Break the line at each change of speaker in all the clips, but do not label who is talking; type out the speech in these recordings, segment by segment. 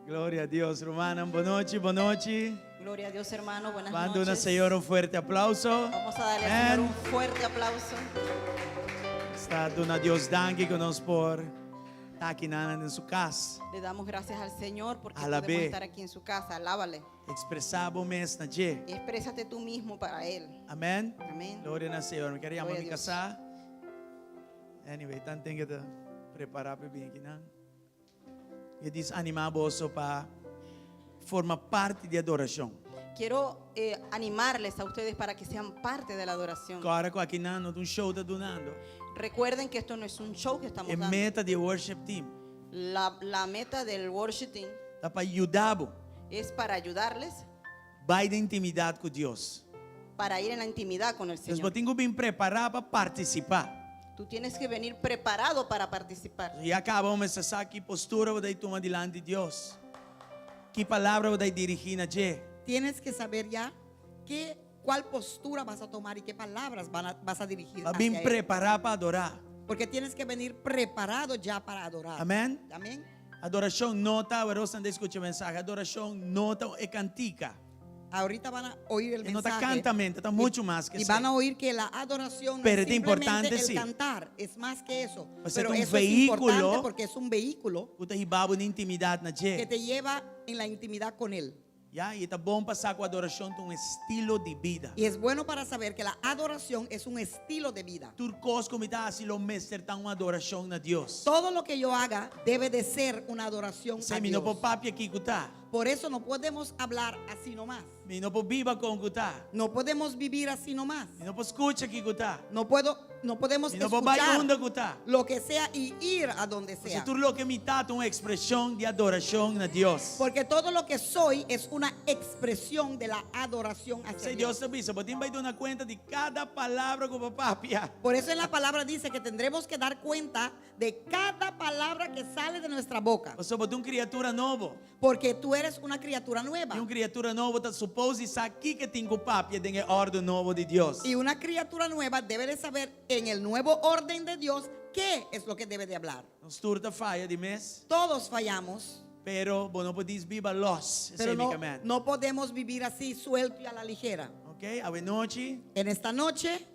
Gloria na Dios, rumannan. Bon nochi, bon nochi.
Gloria a Dios, hermano. Buenas
Manda na
noches.
Señor un fuerte aplauso.
Vamos a darle al Señor
Amén.
un fuerte aplauso.
Ta duna Dios danki ku nos por ta aki den su kas.
Le damos gracias al Señor porque
Alabé.
podemos estar aquí en su casa. Alábale.
Ekspresá bo mes na dje.
Y exprésate tú mismo para Él.
Amèn.
Amén.
Gloria na Señor. Mi ke yama
Gloria
mi
a Dios.
kasá. Anyway, tanten ku prepará pa bin aki no. Mi ke animá boso pa forma parti di adorashon.
Quiero animarles a ustedes para que sean parte de la adoración.
Awor ku aki no ta un show ta dunando.
Recuerden que esto no es un show que estamos
E
dando.
meta di worship team
La meta del worship team
ta pa yuda
es para ayudarles
bai den intimidat ku Dios.
Para ir en la intimidad con el
Entonses,
Señor.
bo tin ku bin prepará pa partisipá.
Tú tienes que venir preparado para participar.
Ya kaba bo sa ki postura bo ta tuma dilanti di Dios. Ki palabra bo ta dirigí na dje.
Tienes que saber ya cuál postura vas a tomar y qué palabras vas a dirigir
Pa bin
hacia él.
prepará pa adorá.
Porque tienes que venir preparado ya para adorar.
Amèn.
Amén.
Adorashon no ta, awor ta skucha mensahe. Adorashon no ta e kantika.
Ahorita van a oír el
E no ta
mensaje.
kantamentu, ta muchu mas ku
Y
esei.
van a oír que la adoración no
Pero
es
es importante,
simplemente el
sí.
cantar, es más que eso.
O sea,
Pero
un
eso es
vehículo
importante porque es un vehículo
ku ta hiba bo den intimidat na
que
dje.
te lleva en la intimidad con Él.
Ya, i ta bon pa sa ku adorashon ta un estilo di bida.
Y es bueno para saber que la adoración es un estilo de vida.
Tur kos ku mi ta hasi lo mester ta un adorashon na Dios.
Todo lo que yo haga debe de ser una adoración a
P'esei mi no
Dios.
por papia kiko ta.
Por eso no podemos hablar así nomás.
Mi no por biba kon ku ta.
No podemos vivir así nomás.
Mi no por skucha kiko ta.
No puedo, no podemos
Mi no por bai
escuchar
unda ku ta.
lo que sea y ir a donde sea.
Pasobra tur loke mi ta ta un ekspreshon di adorashon na Dios.
Porque todo lo que soy es una expresión de la adoración hacia
P'esei
Dios.
Dios ta bisa, bo tin bai duna kuenta di kada palabra ku bo papia.
Por eso en la palabra dice que tendremos que dar cuenta de cada palabra que sale de nuestra boca.
Pasobra bo ta un kriatura nobo.
Porque tú eres una criatura nueva.
I un kriatura nobo ta supuesto sa kiko e tin ku papia den e orden nobo di Dios.
Y una criatura nueva debe de saber en el nuevo orden de Dios qué es lo que debe de hablar.
Nos tur ta faya di mes,
Todos fallamos,
pero bo no por biba lòs.
pero
Esei
no,
no,
no podemos vivir así suelto y a la ligera.
Ok? Awe nochi,
En esta noche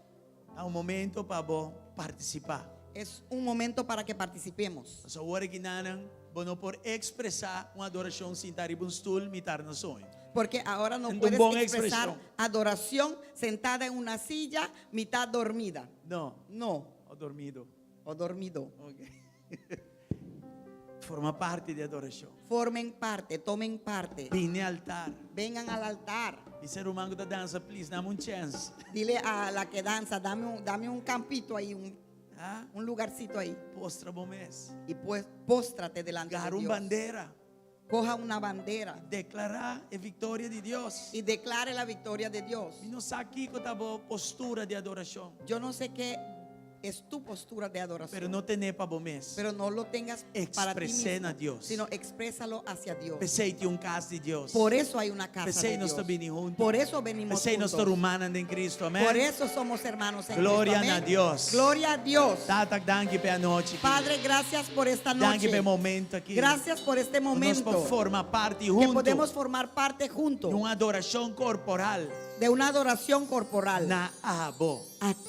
ta un momento pa bo partisipá.
Es un momento para que participemos.
So awor akinan, bo no por ekspresá un adorashon sintá riba un stul, mitar na soño.
Porque ahora no
En
puedes
buena
expresar
expresión.
adoración sentada en una silla, mitad dormida.
No,
No,
o drumí.
O dormido.
Ok. Forma parti di adorashon.
Formen parte, tomen parte.
Bini altar.
Vengan al altar.
Bisa e ruman ku ta dansa, please, duna mi un chèns.
Dile a la que danza: Dame un campito ahí,
Ah?
un lugarcito ahí."
Postra bo mes.
Y pues póstrate delante de
Gara un
Dios.
bandera.
Coja una bandera
Deklará e viktoria di Dios.
Y declare la victoria de Dios.
Mi no sa kiko ta bo postura di adorashon.
Yo no sé qué es tu postura de adoración.
Pero no ten'é pa bo mes.
Pero no lo tengas para ti
Ekspres'é
mismo,
na Dios.
sino exprésalo hacia Dios.
P'esei tin un kas di Dios.
Por eso hay una casa
P'esei
de
nos
Dios.
ta bini huntu.
Por eso venimos
P'esei nos
juntos.
rumannan den Kristu. Amèn.
Por eso somos hermanos en
Gloria
Cristo.
a
Amén.
Dios.
Gloria a Dios.
Tata, danki pa e anochi aki.
Padre, gracias por esta noche.
Danki pa e momento aki.
Gracias por este
Nos
momento.
por forma parti
Que
huntu.
podemos formar parte juntos
Di un adorashon korporal.
De una adoración corporal
Na abo.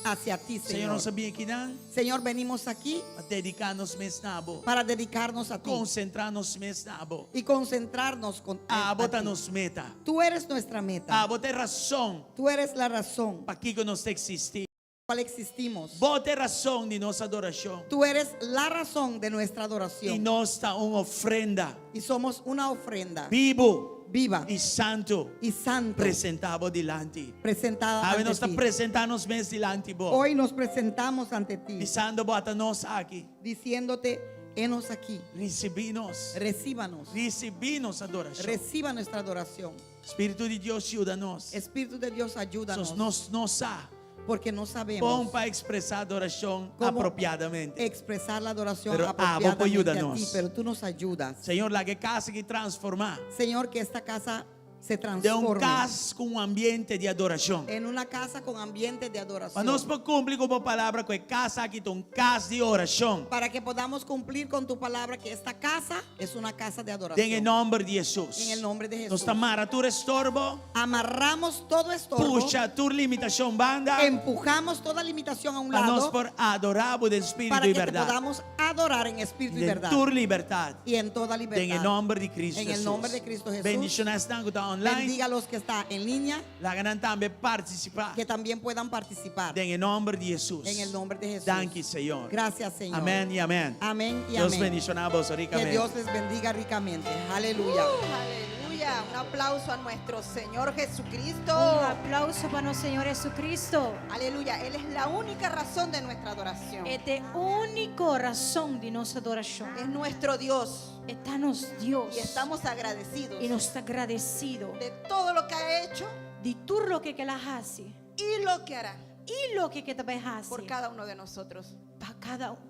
Hacia ti,
Señor,
Señor.
nos a bini akinan
Señor, venimos aquí
pa dediká nos mes na bo.
Para dedicarnos a ti
Konsentrá nos mes na bo.
Y concentrarnos
Abo
a
ta
ti.
nos meta.
Tú eres nuestra meta.
Abo ta e rason
Tú eres la razón
pakiko nos ta eksistí.
Cual existimos.
Bo ta e rason di nos adorashon.
Tú eres la razón de nuestra
I
adoración.
nos ta un ofrenda
Y somos una ofrenda
bibu
viva
i santu
y santa
presentá bo dilanti.
Presentada
Awe
ante
nos ta
ti.
presentá nos mes dilanti bo.
Hoy nos presentamos ante ti,
Bisando bo ata nos aki.
Diciéndote: "Henos aquí."
Risibí nos.
Recíbanos.
Risibí nos adorashon.
Reciba nuestra adoración.
Spiritu di Dios, yuda nos.
Espíritu de Dios, ayúdanos.
Nos nos no sa
Porque no
kon
sabemos
pa ekspresá adorashon
cómo
apropiadamente.
Expresar la adoración
Pero abo por
apropiadamente a ti,
ayúdanos.
Pero tú nos ayudas.
Señor, laga e kas aki transformá.
Señor, que esta casa Se
Den un
transforme
kas ku un ambiente di adorashon.
en una casa con ambiente de
Pa
adoración.
nos por kumpli ku bo palabra ku e kas aki ta un kas di orashon.
Para que podamos cumplir con tu palabra que esta casa es una casa de
Den e
adoración.
nòmber di Hesus.
En el nombre de Jesús.
Nos ta mara tur estorbo,
Amarramos todo estorbo,
pusha tur limitashon banda,
empujamos toda limitación a un
pa nos
lado
por adorá bo den spiritu
para
i
que te
bèrdat.
podamos adorar en espíritu y
Den
verdad
tur libertat.
y en toda
Den e
libertad.
nòmber di Kristu
En el
Hesus.
nombre de Cristo Jesús.
Bendishoná esnan ku ta online.
Bendiga a los que están en línea,
Laga nan tambe partisipá.
que también puedan participar.
Den e nòmber di Hesus.
En el nombre de Jesús.
Danki, Señor.
Gracias, Señor.
Amèn i amèn.
Amén y
Dios
amén.
bendishoná boso
Que
rikamente.
Dios les bendiga ricamente. Aleluya.
Aleluya. Un aplauso a nuestro Señor Jesucristo.
Un aplauso pa nos Señor Jesucristo.
Aleluya. Él es la única razón de nuestra adoración.
E ta e úniko rason di nos adorashon.
Es nuestro Dios.
E ta nos Dios.
Y estamos agradecidos
I nos ta gradesido
de todo lo que ha hecho
di tur loke ku el a hasi
y lo que hará
i loke ku e ta bai hasi
por cada uno de nosotros.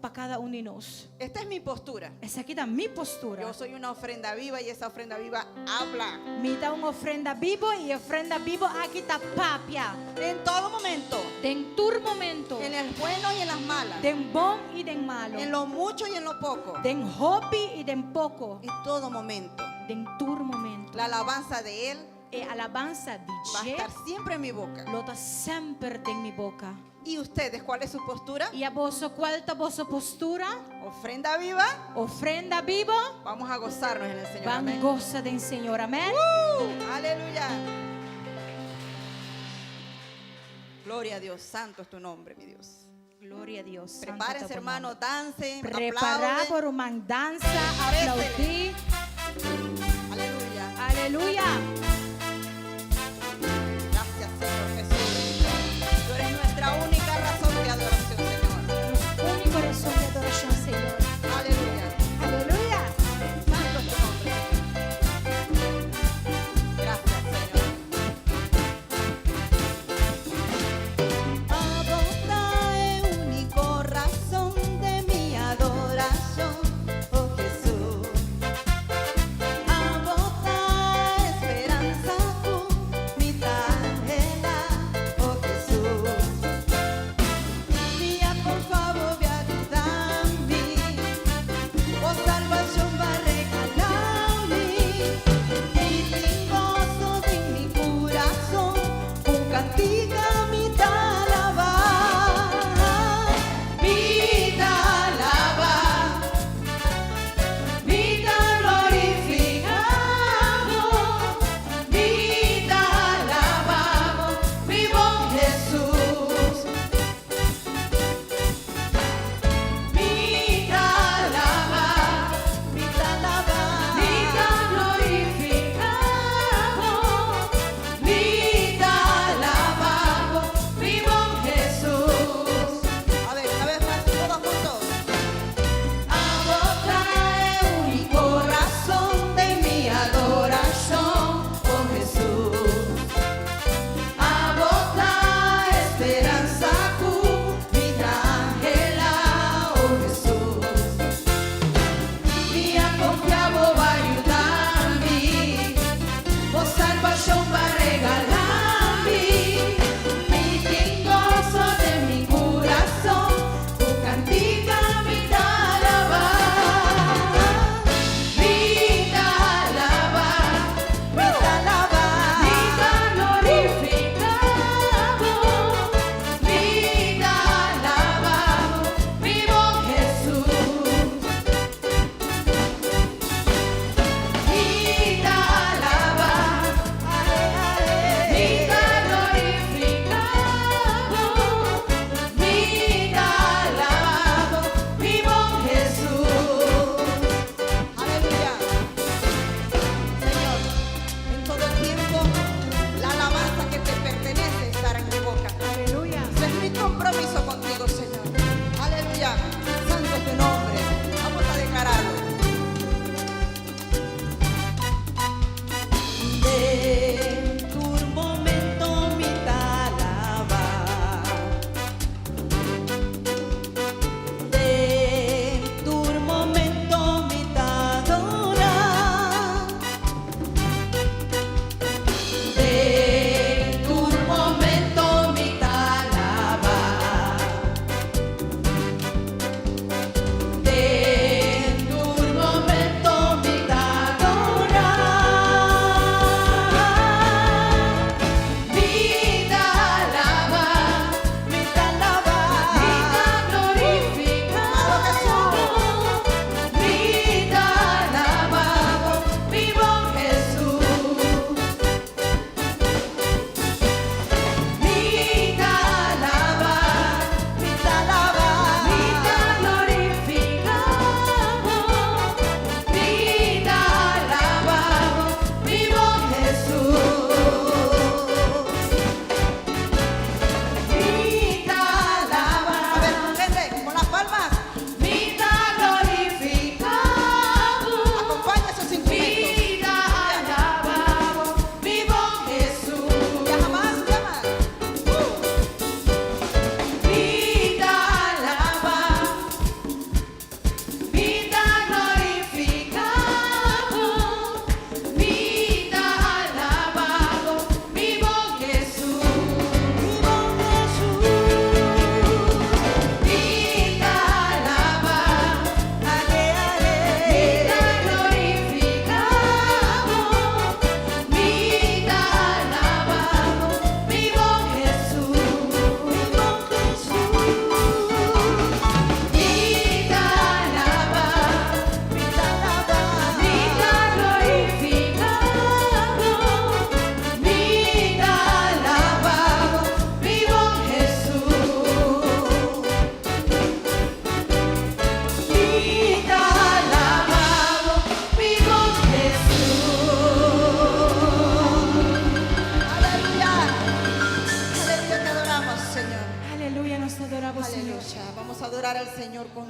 pa kada un di nos.
Esta es mi postura.
Esaki ta mi postura.
Yo soy una ofrenda viva y esa ofrenda viva habla.
Mi ta un ofrenda bibu i e ofrenda bibu aki ta papia.
En todo momento.
Den tur momento.
En el bueno y en las malas.
Den bon i den malu.
En lo mucho y en lo poco.
Den hopi i den poko.
En todo momento.
Den tur momento.
La alabanza de Él
E alabansa di
va a
dje
estar siempre en mi boca.
lo ta semper den mi boka.
¿Y ustedes cuál es su postura?
I aboso kua ta boso postura?
Ofrenda viva.
Ofrenda bibu.
Vamos a gozarnos en el Señor.
Ban
Amén.
gosa den Señor. Amèn.
Aleluya. Gloria a Dios. Santo es tu nombre, mi Dios.
Gloria a Dios. Santo
Prepárense,
ta bo
hermano.
nòmber.
Dancen.
Prepará
Aplauden.
bo ruman, dansa, aploudí.
Aleluya.
Aleluya.
Gracias, Señor Jesús. Tú eres nuestra única razón de adoración, Señor.
Úniko rason di adorashon, Señor.
Aleluya.
Aleluya.
Santo es tu nombre, Señor. Gracias, Señor. Abo ta e úniko rason di mi adorashon, oh Hesus. Abo ta e speransa.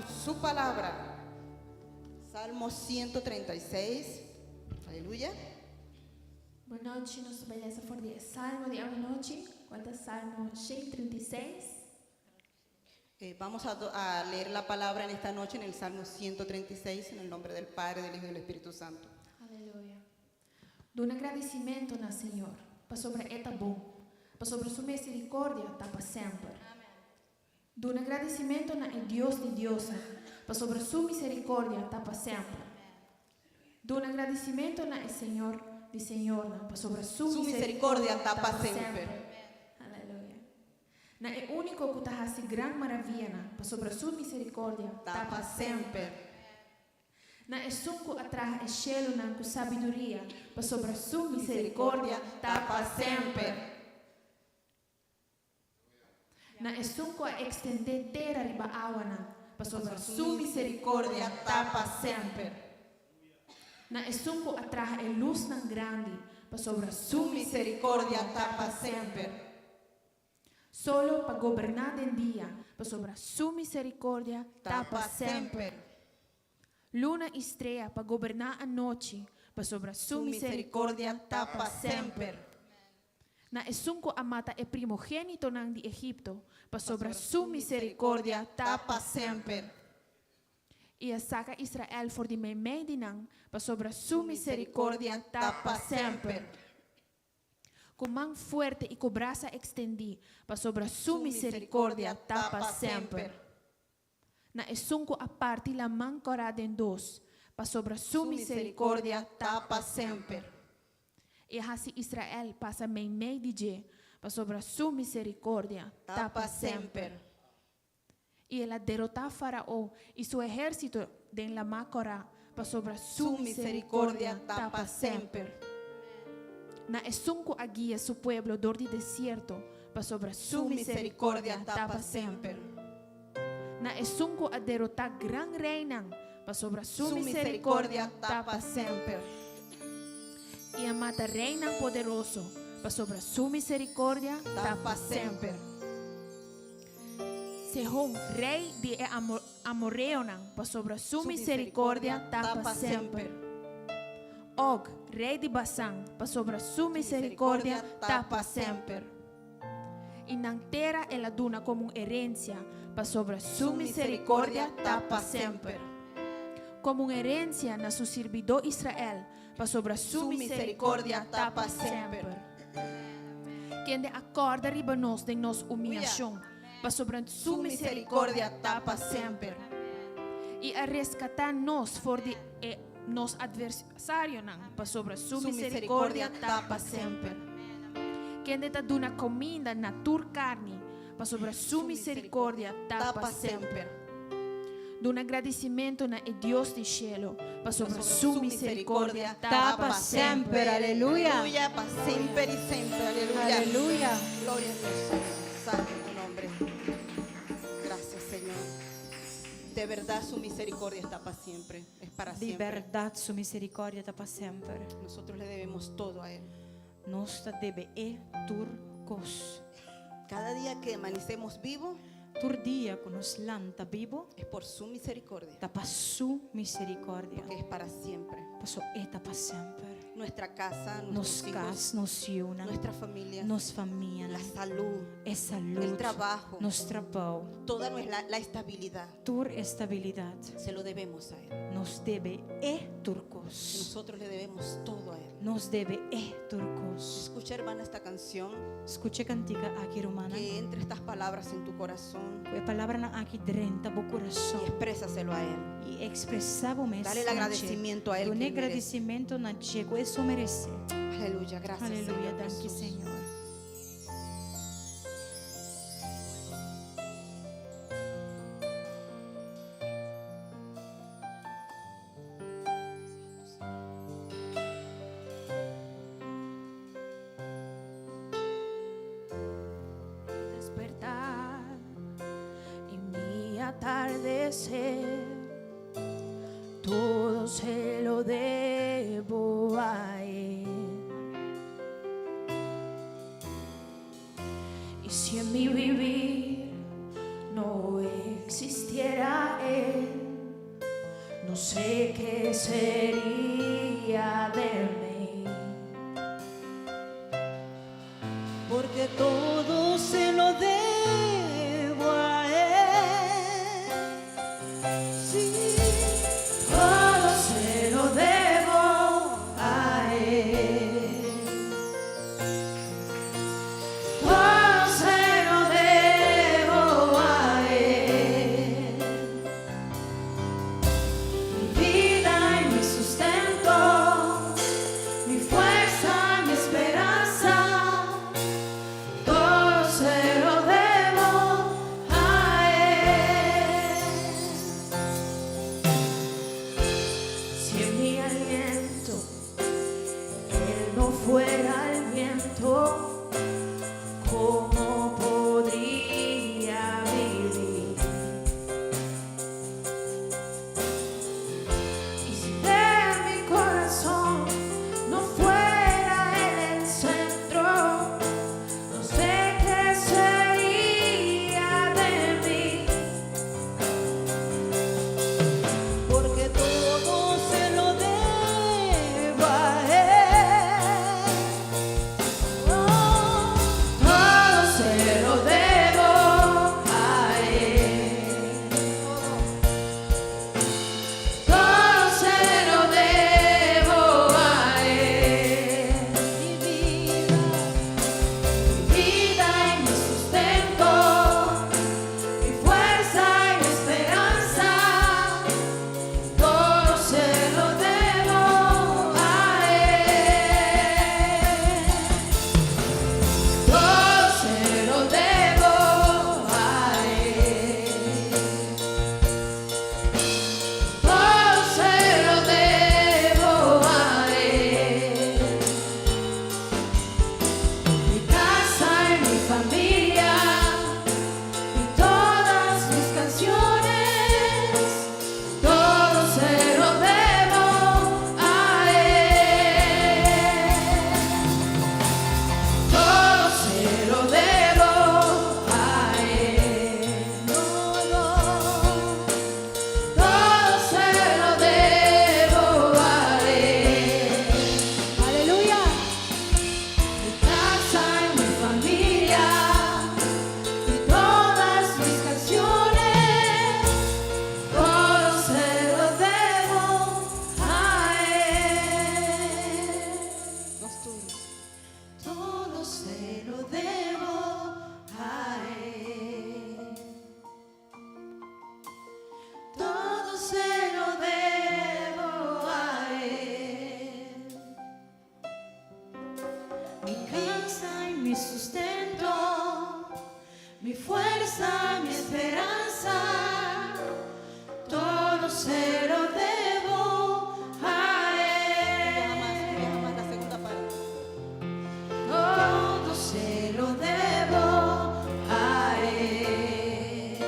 su palabra. Salmo 136. Aleluya.
Bon nochi, nos ta bai lesa for di e Salmo di awanochi, kual ta Salmo 136.
Eh, vamos a, a leer la palabra en esta noche en el Salmo 136, en el nombre del Padre, del Hijo y del Espíritu Santo.
Aleluya. Duna gradisimentu na Señor, pasobra E ta bon, pasobra Su misericordia ta pa semper. Duna gradisimentu na e Dios di diosnan, pasobra Su misericordia ta pa semper. Duna gradisimentu na e Señor di señornan, pasobra Su
Su misericordia ta pa semper.
Aleluya. Na e úniko ku ta hasi gran maravianan, pasobra Su misericordia
Ta pa semper.
Na esun ku a traha e shelunan ku sabiduria, pasobra Su misericordia ta pa semper. Na esun ku a ekstendé tera riba awanan, pasobra Su misericordia ta pa semper. Na esun ku a traha e lusnan grandi, pasobra Su misericordia ta pa semper. Solo pa goberná den dia, pasobra Su misericordia ta pa semper. Luna i strea pa goberná anochi, pasobra Su misericordia ta pa semper. Na esun ku a mata e primogénitonan di Egipto, pasobra Su misericordia ta pa semper. I a saka Israel for di meimei di nan, pasobra Su misericordia ta pa semper. Ku man fuerte i ku brasa ekstendí, pasobra Su misericordia ta pa semper. Na esun ku a parti laman kòrá den dos, pasobra Su misericordia ta pa semper. I a hasi Israel pasa meimei di dje, pasobra Su misericordia ta pa semper. I el a derotá Farao i su ehérsito den Lamá Kòrá, pasobra Su misericordia ta pa semper. Na esun ku a guia Su pueblo dor di desierto, pasobra Su misericordia ta pa semper. Na esun ku a derotá gran reinan, pasobra Su misericordia ta pa semper. I a mata reinan poderoso, pasobra Su misericordia ta pa semper. Sehon, rei di e amoreonan, pasobra Su misericordia ta pa semper. Og, rei di Basan, pasobra Su misericordia ta pa semper. I nan tera el a duna komo un herensia, pasobra Su misericordia ta pa semper. Komo un herensia na Su sirbidó Israel, pasobra Su misericordia ta pa semper. Kende a kòrda riba nos den nos humiashon, pasobra Su misericordia ta pa semper. I a reskatá nos for di e nos atversarionan, pasobra Su misericordia ta pa semper. Kende ta duna kominda na tur karni, pasobra Su misericordia ta pa semper. Duna gradisimentu na e Dios di shelu, pasobra Su misericordia ta pa semper.
Aleluya.
Aleluya, pa semper i semper. Aleluya.
Aleluya.
Gloria a Dios, Señor. Santo tu nombre. Gracias, Señor. De verdad su misericordia está para siempre. Es para
Di
siempre.
bèrdat su miserikòrdia ta pa semper.
Nosotros le debemos todo a Él.
Nos ta debe e tur kos.
Cada día que amanecemos vivo
Tur dia ku nos lanta bibu
es por su misericordia,
ta pa su miserikòrdia,
porque es para siempre.
paso e ta pa semper.
Nuestra casa,
Nos
nuestros hijos,
kas, nos yunan,
nuestra familia,
nos famianan,
la salud,
e salud,
el trabajo,
nos trabou,
toda nuestra, la estabilidad,
tur estabilidat.
se lo debemos a Él.
Nos debe e tur kos.
Nosotros le debemos todo a Él.
Nos debe e tur kos.
Escucha, hermana, esta canción.
Skucha e kantika aki, rumannan.
Que entre estas palabras en tu corazón.
Ku e palabranan aki drenta bo kurason.
Y exprésaselo a Él.
I ekspresá bo mes
Dale el
na dje.
agradecimiento a Él
Dun'é
que Él merece.
gradisimentu na dje ku e so meresé.
Aleluya, gracias
Aleluya,
Señor
danki
Jesús.
Señor.
Despertar y mi atardecer, todo se lo debo a él. Y si en mi vivir no existiera él, No sé qué sería de mí.
Porque todo se lo debo a Él. Sí,
Todo se lo debo a Él. Todo se lo debo a Él. Mi vida y mi sustento, mi fuerza, mi esperanza, todo se lo debo a Él. Si en mi aliento él no fuera el viento, ¿cómo podría vivir? Y si de mi corazón no fuera él el centro, no sé qué sería de mí.
porque todo se lo debo a Él. Oh,
Todo se lo debo a Él. Todo se lo debo a Él.
mi vida,
Mi vida y mi sustento, mi fuerza y mi esperanza, todo se lo debo a Él. Todo se lo debo a Él. Todo se lo debo a Él. Mi casa y mi familia y todas mis canciones, todo se lo debo a Él. Todo se lo debo a Él.
todo.
Todo se lo debo a Él.
Aleluya.
Mi casa y mi familia y todas mis canciones, todo se lo debo a Él.
Los tuyos.
Todo se lo debo a Él. Todo se lo debo a Él. Mi casa y mi sustento, mi fuerza, mi esperanza, todo se lo debo a
Viaja más, viaja
Él.
más la segunda parte.
Todo se lo debo a Él.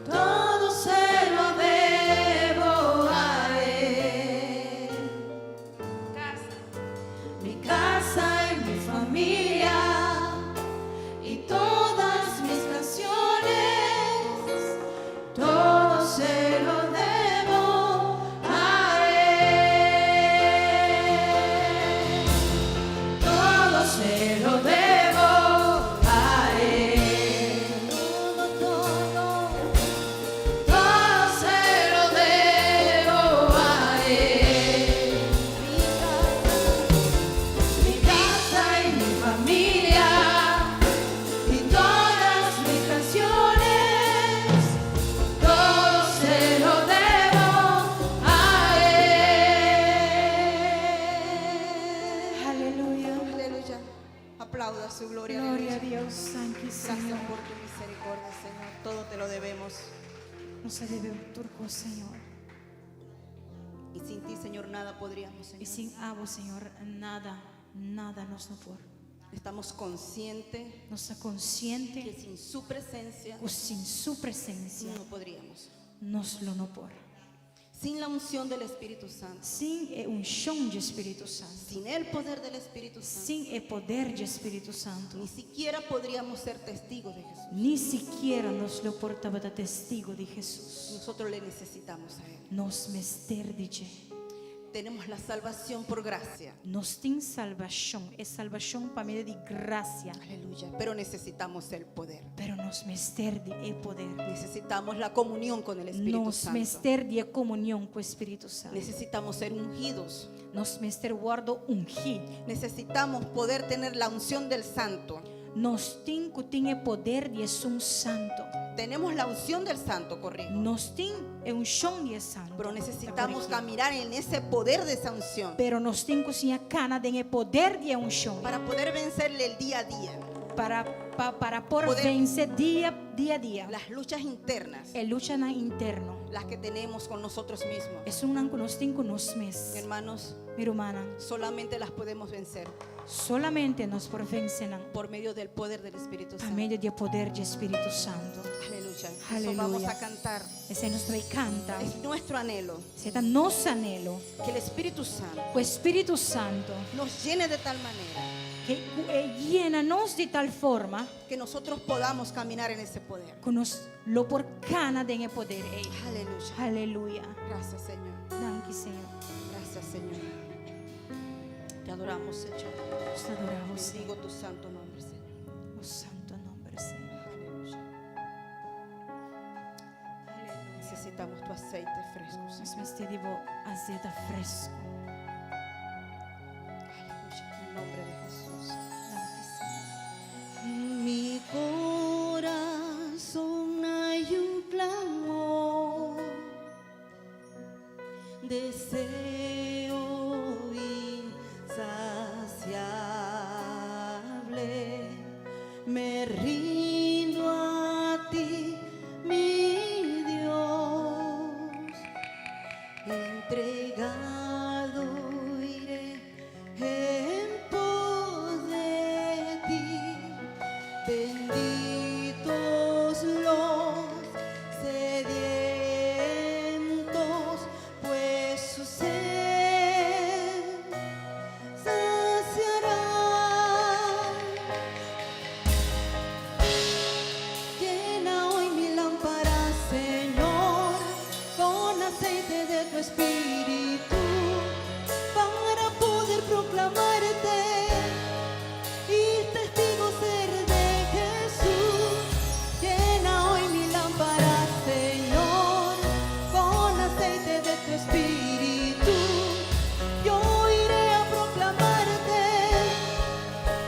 Todo se lo debo a Él. Mi casa y mi familia y todas mis canciones, todo se lo debo a Él. Todo se lo debo a Él.
Todo, todo.
Todo se lo debo a Él.
Mi casa,
Mi casa y mi familia y todas mis canciones, todo se lo debo a Él.
Aleluya.
Aleluya. Aplauda su gloria.
Gloria a
aleluya.
Dios. Thank you,
Gracias
Señor.
por tu misericordia, Señor. Todo te lo debemos.
Nos debe tur kos, Señor.
Y sin ti, Señor, nada podríamos,
I
Señor.
sin abo, Señor, nada, nada nos no por.
Estamos conscientes
Nos ta
que
konsiente
sin su presencia
ku sin su presensia
no podríamos.
nos lo no por.
Sin la unción del Espíritu Santo.
Sin e unshon di Spiritu Santu.
Sin el poder del Espíritu Santo.
Sin e poder di Spiritu Santu.
Ni siquiera podríamos ser testigos de Jesús.
Ni sikiera nos lo por tabata testigu di Hesus.
Nosotros le necesitamos a Él.
Nos mester di dje.
Tenemos la salvación por gracia.
Nos tin salbashon, e salbashon pa medio di grasia.
Aleluya. Pero necesitamos el poder.
Pero nos mester di e poder.
Necesitamos la comunión con el Espíritu
Nos
Santo.
mester di e komunion ku Spiritu Santu.
Necesitamos ser ungidos.
Nos mester wòrdu ungí.
Necesitamos poder tener la unción del Santo.
Nos tin ku tin e poder di Esun Santu.
Tenemos la unción del Santo, corrijo.
Nos tin e unshon di e Santu.
Pero necesitamos caminar en ese poder de esa unción
Pero nos tin ku siña kana den e poder di e unshon.
para poder vencerle el día a día.
Para, pa, para por
Poder-
vense dia dia a dia.
Las luchas internas,
E luchanan interno.
las que tenemos con nosotros mismos.
Esunnan ku nos tin ku nos mes.
Hermanos,
Mi rumannan,
solamente las podemos vencer
solamente nos por vense nan
por medio del poder del Espíritu
pa
Santo.
medio di e poder di Spiritu Santu.
Aleluya. Eso
Aleluya.
vamos a cantar.
Esei nos ta bai kanta.
Es nuestro anhelo
Esei ta nos anhelo.
que el Espíritu Santo
Ku Spiritu Santu
nos llene de tal manera
ku e yena nos di tal forma
que nosotros podamos caminar en ese poder.
ku nos lo por kana den e poder ei.
Aleluya.
Aleluya.
Gracias, Señor.
Danki, Señor.
Gracias, Señor. Te adoramos, Señor.
Nos ta adorá Bo, Señor.
Bendigo tu santo nombre, Señor.
Bo santu nòmber, Señor.
Aleluya. Necesitamos tu aceite fresco, Señor.
Nos mester di bo azeta fresku.
Aleluya. En nombre de Jesús.
Danki, Señor.
En mi corazón hay un clamor, deseo insaciable. Me rindo a ti, mi Dios, entregado iré en pos de ti. Benditos los sedientos, pues su sed saciará. Llena hoy mi lámpara, Señor, con aceite de tu espíritu, para poder proclamarte y testigo ser de Jesús. Llena hoy mi lámpara, Señor, con aceite de tu espíritu. Yo iré a proclamarte,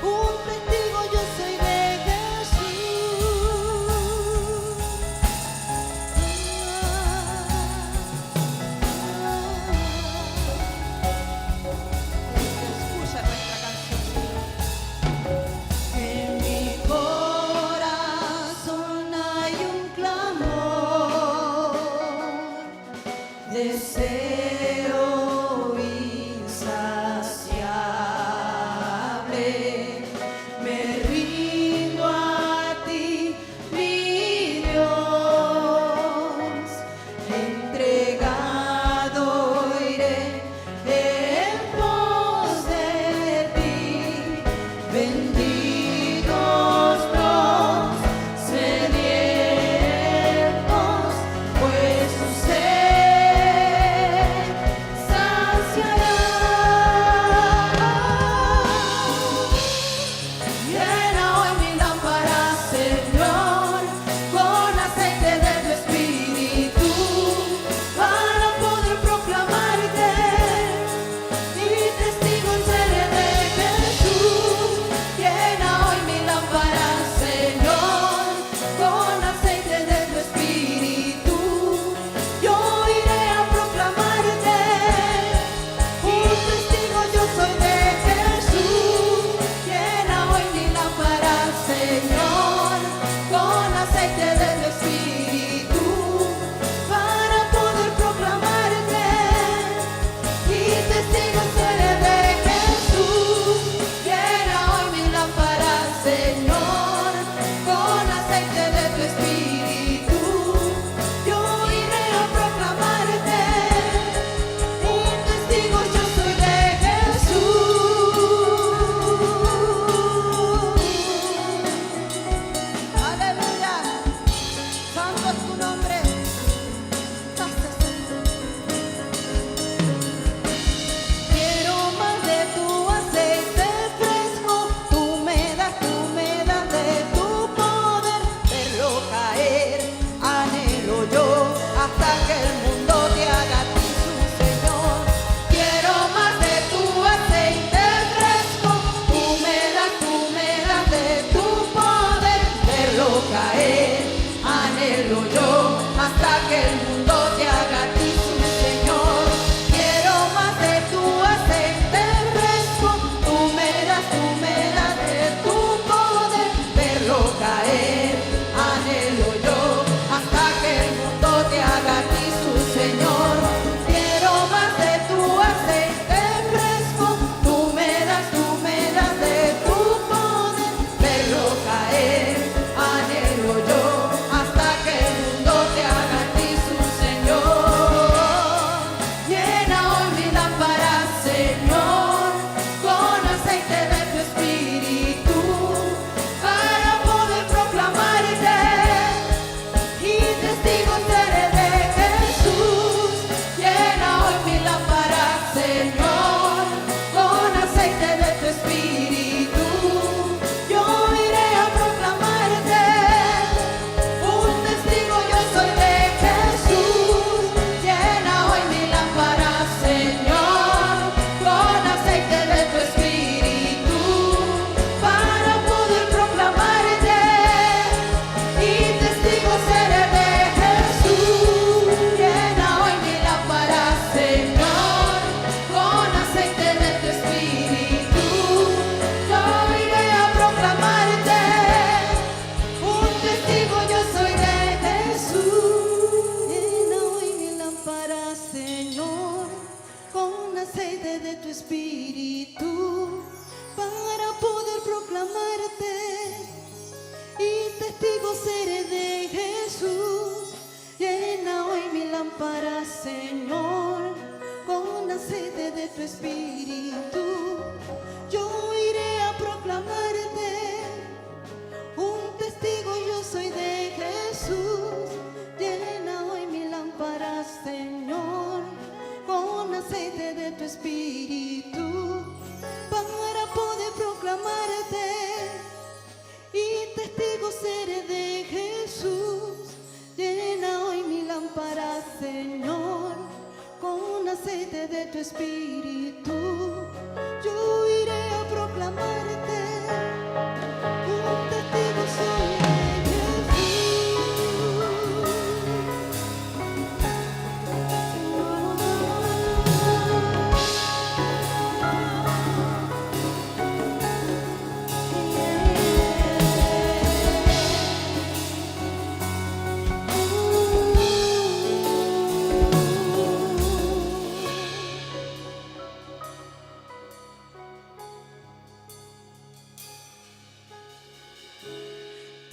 un testigo yo soy de Jesús. Escucha nuestra canción, Señor. En mi corazón hay un clamor, deseo insaciable. Me rindo a ti, mi Dios, entregado iré en pos de ti. Benditos los sedientos, pues su sed lámpara, Señor, con aceite de tu espíritu. Yo iré a proclamarte, un testigo yo soy de Jesús. Llena hoy mi lámpara, Señor, con aceite de tu espíritu, para poder proclamarte y testigo seré de Jesús. Llena hoy mi lámpara, Señor, con aceite de tu espíritu. Yo iré a proclamarte, un testigo soy de Jesús.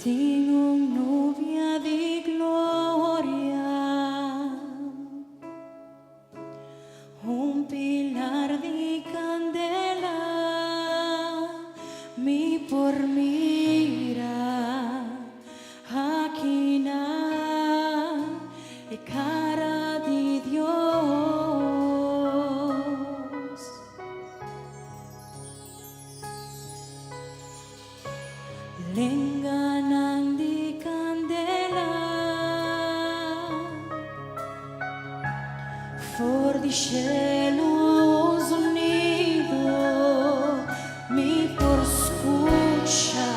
Tengo novia de gloria, un pilar de candela, mi por mira, aquí na, e cara de Dios. Lenganan di candela For di cielo sonido Mi por escucha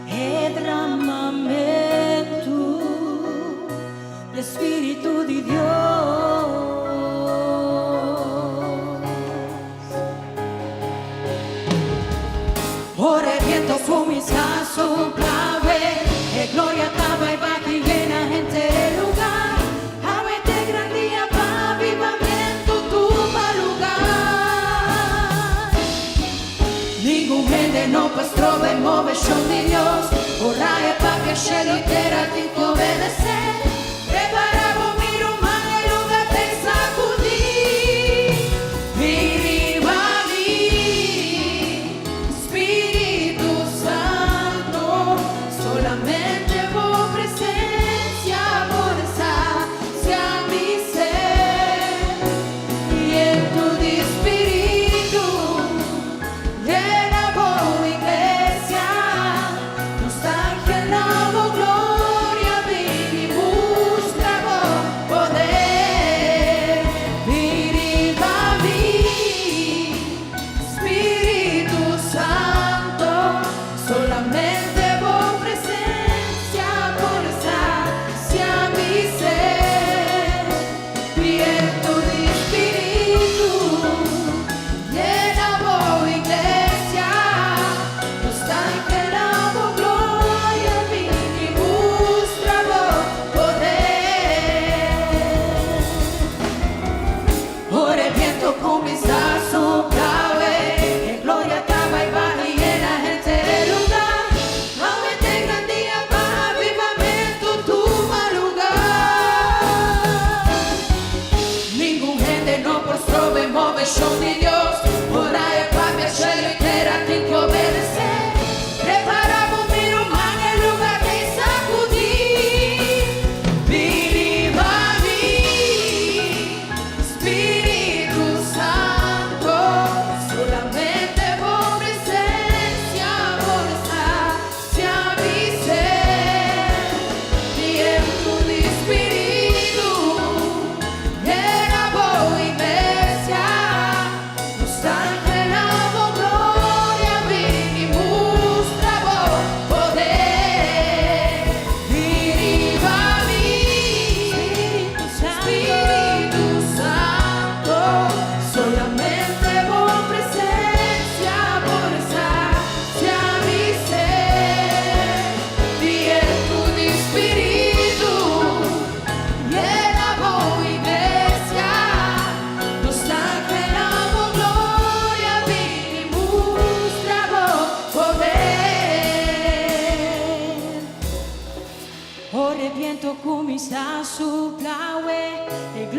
e dramamento L'Espíritu di Dios. Ora e viento comienza a soplar, e gloria tava e va que llena gente el lugar. A este gran día pa avivamiento tu pa lugar. Ningún gente no pues trove movesión de Dios. Ora é pa que cielo y tierra tin que obedecer. Prepara mi rumano el lugar te sacudir. Mi rivalí, Espíritu Santo, solamente por presencia por saciar mi ser. Y en tu espíritu llena por iglesia, nostalgia, la gloria.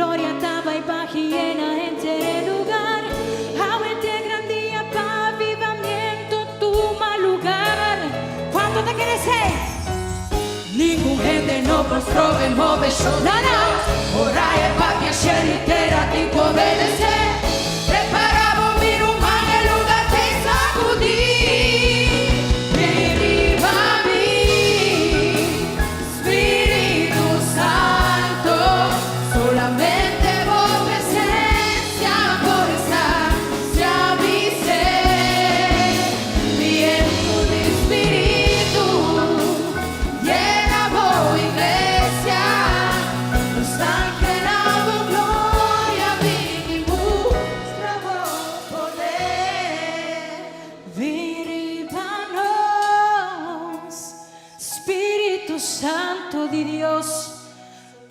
gloria ta bai baha y yena henter e lugar. Awe t'e gran dia pa avivamiento tuma lugar. Cuanto ta kere esey? Ningun hende no por strobe moveshon na nan. Ora e papia shelu y tera tin cu obedece. Prepara bo mi ruman e luga t'ey sacudi. Bin riba mi, Spiritu Santo. Solamente bo presencia por sacia mi sed. Viento di Spiritu, yena bo iglesia. Nos anhela bo gloria, bin i mustra bo poder. Bin riba nos, Spiritu Santo di Dios.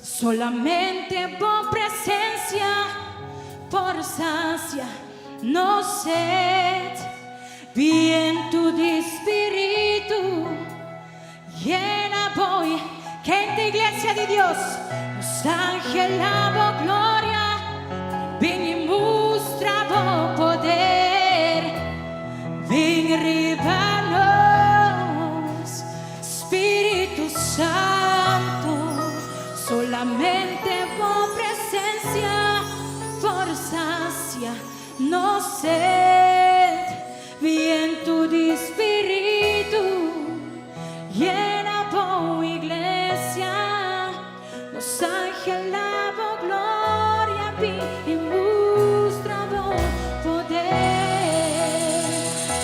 Solamente bo presencia por sacia nos sed. Bientu di Spiritu yena bo i kende iglesia di Dios. Nos anhela bo gloria, bin i mustra bo poder. Bin riba nos. Spiritu Santo, solamente bo presencia por sacia nos sed. Viento di Spiritu, yena bo iglesia. Nos anhela bo gloria, bin i mustra bo poder.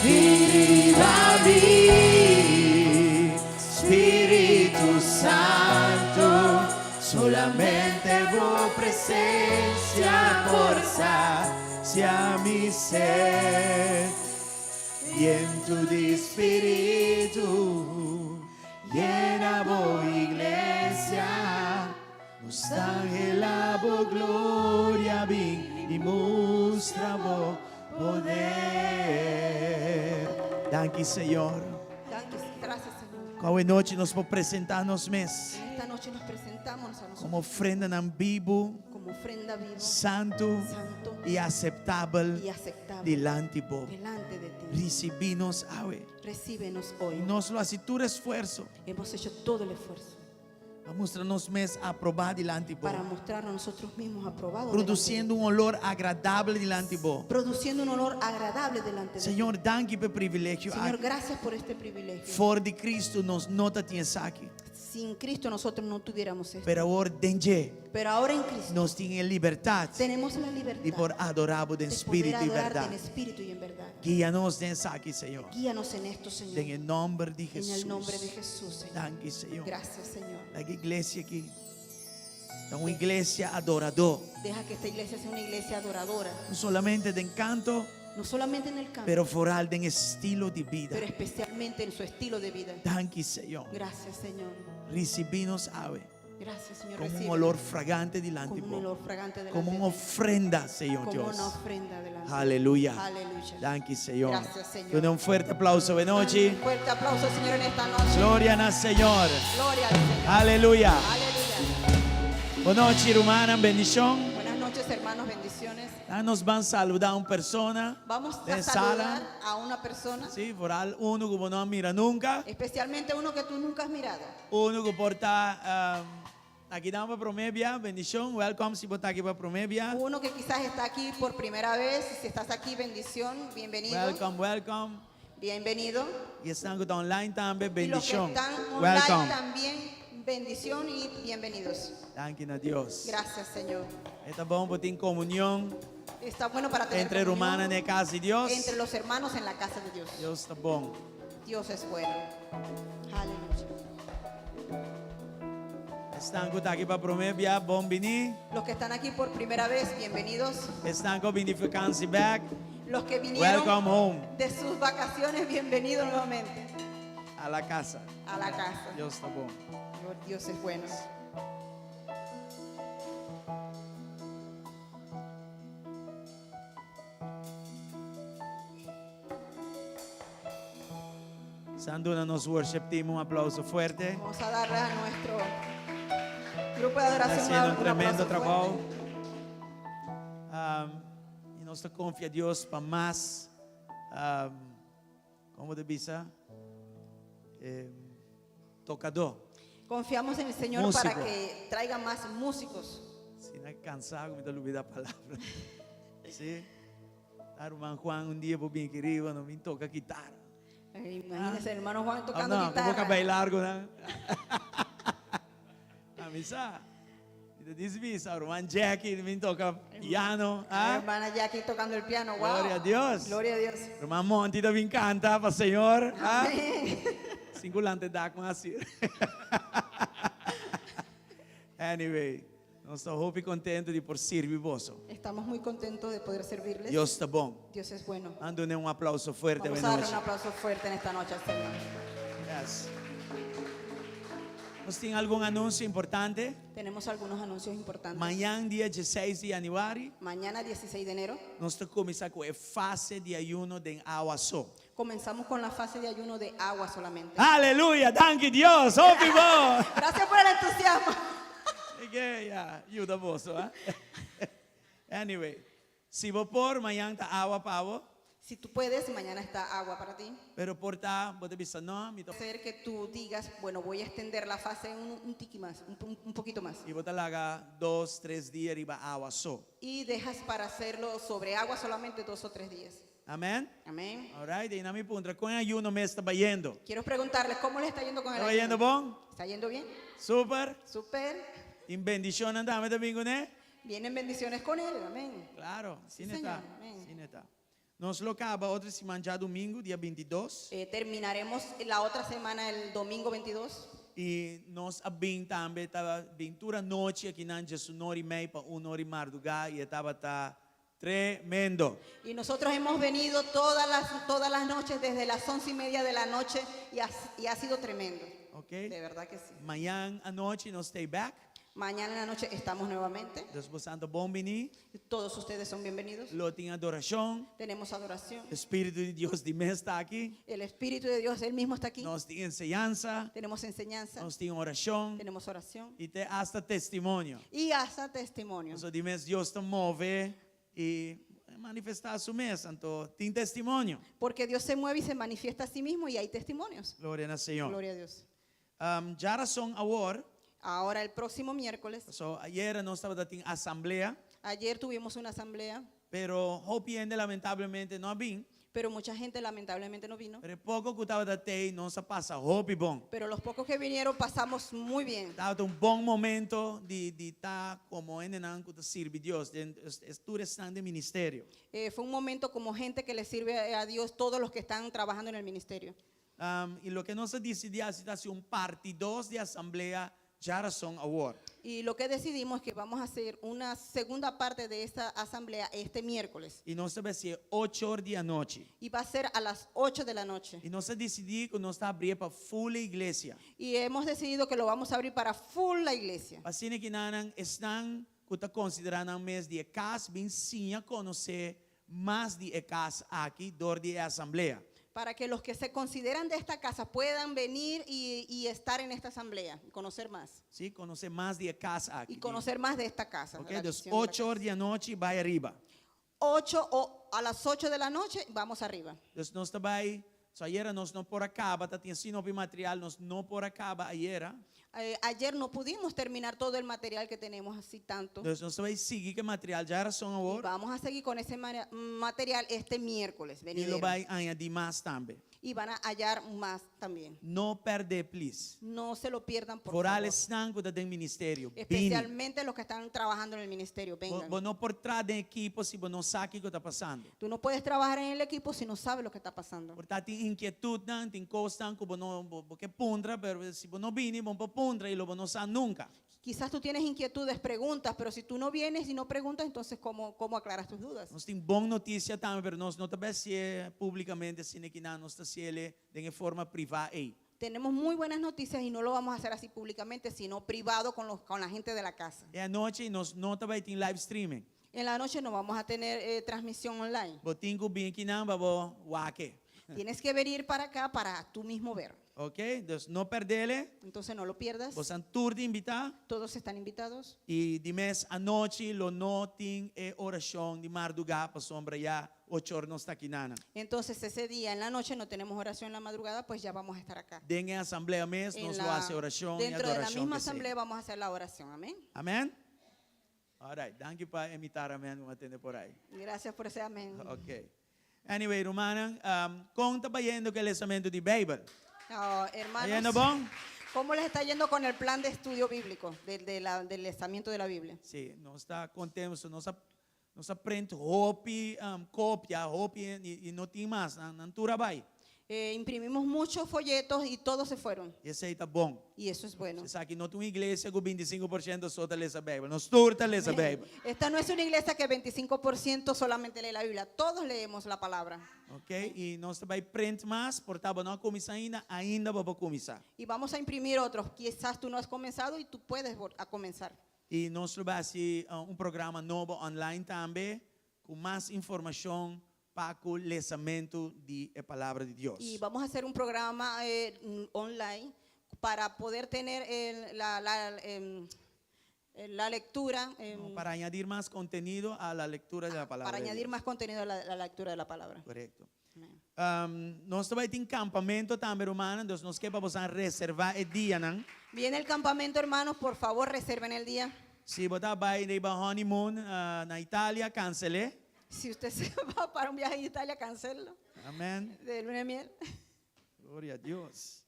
Bin riba mi, Spiritu Santo, solamente bo presencia por sacia mi sed. Viento di Spiritu, yena bo iglesia. Nos anhela bo gloria, bin i mustra bo poder. Danki, Señor.
Danki, gracias, Señor.
Ku awe nochi nos por presentá nos mes.
Esta noche nos presentamos a nosotros.
Komo ofrendanan bibu.
Como ofrenda viva.
Santu.
Santo.
I aseptabel.
Y aceptable.
Dilanti bo.
Delante de ti.
Risibí nos awe.
Recíbenos hoy.
Nos lo hasi tur esfuerso.
Hemos hecho todo el esfuerzo.
Pa mustra nos mes aprobá dilanti bo.
Para mostrarnos nosotros mismos aprobados.
Produciendo un olor agradable dilanti bo.
Produciendo un olor agradable delante de ti.
Señor, danki pa e privilegio aki.
Señor, gracias por este privilegio.
For di Cristo nos no ta tin esaki.
Sin Cristo nosotros no tuviéramos esto.
Pero awor den dje.
Pero ahora en Cristo.
Nos tin e libertad.
Tenemos la libertad.
Di por adorá bo den spiritu y berdad.
En espíritu y en verdad.
Guia nos den esaki, Señor.
Guíanos en esto, Señor.
Den e nomber di Jesus.
En el nombre de Jesús, Señor.
Danki, Señor.
Gracias, Señor.
Laga iglesia aki ta un iglesia adorador.
Deja que esta iglesia sea una iglesia adoradora.
No solamente den canto.
No solamente en el canto.
Pero foral den estilo di bida.
Pero especialmente en su estilo de vida.
Danki, Señor.
Gracias, Señor.
Risibí nos awe.
Gracias, Señor.
Como un
Recibe.
olor fragante dilanti
Como un
bo.
olor fragante delante
Como una
de ti.
ofrenda, Señor
Como
Dios.
una ofrenda delante.
Aleluya.
Aleluya.
Danki, Señor.
Gracias, Señor.
Duna un fuerte aplauso de noche.
Un fuerte aplauso, Señor, en esta noche.
Gloria al Señor.
Gloria al Señor.
Aleluya.
Aleluya.
Buenas noches, hermana. Bendición.
Buenas noches, hermanos. Bendiciones.
Ah, nos van a saludar a una persona.
Vamos a
den
saludar
sala.
a una persona.
Sí, foral uno que no mira nunca.
Especialmente uno que tú nunca has mirado.
Uno que porta um, aki nan pa prome bia, bendicion. Welcome si bo ta aki pa prome bia.
Uno que quizás está aquí por primera vez. Si estás aquí, bendición, bienvenido.
Welcome, welcome.
Bienvenido.
Y esnan cu ta online tambe,
Y los que
bendicion.
están online
Welcome.
también, bendición y bienvenidos.
Danki na Dios.
Gracias, Señor.
E ta bon pa tin comunion.
Está bueno para tener
Entre
comunión
rumannan den cas di Dios.
Entre los hermanos en la casa de Dios.
Dios ta bon.
Dios es bueno. Aleluya.
Esnan cu ta aki pa prome bia, bon bini.
Los que están aquí por primera vez, bienvenidos.
Esnan cu a bini di vakantie back.
Los que vinieron
Welcome home.
de sus vacaciones, bienvenidos nuevamente.
A la casa.
A la casa.
Dios ta bon.
Dios es bueno.
San duna nos worship team un aplauso fuerte.
Vamos a darle a nuestro grupo de adoración
Haciendo un
un
tremendo
aplauso
trabajo.
fuerte.
Um, i nos ta konfia Dios pa mas, um, kon bo ta bisa, eh, tokadó.
Confiamos en el Señor
Músico.
para que traiga más músicos.
Si no kansá, mi ta lubidá palabra. Sí. Ruman Juan un dia por bin aki riba, no bin toka kitara.
Imagínense, el hermano Juan tocando
Ah, no,
guitarra.
ku kabei largu, no? Ami sa. I bisa, ruman Jackie, bin toka piano.
La
Ah?
hermana Jackie tocando el piano. Wow.
Gloria a Dios.
Gloria a Dios.
Ruman Monty tambe kanta pa Señor. Ah?
Amén.
Singulante dak asina. Anyway, nos ta hopi kontentu di por sirbi boso.
Estamos muy contentos de poder servirles.
Dios ta bon.
Dios es bueno.
Ban duna un aplouso fuerte
Vamos a darle un
nochi.
aplauso fuerte en esta noche al Señor.
Yes. Nos tin algun anunsio importante?
Tenemos algunos anuncios importantes.
Mañan, dia 16 di yanüari,
Mañana 16 de enero
nos ta kuminsá ku e fase di ayuno di awa so.
Comenzamos con la fase de ayuno de agua solamente.
Aleluya, danki Dios, hopi bon.
Gracias por el entusiasmo.
Ku ya, yuda boso, eh? Anyway, si bo por, mañan ta awa pa bo,
Si tú puedes, mañana está agua para ti.
Pero por ta, bo ta bisa no, mi ta
Hacer que tú digas, bueno, voy a extender la fase un tiqui más, un poquito más.
I bo ta laga 2, 3 dia riba awa so.
Y dejas para hacerlo sobre agua solamente 2 o 3 días.
Amèn?
Amén.
All right, i mi puntra, kon e ayuno mes ta bayendo?
Quiero preguntarles cómo le está yendo con el
Ta bayendo
ayuno.
bon?
¿Está yendo bien?
Super.
Súper.
I bendishon tambe ta bin kuné?
Vienen bendiciones con él. Amén.
Klaro,
Sí,
asina ta.
Señor. Amén.
Asina ta. Nos lo kaba otro siman djadumingu, dia 22.
Terminaremos la otra semana el domingo 22.
I nos a bin tambe, tabata bin tur anochi aki na 1:30 pa 1 or di mardugá i tabata tremendo.
Y nosotros hemos venido todas las noches desde las 11:30 de la noche y ha sido tremendo.
Ok?
De verdad que sí.
Mañan anochi nos ta back.
Mañana en la noche estamos nuevamente.
Dus boso ta bon biní.
Todos ustedes son bienvenidos.
Lo tin adorashon.
Tenemos adoración.
Spiritu di Dios di mes ta aki.
El Espíritu de Dios, Él mismo está aquí.
Nos tin enseñansa.
Tenemos enseñanza.
Nos tin orashon.
Tenemos oración.
I te hasta testimonio.
Y hasta testimonio.
So di mes Dios ta move i manifestá su mes, anto tin testimonio.
Porque Dios se mueve y se manifiesta a sí mismo y hay testimonios.
Gloria na Señor.
Gloria a Dios.
Djárason awor,
Ahora el próximo miércoles,
so ayera nos tabatin asamblea,
ayer tuvimos una asamblea,
pero hopi hende lamentablemente no a bin,
pero mucha gente lamentablemente no vino.
Pero poko ku tabat'ei nos a pasa hopi bon.
Pero los pocos que vinieron pasamos muy bien.
Tabata un bon momento di ta komo hendenan ku ta sirbi Dios, tur esnan den ministerio.
Fue un momento como gente que le sirve a Dios, todos los que están trabajando en el ministerio.
I loke nos a disidí ta un parti 2 di asamblea djárason awor.
Y lo que decidimos es que vamos a hacer una segunda parte de esta asamblea este miércoles.
I nos ta bai hasié 8 or di anochi.
Y va a ser a las 8 de la noche.
I nos a disidí ku nos ta habri pa full iglesia.
Y hemos decidido que lo vamos a abrir para full la iglesia.
Asina ku nan esnan ku ta konsiderá nan mes di kas bin siña konosé mas di e kas aki dor di asamblea.
Para que los que se consideran de esta casa puedan venir y estar en esta asamblea y conocer más.
Sí, konosé mas di e kas aki.
Y conocer más de esta casa.
Ok,
de la
dus
visión de la
8 or di anochi bai ariba.
8 o a las 8 de la noche vamos arriba.
Dus nos ta bai, so ayera nos no por a kaba, tabatin asina hopi material, nos no por a kaba ayera.
Ayer no pudimos terminar todo el material que tenemos así tanto.
Dus nos ta bai sigui ku e material djárason
Y
awor.
vamos a seguir con ese material este miércoles
I lo
venidero.
bai añadí mas tambe.
Y van a hallar más también.
No pèrdè, please.
No se lo pierdan, por
Vooral
favor.
esnan ku ta den ministerio. Bini.
Especialmente los que están trabajando en el ministerio. Vengan.
Bo no por traha den ekipo si bo no sa kiko ta pasando.
Tú no puedes trabajar en el equipo si no sabes lo que está pasando.
Por ta tin inkietutnan, tin kosnan ku bo no bo ke puntra, pero si bo no bini, bo no por puntra i lo bo no sa nunka.
Quizás tú tienes inquietudes, preguntas, pero si tú no vienes y no preguntas, entonces ¿cómo aclaras tus dudas?
Nos tin bon notisia tambe, pero nos no ta bai hasié públikamente, sino ku nos ta hasié di forma privá ei.
Tenemos muy buenas noticias y no lo vamos a hacer así públicamente, sino privado con la gente de la casa.
E anochi nos no ta bai tin live streaming.
En la noche no vamos a tener transmisión online.
Bo tin ku bin akinan pa bo wak e.
Tienes que venir para acá para tú mismo ver.
Ok? Dus no pèrdè.
Entonces no lo pierdas.
Boso tur ta invitá.
Todos están invitados.
I dimes anochi lo no tin e orashon di mardugá pasobra ya 8 or nos ta akinan.
Entonces ese día en la noche no tenemos oración en la madrugada, pues ya vamos a estar acá.
Den e asamblea mes,
En
nos lo hasi orashon i
dentro de la
adorashon.
misma
Que sea.
asamblea vamos a hacer la oración. Amén.
Amèn? All right, danki pa imitá amèn, ban tende por ei.
Gracias por ese amén.
Ok. Anyway, rumannan, kon ta bayendo ku e lesamentu di Beibel?
Oh, hermanos,
Bayendo bon?
¿cómo les está yendo con el plan de estudio bíblico, del lezamiento de la Biblia?
Si, nos ta kontentu, nos a print hopi, kopia, hopi i no tin mas, nan tur a bai.
Imprimimos muchos folletos y todos se fueron.
I esei ta bon.
Y eso es bueno.
Bo sa ku no tin un iglesia ku 25% so ta lesa Beibel. Nos tur ta lesa Beibel.
Esta no es una iglesia que 25% solamente lee la Biblia. Todos leemos la palabra.
Ok? I nos ta bai print mas, por ta no a kuminsá ainda, ainda bo por kuminsá.
Y vamos a imprimir otros. Quizás tú no has comenzado y tú puedes a comenzar.
I nos ta bai hasi un programa nobo online tambe, ku mas informashon pa e lesamentu di Palabra di Dios.
Y vamos a hacer un programa online para poder tener la lectura,
No, para añadir mas kontenido na lektura di Palabra
para
di
añadir
Dios.
Más contenido a la lectura de la palabra.
Korekto.
Amén.
Nos tambe tin kampamentu tambe, ruman, anto nos ke pa boso reservá e dianan.
Viene el campamento, hermanos, por favor, reserven el día.
Si bo ta bai pa honeymoon na Italia, kansel'é.
Si usted se va para un viaje a Italia, cancélelo.
Amèn.
De luna de miel.
Gloria na Dios.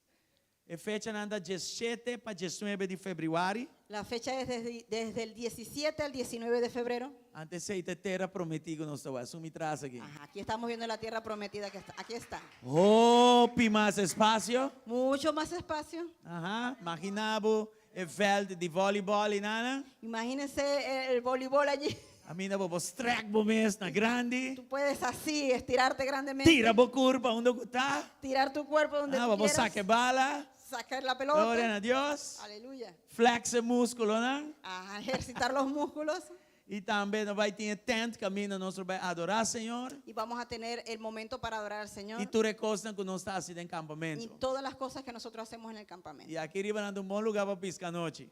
E fechanan ta 17 pa 19 di febrüari.
La fecha es desde el 17 al 19 de febrero.
Anto esei ta tera prometí ku nos ta suma tras aki.
Ajá, aquí estamos viendo la tierra prometida que está. Aquí está.
Hopi mas espasio.
Mucho más espacio.
Ajá, imaginá bo e veld di voleibòl i nada.
Imagínense el voleibol allí.
Ami bo strek bo mes na grandi.
Tú puedes así estirarte grandemente.
Tira bo kurpa unda ku ta.
Tirar tu cuerpo donde
Ah,
tú
bo
quieras.
saka bala.
Sacar la pelota.
Gloria na Dios.
Aleluya.
Flex e múskulonan?
Ajá, ejercitar los músculos.
I tambe nos bai tin tent kaminda nos bai adorá Señor.
Y vamos a tener el momento para adorar al Señor.
I tur e kosnan ku nos ta hasi den
Y
kampamentu.
todas las cosas que nosotros hacemos en el campamento.
I aki riba ta un bon lugá pa piska anochi.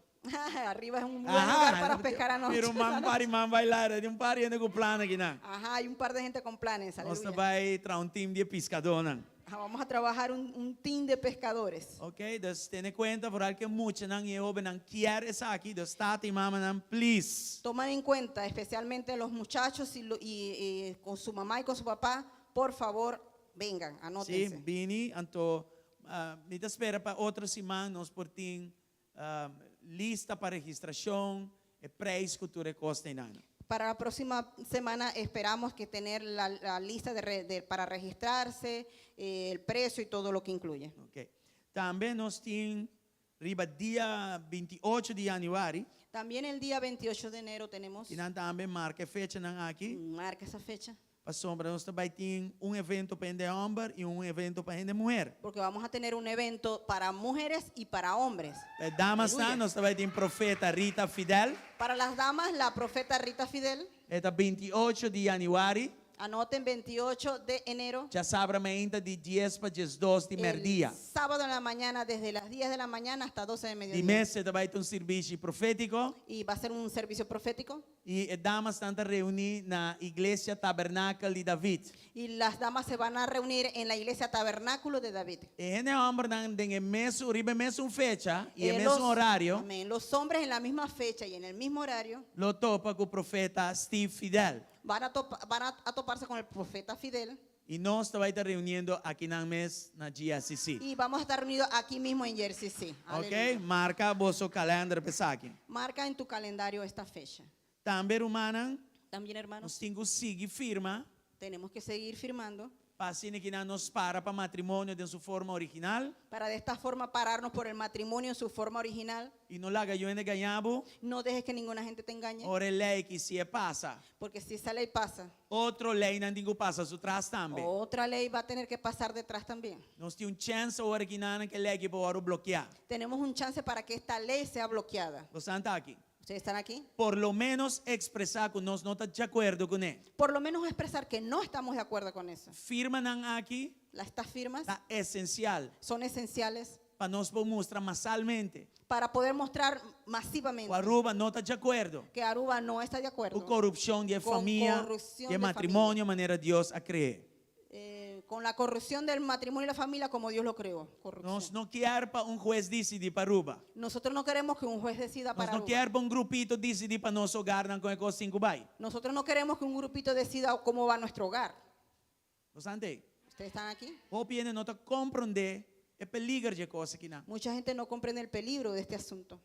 Arriba es un buen lugar para pescar anoche.
Mira un man par i man bailar, tin un par di hende ku plan akinan.
Ajá, hay un par de gente con planes.
Nos
Aleluya.
bai traha un team di piskadónan.
Ajá, vamos a trabajar un team de pescadores.
Ok, dus tene kuenta vooral ku muchanan i hóbennan ke esaki, dus tata i mamanan, please.
Toman en cuenta, especialmente los muchachos y con su mamá y con su papá, por favor, vengan, anótense.
Si, bini, anto, mi ta spera pa otro siman nos por tin lista pa registrashon, e preis ku tur e kosnan.
Para la próxima semana esperamos que tener la lista para registrarse, el precio y todo lo que incluye.
Ok. Tambe nos tin riba dia 28 di yanüari,
También el día 28 de enero tenemos,
i nan tambe marka e fechanan aki,
marca esa fecha,
pasobra nos tambe tin un evento pa hende hòmber i un evento pa hende muhé.
Porque vamos a tener un evento para mujeres y para hombres.
Pa damanan,
Aleluya.
nos tambe tin profeta Rita Fidel.
Para las damas, la profeta Rita Fidel,
E ta 28 di yanüari.
Anoten, 28 de enero.
Djasabra mainta di 10 pa 12 di
El
mèrdia.
sábado en la mañana, desde las 10 de la mañana hasta 12 de
Di
mediodía.
mes tambe tin un servisio profétiko.
Y va a ser un servicio profético.
I e damanan ta reuní na Iglesia Tabernakel di David.
Y las damas se van a reunir en la iglesia Tabernáculo de David.
E hende hòmbernan den e mesun, riba e mesun fecha i e mesun orario,
Amén. Los hombres en la misma fecha y en el mismo horario
lo topa ku profeta Steve Fidel.
van a toparse con el profeta Fidel.
I nos tambe ta reuniendo akinan mes na GSCC.
Y vamos a estar reunidos aquí mismo en Jersey City.
Ok?
Aleluya.
Marka boso kalènder pa esaki.
Marca en tu calendario esta fecha.
Tambe, rumannan,
También, hermanos,
nos tin ku sigui firma
tenemos que seguir firmando
pa asina ku nos para pa matrimonio den su forma original
para de esta forma pararnos por el matrimonio en su forma original.
i no laga niun hende gaña bo.
No dejes que ninguna gente te engañe,
Ora e lei aki si e pasa,
porque si esa ley pasa,
otro leinan tin ku pasa su tras tambe.
Otra ley va a tener que pasar detrás también.
Nos tin un chèns awor akinan ku e lei aki por blokeá.
Tenemos un chance para que esta ley sea bloqueada.
Boso ta aki.
¿Ustedes están aquí?
Por lo menos ekspresá ku nos no ta di akuerdo kuné.
Por lo menos expresar que no estamos de acuerdo con eso.
Firmanan aki
Estas firmas
ta esensial
son esenciales
pa nos por mustra masalmente
para poder mostrar masivamente
ku Aruba no ta di akuerdo
que Aruba no está de
ku
acuerdo
korupshon di
Con
famia,
corrupción
di
de
matrimonio manera Dios a kre'é.
con la corrupción del matrimonio y la familia como Dios lo creó. Corrupción.
Nos no kier pa un hues disidí pa Aruba.
Nosotros no queremos que un juez decida
Nos
para
no
Aruba.
kier pa un grupito disidí pa nos hogarnan kon e kos tin ku bai.
Nosotros no queremos que un grupito decida cómo va nuestro hogar.
Nos ante.
¿Ustedes están aquí?
Hopi hende no ta komprondé e peliger di e kos akinan.
Mucha gente no comprende el peligro de este asunto.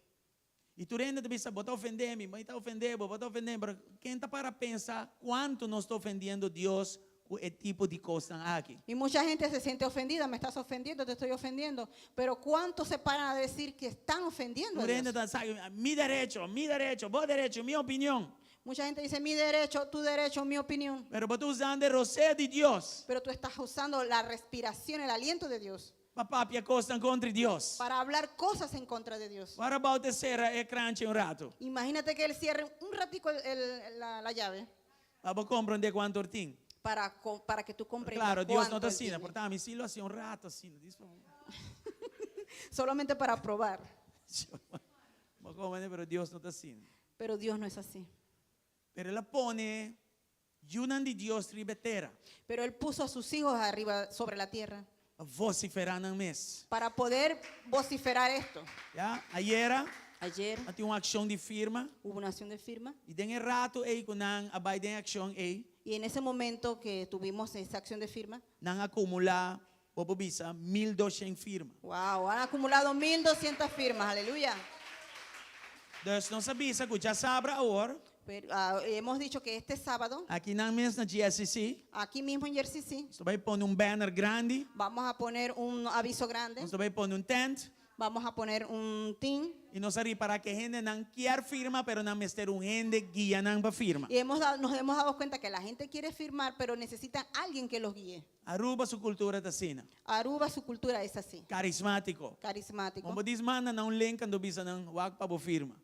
I tur hende ta bisa, bo ta ofendé mi, mi ta ofendé bo, bo ta ofendé mi. Pero ken ta para pensa kuantu nos ta ofendiendo Dios ku e tipo di kosnan aki?
Y mucha gente se siente ofendida, me estás ofendiendo, te estoy ofendiendo. Pero ¿cuántos se paran a decir que están ofendiendo a
Tur hende
Dios?
ta sa, mi derecho, mi derecho, bo derecho, mi opinion.
Mucha gente dice, mi derecho, tu derecho, mi opinión.
Pero bo ta usando e rosea di Dios
Pero tú estás usando la respiración, el aliento de Dios
pa papia kosnan kontra Dios.
para hablar cosas en contra de Dios.
What about e sera e kranchi un ratu?
Imagínate que él cierre un ratico la llave
Pa bo komprondé kuantu tin.
para que tú comprendas
Claro, Dios no
cuánto
ta
él
asina.
tiene.
Por ta mi sí lo hasi un ratu asina.
Solamente para probar.
Bo komprondé, pero Dios no ta asina.
Pero Dios no es así.
Pero el a pone yunan di Dios riba e tera.
Pero él puso a sus hijos arriba sobre la tierra
Pa vosiferá nan mes.
para poder vociferar esto.
Ya? Ayera,
Ayer
a tin un akshon di firma.
hubo una acción de firma
I den e ratu ei ku nan a bai den akshon ei,
y en ese momento que tuvimos esa acción de firma,
nan a akumulá, bo por bisa, 1200 firma.
wow, han acumulado 1200 firmas, aleluya.
Dus nos a bisa ku djasabra awor,
Pero, ah, hemos dicho que este sábado,
aki nan mes na GSCC,
aquí mismo en Jersey City,
nos ta bai pone un banner grandi,
vamos a poner un aviso grande,
nos ta bai pone un tent,
vamos a poner un team.
I nos a ripará ku e hendenan kier firma, pero nan mester un hende guia nan pa firma.
Y nos hemos dado cuenta que la gente quiere firmar, pero necesita alguien que los guíe.
Aruba su kultura ta asina.
Aruba, su cultura es así.
Karismátiko.
Carismático.
Bo no por manda nan un link anto bisa nan wak pa bo firma.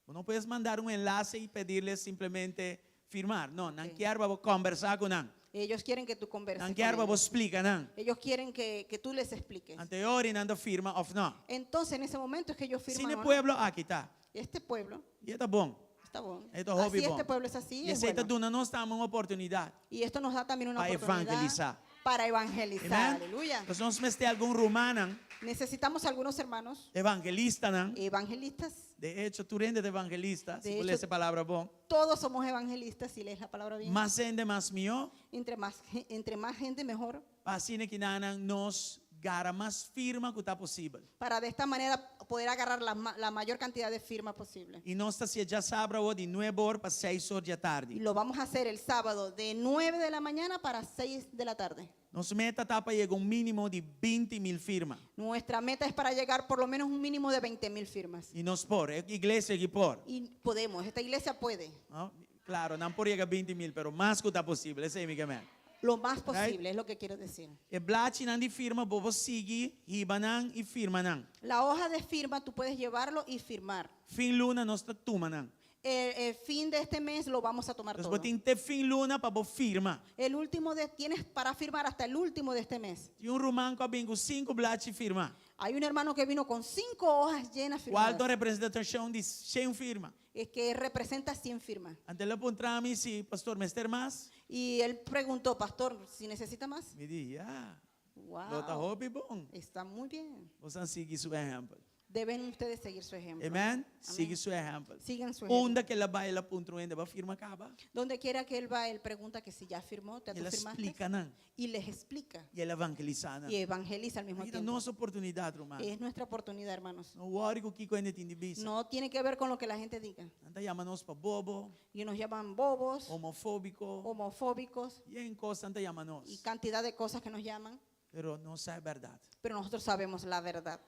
Bo no puedes mandar un enlace y pedirles simplemente firmar. No, nan kier pa bo kombersá ku nan.
Ellos quieren que tú converses
Nan
con
kier pa bo
ellos.
splika nan.
Ellos quieren que tú les expliques.
Anto e ora nan ta firma òf no.
Entonces, en ese momento es que ellos firman
Asina
o no.
pueblo aki ta.
Este pueblo
I e ta bon.
está bon.
E ta hopi
Así
bon.
este pueblo es así,
I
es
esei ta
bueno.
duna nos tambe un oportunidat.
Y esto nos da también una
Pa
oportunidad
evangelisá.
para evangelizar.
Amen.
Aleluya.
Entonces nos mester algun rumannan.
Necesitamos algunos hermanos
Evangelistanan.
evangelistas.
De hecho, tur hende ta evangelista,
De
si bo
hecho,
lesa e palabra bon.
Todos somos evangelistas, si lees la palabra bien.
Mas hende, mas mihó.
Entre más gente, mejor.
Pa asina akinan nos gara mas firma ku ta posibel.
Para de esta manera poder agarrar la mayor cantidad de firmas posible.
I nos ta hasié djasabra awor di nuebe or pa seis or di
Y
atardi.
lo vamos a hacer el sábado de 9 de la mañana para 6 de la tarde.
Nos meta ta pa yega un mínimo di 20 mil firma.
Nuestra meta es para llegar por lo menos un mínimo de 20 mil firmas.
I nos por, e iglesia aki por.
Y podemos, esta iglesia puede.
No? Klaro, nan por yega 20 mil, pero mas ku ta posibel, esei mi ke men.
Lo más
Right?
posible, es lo que quiero decir.
E blachinan di firma, bo por sigui, hiba nan i firma nan.
La hoja de firma tú puedes llevarlo y firmar.
Fin luna nos ta tuma nan.
El fin de este mes lo vamos a tomar
Entonces,
todo.
bo tin te fin luna pa bo firma.
El último de, tienes para firmar hasta el último de este mes.
Tin un ruman ku a bin ku sinku blachi firmá.
Hay un hermano que vino con 5 hojas llenas
Kual
firmadas.
ta representashon di 100 firma.
Es que representa 100 firmas.
Anto el a puntra mi si, pastor, mester mas?
Y él preguntó, pastor, si necesita más.
Mi di, ya.
Wow.
Lo ta hopi bon.
Está muy bien.
Boso sigui su ehèmpel.
Deben ustedes seguir su ejemplo.
Amen?
Amén.
Sigui su ehèmpel.
Sigan su ejemplo.
Unda ku el a bai, el a puntra un hende, b'a firma kaba.
Donde quiera que él va, él pregunta que si ya firmó, ¿te
El
tú firmaste?
splika nan.
Y les explica.
I el a evangelisá nan.
Y evangeliza al mismo
Aki ta
tiempo.
nos oportunidat, ruman.
Es nuestra oportunidad, hermanos.
No worry ku kiko hende tin di bisa.
No tiene que ver con lo que la gente diga.
Nan ta yama nos pa bobo,
Y nos llaman bobos,
homofóbiko,
homofóbicos
yen kos nan ta yama nos.
y cantidad de cosas que nos llaman.
Pero nos sa e bèrdat.
Pero nosotros sabemos la verdad.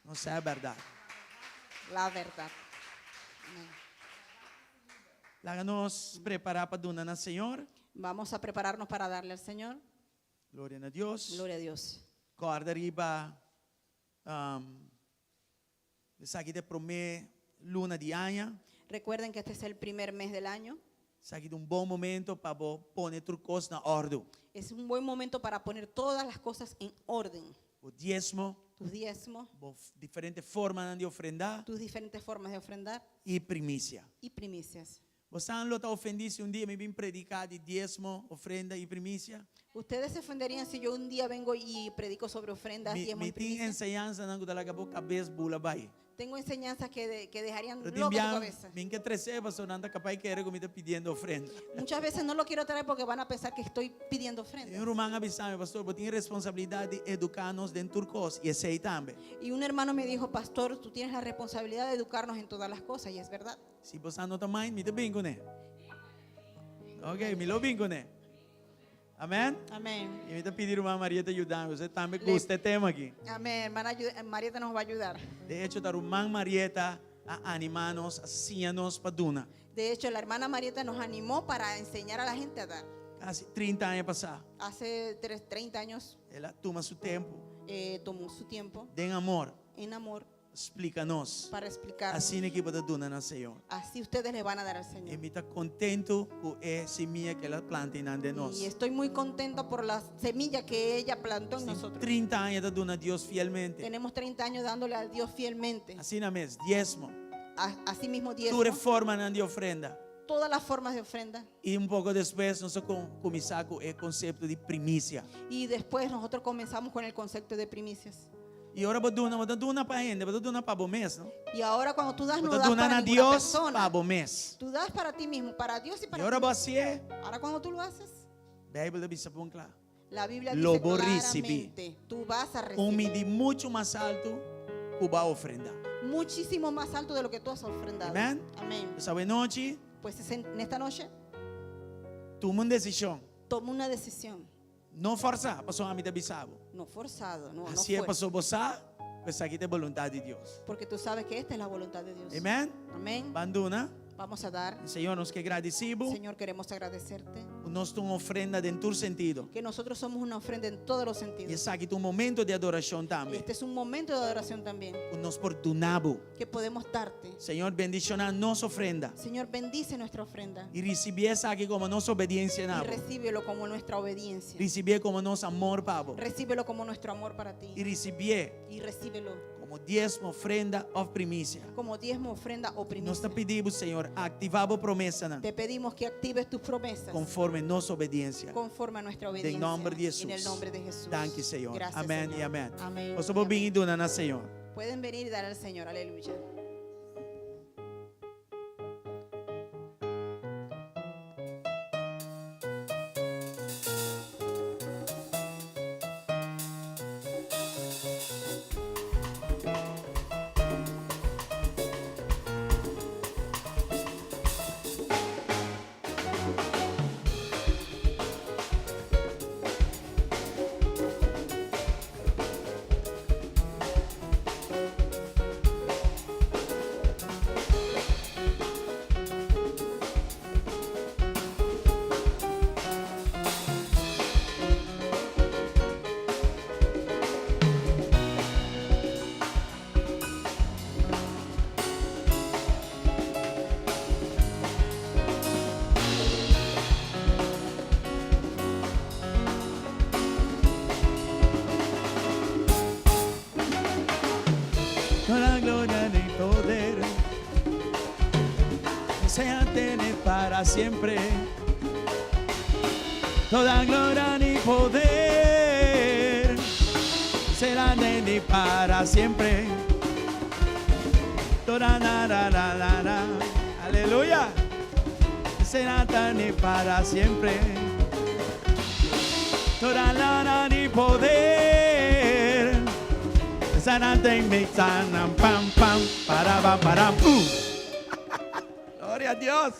Nos sa e bèrdat.
La verdad. Amén.
Laga nos prepará pa duna na Señor.
Vamos a prepararnos para darle al Señor.
Gloria na Dios.
Gloria a Dios.
Kòrda riba um, esaki ta e promé luna di aña.
Recuerden que este es el primer mes del año.
Esaki ta un bon momento pa bo pone tur kos na òrdu.
Es un buen momento para poner todas las cosas en orden.
Bo diesmo,
Tus diezmos,
bo diferente formanan di ofrendá
tus diferentes formas de ofrendar
i primisia.
y primicias.
Bosan lo ta ofendí si un dia mi bin prediká di diesmo, ofrenda i primisia?
Ustedes se ofenderían si yo un día vengo y predico sobre ofrendas,
Mi,
diezmo
mi
y
tin
primicias.
enseñansanan ku ta laga bo kabes bula bai.
Tengo enseñanzas que, de- que dejarían
Pero tin
loca tu
bia,
cabeza.
mi n' ke trese pasobra nan ta kapaz kere ku mi ta pidiendo ofrenda.
Muchas veces no lo quiero traer porque van a pensar que estoy pidiendo
I
ofrendas.
un ruman a bisa mi, Pastor, bo tin responsabilidat di eduká nos den tur kos, i esei tambe.
Y un hermano me dijo, pastor, tú tienes la responsabilidad de educarnos en todas las cosas, y es verdad.
Si bosan no ta mind, mi ta bin kuné. Ok, mi lo bin kuné. Amèn?
Amén.
I mi ta pidi ruman Marieta yuda mi, pasobra e tambe
Le-
gusta e tema aki.
Amén. Hermana ayu- Marieta nos va a ayudar.
De echo, ta ruman Marieta a animá nos, a siña nos pa duna.
De hecho, la hermana Marieta nos animó para enseñar a la gente a dar.
Kasi 30 aña pasá,
Hace tres- 30 años
el a tuma su tempu
eh, tomó su tiempo
den amor
en amor
splika nos.
para explicar.
Asina ku bo ta duna na Señor.
Así ustedes le van a dar al
I
Señor.
mi ta kontentu ku e simia ku el a planta einan den nos.
Y estoy muy contenta por la semilla que ella plantó en
Tin
nosotros.
30 aña ta duna Dios fielmente.
Tenemos 30 años dándole a Dios fielmente.
Asina mes, diesmo.
A- Así mismo diezmo.
Tur e formanan di ofrenda.
Todas las formas de ofrenda.
I un poko despues nos a kuminsá ku e konsepto di primisia.
Y después nosotros comenzamos con el concepto de primicias.
I ora bo duna, bo ta duna pa hende, bo ta duna pa bo mes, no?
Y ahora cuando tú das,
Bo
no
ta
das
duna
para
na
ninguna
Dios
persona.
pa bo mes.
Tú das para ti mismo, para Dios y
I
para
ora
ti
bo hasié,
Ahora cuando tú lo haces,
Beibel ta bisa bon kla.
la Biblia
Lo
dice
bo risibí.
claramente, tú vas a
Un
recibir
midi muchu mas altu ku bo a ofrendá.
muchísimo más alto de lo que tú has ofrendado.
Amén.
Amén.
Pues awe nochi,
Pues es en esta noche,
tuma un desishon.
toma una decisión.
No fòrsá, pasobra ami ta bisa bo.
No forzado, no, no
Hasié
fuerza.
pasobra bo sa, ku esaki ta e boluntat di Dios.
Porque tú sabes que esta es la voluntad de Dios.
Amén.
Amén.
Ban duna.
Vamos a dar.
Señor, nos ke gradisí bo.
Señor, queremos agradecerte.
Nos ta un ofrenda den tur sentido.
Que nosotros somos una ofrenda en todos los
I
sentidos.
esaki ta un momento di adorashon tambe.
Este es un momento de adoración también.
Ku nos por duna bo.
Que podemos darte.
Señor, bendishoná nos ofrenda.
Señor, bendice nuestra ofrenda.
I risibí esaki komo nos obedensia na
Y
bo.
recíbelo como nuestra obediencia.
Risibié komo nos amor pa bo.
Recíbelo como nuestro amor para ti.
I risibié
Y recíbelo
komo diesmo, ofrenda òf primisia.
como diezmo, ofrenda o
Nos
primicia.
ta pidi bo, Señor, aktivá bo promesanan
Te pedimos que actives tus promesas
konforme nos obedensia.
conforme a nuestra
Den
obediencia.
nòmber di
En el
Hesus.
nombre de Jesús.
Danki, Señor.
Gracias,
Amèn
Señor.
i amèn.
Amén.
Boso
y
por
amén.
bin i duna na Señor.
Pueden venir y dar al Señor. Aleluya.
Toda gloria y poder sea tener para siempre. Toda gloria y poder será de ti para siempre. Toda la la la la la. Aleluya. Será tan y para siempre. Toda la la y poder. Será de mi tan pam pam para pam para pum. Gloria a Dios.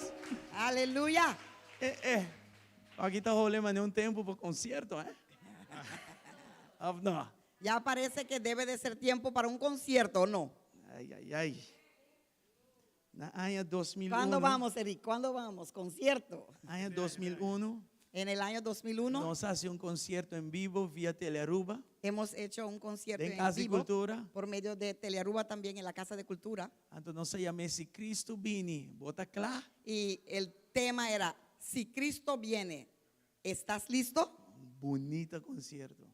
Aleluya.
Eh, eh. Aki ta hole manera un tempu pa konsierto, eh? Òf no?
Ya parece que debe de ser tiempo para un concierto, ¿o no?
Ai, ai, ai. Na aña 2001.
¿Cuándo vamos, Eric? ¿Cuándo vamos? Concierto.
Aña 2001.
En el año 2001
Nos a hasi un konsierto en bibo via Telearuba.
hemos hecho un concierto
Den
en
Cas di
vivo
Cultura.
por medio de Telearuba también en la Casa de Cultura.
Anto nos a yam'é Si Cristo Bini, Bo Ta Kla?
Y el tema era, Si Cristo viene, ¿estás listo?
Bunita konsierto.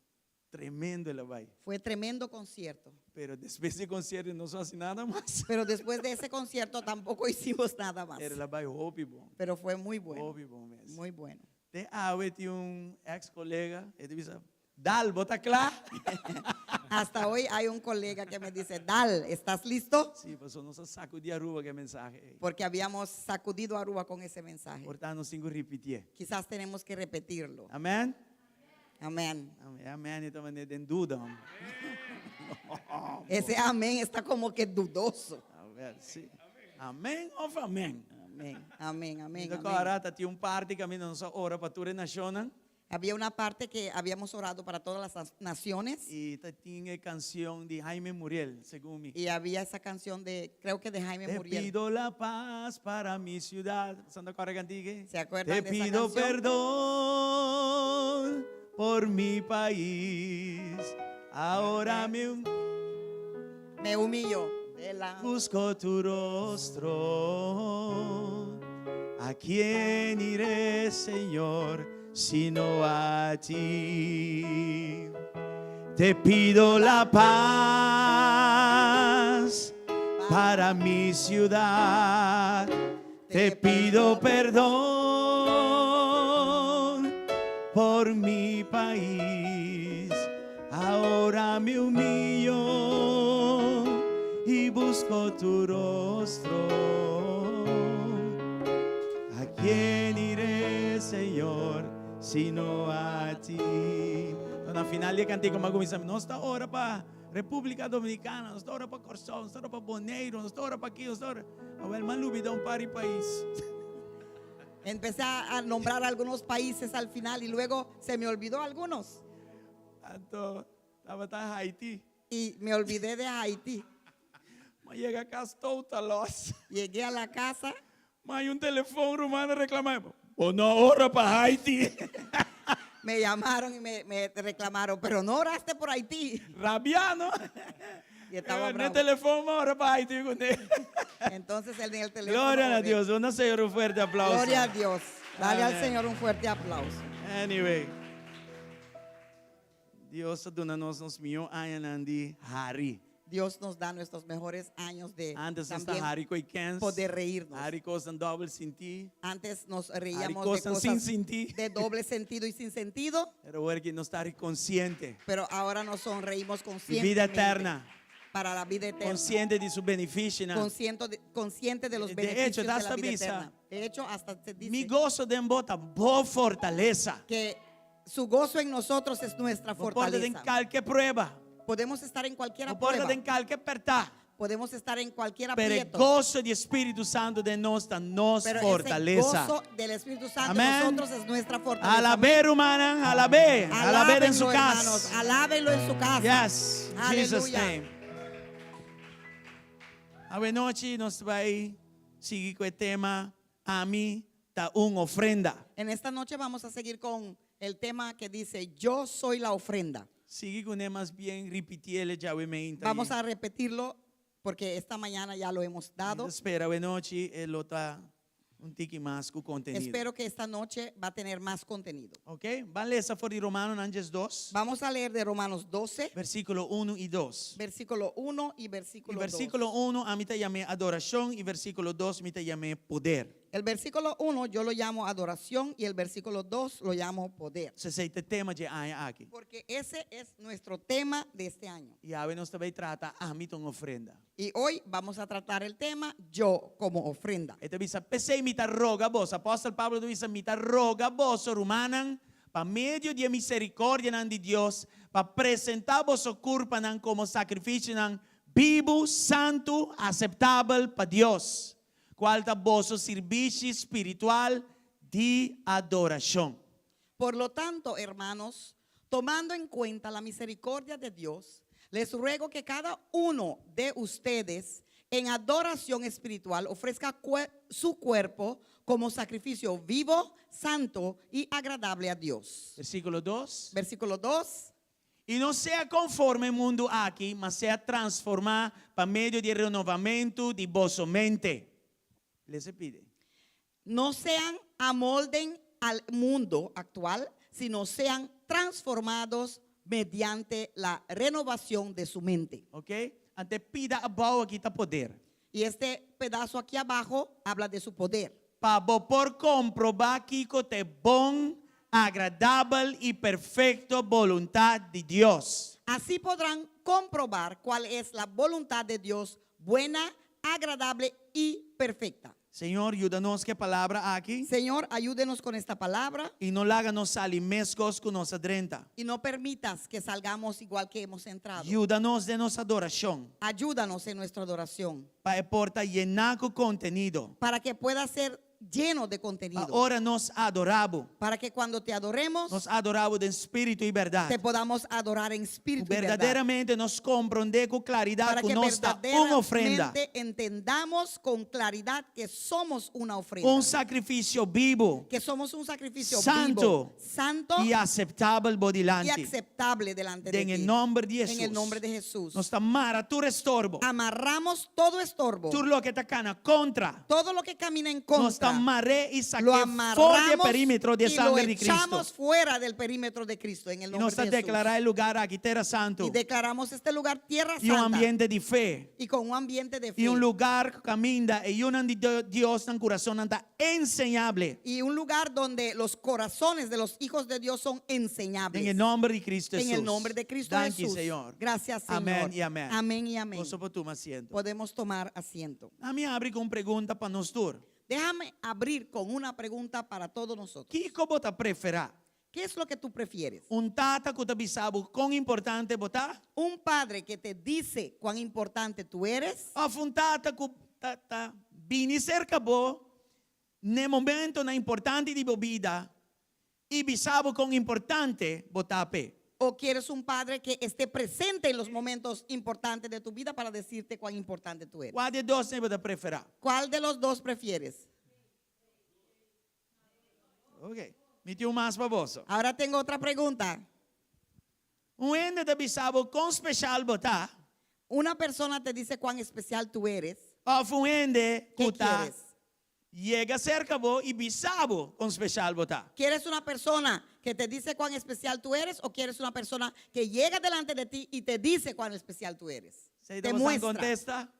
Tremendo el a bai.
Fue tremendo concierto.
Pero despues di e konsierto nos no a hasi nada mas.
Pero después de ese concierto tampoco hicimos nada más.
Pero el a bai hopi bon.
Pero fue muy bueno.
Hopi bon mes.
Muy bueno.
Te awe tin un ex colega, e ta bisa, Dal, bo ta kla?
Hasta hoy hay un colega que me dice, Dal, ¿estás listo?
Sí, pasobra nos a sacudí Aruba ku e mensahe ei.
Porque habíamos sacudido Aruba con ese mensaje.
Por tanto, nos tin ku ripitié.
Quizás tenemos que repetirlo.
Amén?
Amén.
Amén. Amén e ta manera den duda.
Ese amén está como que dudoso.
A ver, sí. Amén of amén?
Amén, amén, amén.
Entonces,
amén.
ahora ta tin un parti kaminda nos a ora pa tur e nashonnan.
Había una parte que habíamos orado para todas las naciones.
I ta tin e kanshon di Jaime Muriel, segun mi.
Y había esa canción de, creo que de Jaime
Te
Muriel.
pido la paz para mi ciudad. Santa Clara Cantique.
¿Se acuerdan
Te
de esa
pido
canción?
perdón por mi país. Ahora me
Me humillo de la
busco tu rostro. ¿A quién iré, Señor, sino a ti? Te pido la paz para mi ciudad. Te pido perdón por mi país. Ahora me humillo y busco tu rostro. ¿A quién iré, Señor, sino a ti? Na final di e kantika, m'a kuminsá, nos ta ora pa Repúblika Dominikana, nos ta ora pa Kòrsou, nos ta ora pa Boneiru, nos ta ora pa aki, nos ta ora. Awel, m'a lubidá un par di pais.
Empecé a nombrar algunos países al final y luego se me olvidó algunos.
Anto, tabata Haiti.
Y me olvidé de Haití.
M'a yega kas total loss.
Llegué a la casa.
M'a haña un telefòn, ruman a reklamá, Bo no a ora pa Haiti.
Me llamaron y me, me reclamaron, pero no oraste por Haití.
Rabiá, no?
Y estaba
E
bravo.
telefòn m'a ora pa Haiti kuné.
Entonces él en el teléfono.
Gloria a
oré.
Dios. Duna Señor un fuerte aplauso.
Gloria a Dios. Dale al
Amén.
Señor un fuerte aplauso.
Anyway. Dios a duna nos nos mihó añanan di hari.
Dios nos da nuestros mejores años de
Antes nos ta
también
hari ko'i kens.
poder reírnos.
Hari kosnan dòbel sintí.
Antes nos
Hari
reíamos de
kosnan sin
cosas
sintí.
de doble sentido y sin sentido,
Pero awor aki nos ta hari konsiente.
pero ahora nos sonreímos
Di
conscientemente.
bida eterna.
Para la vida eterna.
Konsiente di su benefisionan.
Consciente de, consciente de los
De
beneficios
hecho,
de la
hasta
vida
bisa.
eterna. De hecho, hasta se dice
Mi goso den bo ta bo fortalesa.
que su gozo en nosotros es nuestra
Bo por ta den
fortaleza.
kalke prueba.
Podemos estar en cualquier
Bo por ta
prueba.
den kalke pèrtá.
Podemos estar en cualquier
Pero e
aprieto.
goso di Spiritu Santu den nos ta nos
Pero ese
fortalesa.
gozo del Espíritu Santo en
Amén.
nosotros es nuestra fortaleza.
Alab'é, rumannan, alab'é. Alab'é den su
Alábenlo, hermanos.
kas.
Alábenlo en su casa.
Yes, Jesus
Aleluya.
name. Awe nochi nos ta bai sigui ku e tema Ami ta un ofrenda.
En esta noche vamos a seguir con el tema que dice Yo soy la ofrenda.
Sigui kuné mas bien ripitié djawe mainta.
Vamos a repetirlo porque esta mañana ya lo hemos dado.
Spera awe nochi e lo ta un tiki mas ku kontenido.
Espero que esta noche va a tener más contenido.
Ok? Ban lesa for di Romanonan 12,
Vamos a leer de Romanos 12,
versíkulo 1 i 2.
versículo 1 y
I
versículo 2.
versíkulo 1 ami ta yam'é adorashon i versíkulo 2 mi ta yam'é poder.
El versículo 1 yo lo llamo adoración y el versículo 2 lo llamo poder.
Esei ta e tema di e aña aki.
Porque ese es nuestro tema de este año.
I awe nos ta bai trata ami ta un ofrenda.
Y hoy vamos a tratar el tema yo como ofrenda.
E ta bisa, P'esei mi ta roga boso. Apòstel Pablo ta bisa, Mi ta roga boso, rumannan, pa medio di e miserikòrdianan di Dios, pa presentá boso kurpanan komo sakrifisionan bibu, santu, aseptabel pa Dios, kual ta boso sirbishi spiritual di adorashon.
Por lo tanto, hermanos, tomando en cuenta la misericordia de Dios, les ruego que cada uno de ustedes en adoración espiritual ofrezca su cuerpo. como sacrificio vivo, santo y agradable a Dios.
Versíkulo 2.
Versículo 2.
I no sea konforme mundu aki, ma sea transformá pa medio di renovamentu di boso mente. Lesa pidi.
No sean amolden al mundo actual, sino sean transformados mediante la renovación de su mente.
Ok? Anto e pida abou aki ta poder.
Y este pedazo aquí abajo habla de su poder.
Pa bo por komprobá kiko ta e bon, agradabel i perfekto boluntat di Dios.
Así podrán comprobar cuál es la voluntad de Dios, buena, agradable y perfecta.
Señor, yuda nos ku e palabra aki.
Señor, ayúdenos con esta palabra.
I no laga nos sali meskos ku nos a drenta.
Y no permitas que salgamos igual que hemos entrado.
Yuda nos den nos adorashon.
Ayúdanos en nuestra adoración.
Pa e por ta yená ku kontenido.
Para que pueda ser lleno de
Pa
contenido.
ora nos adorá bo.
Para que cuando te adoremos,
Nos adorá bo den spiritu i bèrdat.
te podamos adorar en espíritu y verdad.
Berdaderamente nos komprondé ku klaridat
Para
ku
que
nos ta un ofrenda.
verdaderamente entendamos con claridad que somos una ofrenda.
Un sakrifisio bibu.
Que somos un sacrificio
Santo.
vivo, santo
I aseptabel bo
y
dilanti.
aceptable delante de
Den e
ti.
nòmber di
En el
Hesus.
nombre de Jesús.
Nos ta mara tur estorbo.
Amarramos todo estorbo.
Tur loke ta kana kontra.
Todo lo que camina en
Nos ta
contra.
mar'é i
Lo
sak'é for di
amarramos
perímetro di
y lo
sanger di Kristu.
echamos fuera del perímetro de Cristo en el
I nos
nombre
ta
de Jesús.
deklará e lugá aki tera santu.
Y declaramos este lugar tierra
I un
santa
ambiente di fe.
y con un ambiente de fe.
I un lugá kaminda e yunan di Dios nan kurason ta enseñabel.
Y un lugar donde los corazones de los hijos de Dios son enseñables.
Den e nòmber di Kristu
En
Hesus.
el nombre de Cristo
Danki,
Jesús.
Señor.
Gracias, Señor.
Amèn i amèn.
Amén y amén.
Boso por tuma asiento.
Podemos tomar asiento.
Ami habri ku un pregunta pa nos tur.
Déjame abrir con una pregunta para todos nosotros.
Kiko bo ta preferá?
¿Qué es lo que tú prefieres?
Un tata ku ta bisa bo kon importante bo ta?
Un padre que te dice cuán importante tú eres.
Òf un tata ku ta ta bini serka bo n'e momentonan importante di bo bida i bisa bo kon importante bo ta p'e?
¿O quieres un padre que esté presente en los momentos importantes de tu vida para decirte cuán importante tú eres?
Kua di e dosnan bo ta preferá?
¿Cuál de los dos prefieres?
Ok, mi tin un mas pa boso.
Ahora tengo otra pregunta.
Un hende ta bisa bo kon speshal bo ta.
Una persona te dice cuán especial tú eres.
Òf un hende
¿Qué
ku ta
quieres?
yega serka bo i bisa bo kon speshal bo ta.
¿Quieres una persona que te dice cuán especial tú eres o quieres una persona que llega delante de ti y te dice cuán especial tú eres?
Esei
Te
ta boso
muestra.
kontesta?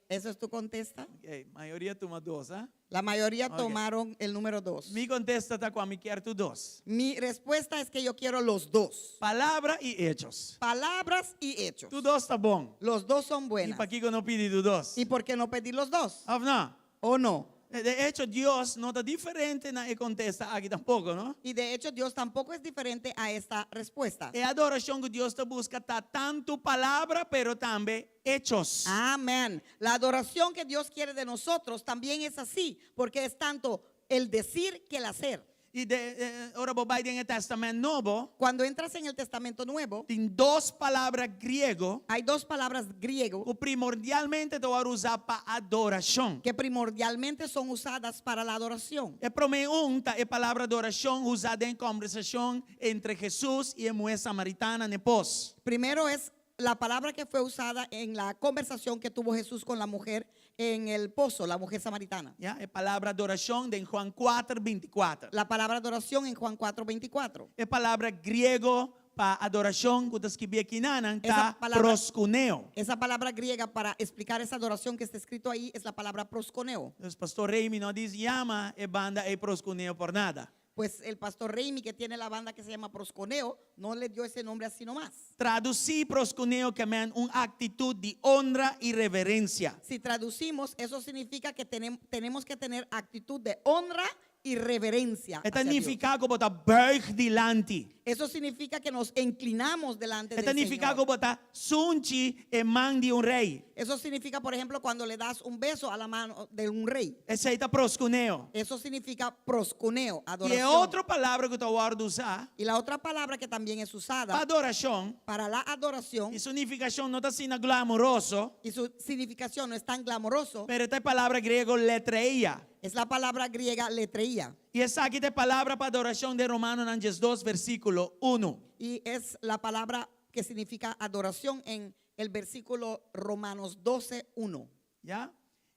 ¿Eso es tu contesta?
Ok, mayoria a tuma dos, ah?
La mayoría
Ok.
tomaron el número dos.
Mi kontesta ta ku ami kier tur dos.
Mi respuesta es que yo quiero los dos.
Palabra i hechos.
Palabras y hechos.
Tur dos ta bon.
Los dos son
I
buenas.
pakiko no pidi tur dos?
¿Y por qué no pedir los dos?
Òf no?
¿O no?
De echo, Dios no ta diferente na e kontesta aki tampoko, no?
Y de hecho Dios tampoco es diferente a esta respuesta.
E adorashon ku Dios ta buska ta tantu palabra, pero tambe hechos.
Amén. La adoración que Dios quiere de nosotros también es así, porque es tanto el decir que el hacer.
I de, ora bo bai den e Tèstamènt Nobo,
Cuando entras en el Testamento Nuevo,
tin dos palabra griego
hay dos palabras griego
ku primordialmente ta wòrdu usá pa adorashon.
que primordialmente son usadas para la adoración.
E promé un ta e palabra adorashon usá den kombersashon entre Hesus i e muhé samaritana na e pos.
Primero es la palabra que fue usada en la conversación que tuvo Jesús con la mujer en el pozo, la mujer samaritana.
Ya, e palabra adorashon den Juan 4, 24.
La palabra adoración en Juan 4, 24.
E palabra griego pa adorashon ku ta skibí akinan
Esa
ta
palabra-
proskuneo.
Esa palabra griega para explicar esa adoración que está escrito ahí es la palabra prosconeo.
Entonces, Pastor Remy no a yama e banda ei proskuneo por nada.
Pues el pastor Reimi, que tiene la banda que se llama Prosconeo, no le dio ese nombre así nomás.
Tradusí proskuneo ke men un aktitut di honra i reverensia.
Si traducimos, eso significa que tenemos que tener actitud de honra y reverencia.
E ta
hacia Dios.
nifiká ku bo ta buig dilanti.
Eso significa que nos inclinamos delante
E ta
del
nifiká
Señor.
ku bo ta sunchi e man di un rei.
Eso significa, por ejemplo, cuando le das un beso a la mano de un rey.
Esei ta proskuneo.
Eso significa proscuneo,
I e
adoración.
otro palabra ku ta wòrdu usá
Y la otra palabra que también es
pa
usada
adorashon,
para la adoración
i su nifikashon no ta asina glamoroso,
y su significación no es tan glamoroso,
pero ta e palabra griego letreia.
es la palabra griega letreía.
I esaki ta e palabra pa adorashon den Romanonan 12 versíkulo 1.
Y es la palabra que significa adoración en el versículo Romanos 12, 1.
Ya?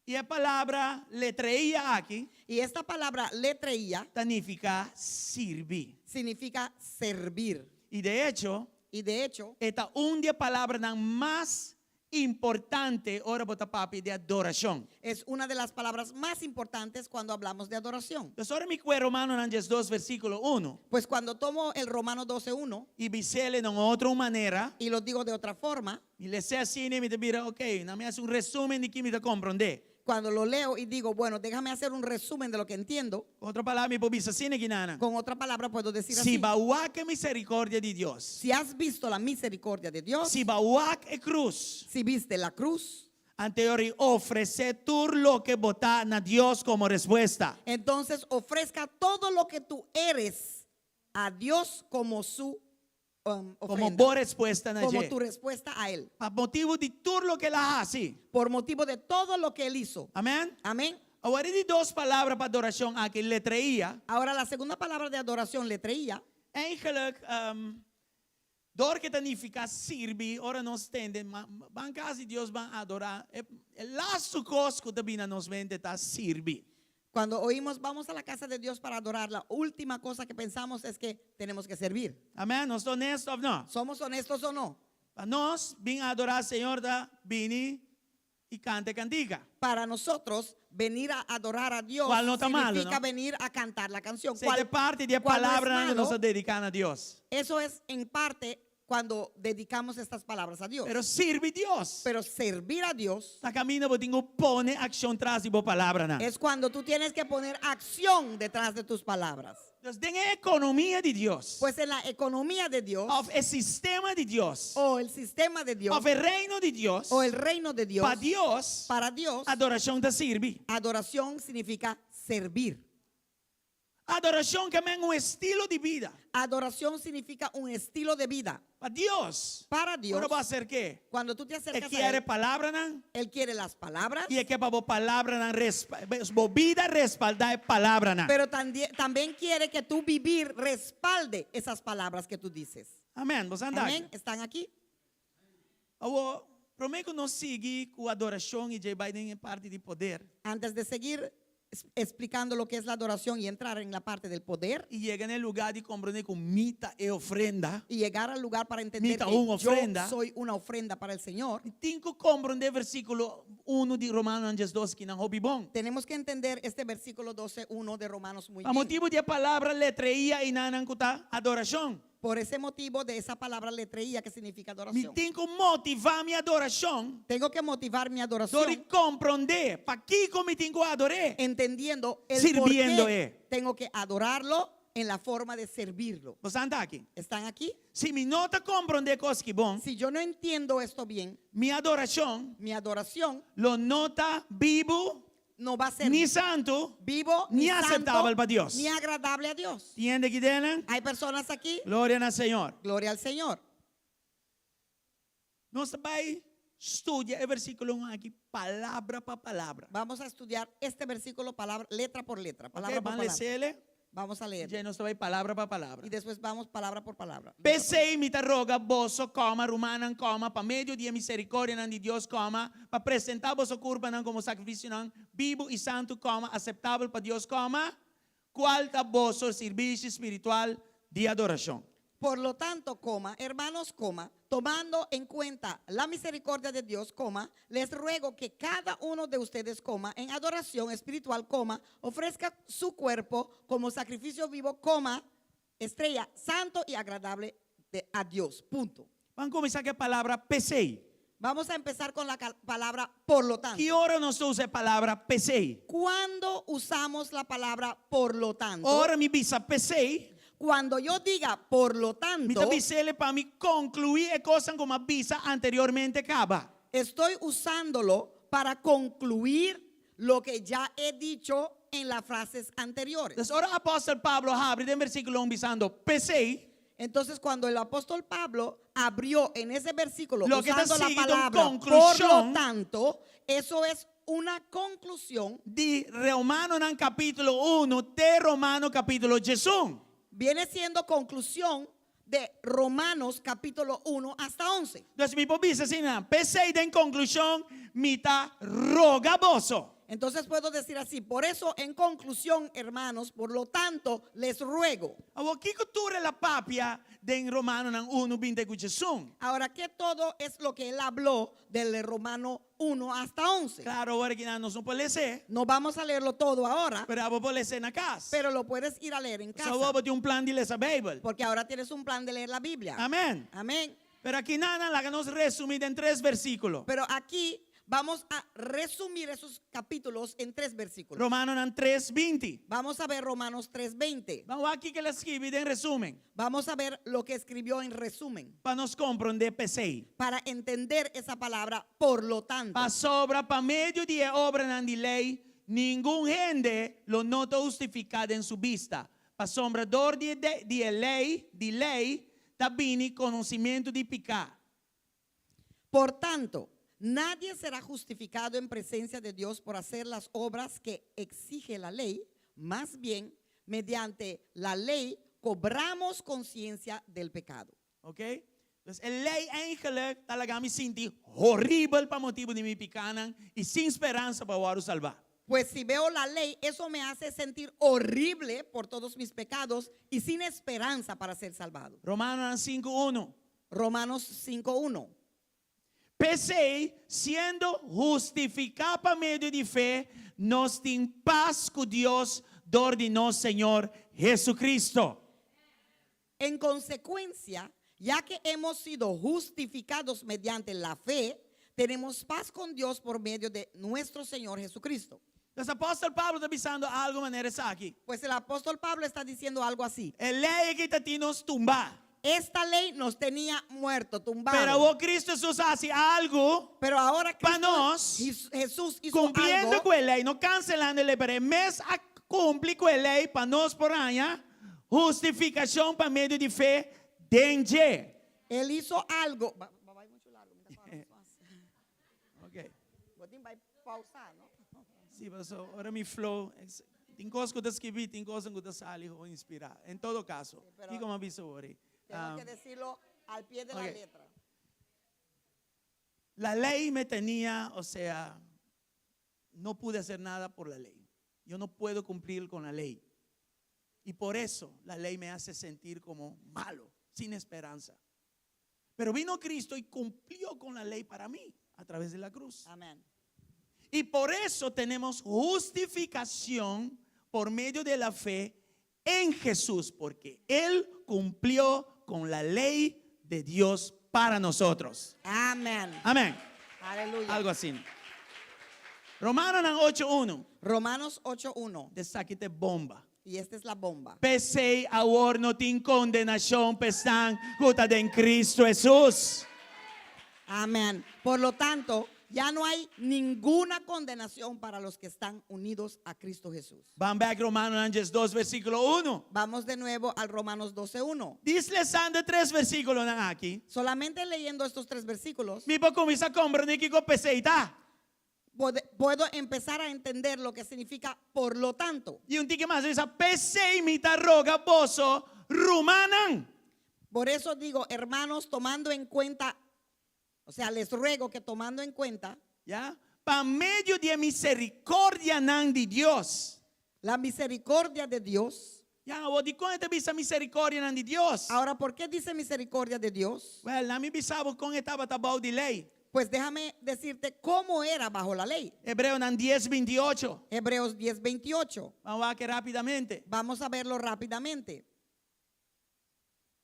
I e palabra letreia aki
Y esta palabra letreía
ta nifiká sirbi.
significa servir.
I de echo,
Y de hecho,
e ta un di e palabranan mas importante ora bo ta papia di adorashon.
es una de las palabras más importantes cuando hablamos de adoración.
Entonces, ora mi kue Romanonan 12 versíkulo 1
Pues cuando tomo el Romano 12, 1
i bis'é na un otro manera,
y lo digo de otra forma,
mi les'é asina i mi ta bira, ok, laga mi hasi un resúmen di kiko mi ta komprondé.
cuando lo leo y digo, bueno, déjame hacer un resumen de lo que entiendo,
Ku otro palabra mi por bisa asina akinan.
con otra palabra puedo decir
Si
así.
bo a wak e misericordia di Dios.
Si has visto la misericordia de Dios,
Si bo a wak e krus.
si viste la cruz,
Anto ofresé tur loke bo ta na Dios komo respuesta.
entonces ofrezca todo lo que tú eres a Dios como su um,
Komo
ofrenda,
bo respuesta na
como
dje.
tu respuesta a Él,
Pa motibu di tur loke el a hasi.
por motivo de todo lo que Él hizo.
Amèn?
Amén.
Awor e di dos palabra pa adorashon aki, letreia.
Ahora la segunda palabra de adoración, letreía,
Eigenlijk, um, dor ku e ta nifiká sirbi, ora nos tende, ban kas di Dios ban adorá. E, e lastu kos ku ta bini na nos mente ta sirbi.
Cuando oímos vamos a la casa de Dios para adorar, la última cosa que pensamos es que tenemos que servir.
Amèn? Nos ta honesto òf no?
¿Somos honestos o no?
Pa nos, bin adorá Señor ta bini i kanta kantika.
Para nosotros, venir a adorar a Dios
Kual no ta malu,
significa
no?
venir a cantar la canción.
Esei ta parti di
cuál no es
palabra ku
malo?
nos ta dediká na Dios.
Eso es en parte cuando dedicamos estas palabras a Dios.
Pero sirbi Dios.
Pero servir a Dios
Ta kaminda bo tin ku pone akshon tras di bo palabranan.
es cuando tú tienes que poner acción detrás de tus palabras.
Entonces, den e ekonomia di Dios.
Pues en la economía de Dios
Òf e sistema di Dios.
o el sistema de Dios
Òf e reino di Dios.
o el reino de Dios,
Pa Dios,
para Dios,
adorashon ta sirbi.
adoración significa servir.
Adorashon ke men un estilo di bida.
Adoración significa un estilo de vida.
Pa Dios.
Para Dios,
Ora bo aserk'é.
cuando tú te
E
acercas a
kier
Él,
palabranan.
Él quiere las palabras,
I e ke pa bo palabranan bo bida respaldá e palabranan.
pero también quiere que tu vivir respalde esas palabras que tú dices.
Amèn. Boso ta
Amén.
aki.
¿Están aquí?
Awor, promé ku nos sigui ku adorashon i djei bai den parti di poder.
Antes de seguir explicando lo que es la adoración y entrar en la parte del poder
I yega na e lugá di komprondé ku mi ta e ofrenda.
y llegar al lugar para entender
Mi ta
que
un
yo
ofrenda.
soy una ofrenda para el Señor,
Tin ku komprondé versíkulo 1 di Romanonan 12 akinan hopi bon.
tenemos que entender este versículo 12.1 de Romanos muy
Pa
bien.
motibu di e palabra letreia einan ku ta adorashon.
Por ese motivo de esa palabra letreía que significa
Mi
adoración.
tin ku motivá mi adorashon.
Tengo que motivar mi adoración
Dor di komprondé pakiko mi tin ku ador'é.
entendiendo el
Sirbiendo
por qué
e.
tengo que adorarlo en la forma de servirlo.
Boso ta aki?
¿Están aquí?
Si mi no ta komprondé e kos aki bon,
Si yo no entiendo esto bien,
mi adorashon
mi adoración
lo no ta bibu
no va a ser
ni santu,
vivo,
ni
ni santo,
aseptabel pa Dios.
ni agradable a Dios.
Tin hende aki den?
Hay personas aquí,
Gloria na Señor.
gloria al Señor.
Nos ta bai studia e versíkulo aki palabra pa palabra.
Vamos a estudiar este versículo palabra, letra por letra, palabra
Ok,
por
ban
palabra.
les'é.
Vamos a leer.
Ya nos ta bai palabra pa palabra.
Y después vamos palabra por palabra.
P'esei mi ta roga boso, koma, rumannan, koma, pa medio di e miserikòrdianan di Dios, koma, pa presentá boso kurpanan komo sakrifisionan bibu i santu, koma, aseptabel pa Dios, koma, kual ta boso servisio spiritual di adorashon.
Por lo tanto, coma, hermanos, coma, tomando en cuenta la misericordia de Dios, coma, les ruego que cada uno de ustedes, coma, en adoración espiritual, coma, ofrezca su cuerpo como sacrificio vivo, coma, estrella, santo y agradable de, a Dios. Punto.
Ban kuminsá ku e palabra p'esei.
Vamos a empezar con la palabra por lo tanto.
Ki ora nos ta usa e palabra p'esei?
¿Cuándo usamos la palabra por lo tanto?
Ora mi bisa p'esei.
Cuando yo diga por lo
Mi
tanto,
ta bis'é pa mi konkluí e kosnan ku m'a bisa anteriormente kaba.
estoy usándolo para concluir lo que ya he dicho en las frases anteriores.
Dus ora apòstel Pablo habri den versíkulo 1 bisando, P'esei,
Entonces, cuando el apóstol Pablo abrió en ese versículo
Lo que está
usando la
siguiendo
palabra por lo
conclusión.
tanto, eso es una conclusión.
Di Romanonan kapítulo 1 te Romano kapítulo 11.
Viene siendo conclusión de Romanos capítulo 1 hasta 11.
Dus mi por bisa asina, P'esei den konklushon mi ta roga boso.
Entonces puedo decir así, por eso en conclusión, hermanos, por lo tanto, les ruego.
Awor kiko tur el a papia den Romanonan 1 bin te ku 11?
Ahora, ¿qué todo es lo que él habló del Romano 1 hasta 11?
Klaro, awor aki nos no por les'é.
No vamos a leerlo todo ahora,
Pero abo por les'é na kas.
pero lo puedes ir a leer en
So
casa.
bo tin un plan di lesa Beibel.
Porque ahora tienes un plan de leer la Biblia.
Amèn.
Amén.
Pero akinan laga nos resumí den tres versíkulo.
Pero aquí vamos a resumir esos capítulos en tres versículos.
Romanonan 3, 20.
Vamos a ver Romanos 3:20.
Ban wak kiko el a skibi den resúmen.
Vamos a ver lo que escribió en resumen.
Pa nos komprondé p'esei.
Para entender esa palabra, por lo tanto.
Pasobra pa medio di e obranan di lei, ningun hende lo no ta hustifiká den su bista. Pasobra dor di di e lei di lei ta bini konosementu di piká.
Por tanto, nadie será justificado en presencia de Dios por hacer las obras que exige la ley, más bien, mediante la ley cobramos conciencia del pecado.
Ok? Dus e lei eigenlijk ta laga mi sinti horibel pa motibu di mi pikánan i sin speransa pa wòrdu salbá.
Pues si veo la ley, eso me hace sentir horrible por todos mis pecados y sin esperanza para ser salvado.
Romanonan sinku unu.
Romanos 5.1.
P'esei, siendo hustifiká pa medio di fe, nos tin pas ku Dios dor di nos Señor Jesucristo.
En konsekuensia, ya ke hemos sido hustificados mediante la fe, tenemos paz con Dios por medio de nuestro Señor Jesucristo.
Pues apòstel Pablo ta bisando algu manera esaki.
Pues el apóstol Pablo está diciendo algo así.
E lei aki tabatin nos tumbá.
Esta ley nos tenía muerto, tumbado.
Pero awor Cristo Jesús a hasi algu
Pero ahora
pa
Cristo
nos,
Jesús hizo
cumpliendo
algo
ku e lei, no kanselando e lei, pero e mes a kumpli ku e lei pa nos por haña hustifikashon pa medio di fe den dje.
Él hizo algo. Ba, ba, bai mucho largo, mi ta kòrda.
Ok.
Bo tin bai pausa, no?
Sí, paso ora mi flow, tin kos ku ta skibí, tin kosnan ku ta sali ho inspirá. En todo kaso,
Sí, pero
kiko mi a bisa wor?
Tengo que decirlo al pie de la letra.
La ley me tenía, o sea, no pude hacer nada por la ley. Yo no puedo cumplir con la ley. Y por eso la ley me hace sentir como malo, sin esperanza. Pero vino Cristo y cumplió con la ley para mí a través de la cruz.
Amén.
Y por eso tenemos justificación por medio de la fe en Jesús, porque Él cumplió con la ley de Dios para nosotros.
Amén.
Amén.
Aleluya.
Algo así. Romanonan 8.1.
Romanos 8.1.
Esaki ta e bomba.
Y esta es la bomba.
P'esei awor no tin kondenashon pa esnan ku ta den Kristu Hesus.
Amén. Por lo tanto, ya no hay ninguna condenación para los que están unidos a Cristo Jesús.
Ban bèk Romanonan 12 versíkulo 1.
Vamos de nuevo al Romanos 12.1.
Djis lesando e tres versíkulonan aki.
Solamente leyendo estos tres versículos.
Mi por kuminsá komprondé kiko p'esei ta.
Puedo empezar a entender lo que significa por lo tanto.
I un tiki mas, e bisa, P'esei mi ta roga boso, rumannan.
Por eso digo, hermanos, tomando en cuenta, o sea, les ruego que tomando en cuenta.
Ya, pa medio di e misericordianan di Dios.
La misericordia de Dios.
Ya, awor dikon e ta bisa misericordianan di Dios?
Ahora, ¿por qué dice misericordia de Dios?
Well, lami bisa bo kon e tabata bou di lei.
Pues déjame decirte cómo era bajo la ley.
Hebreonan dies binti ocho.
Hebreos 10, 28.
Ban wak rápidamente.
Vamos a verlo rápidamente.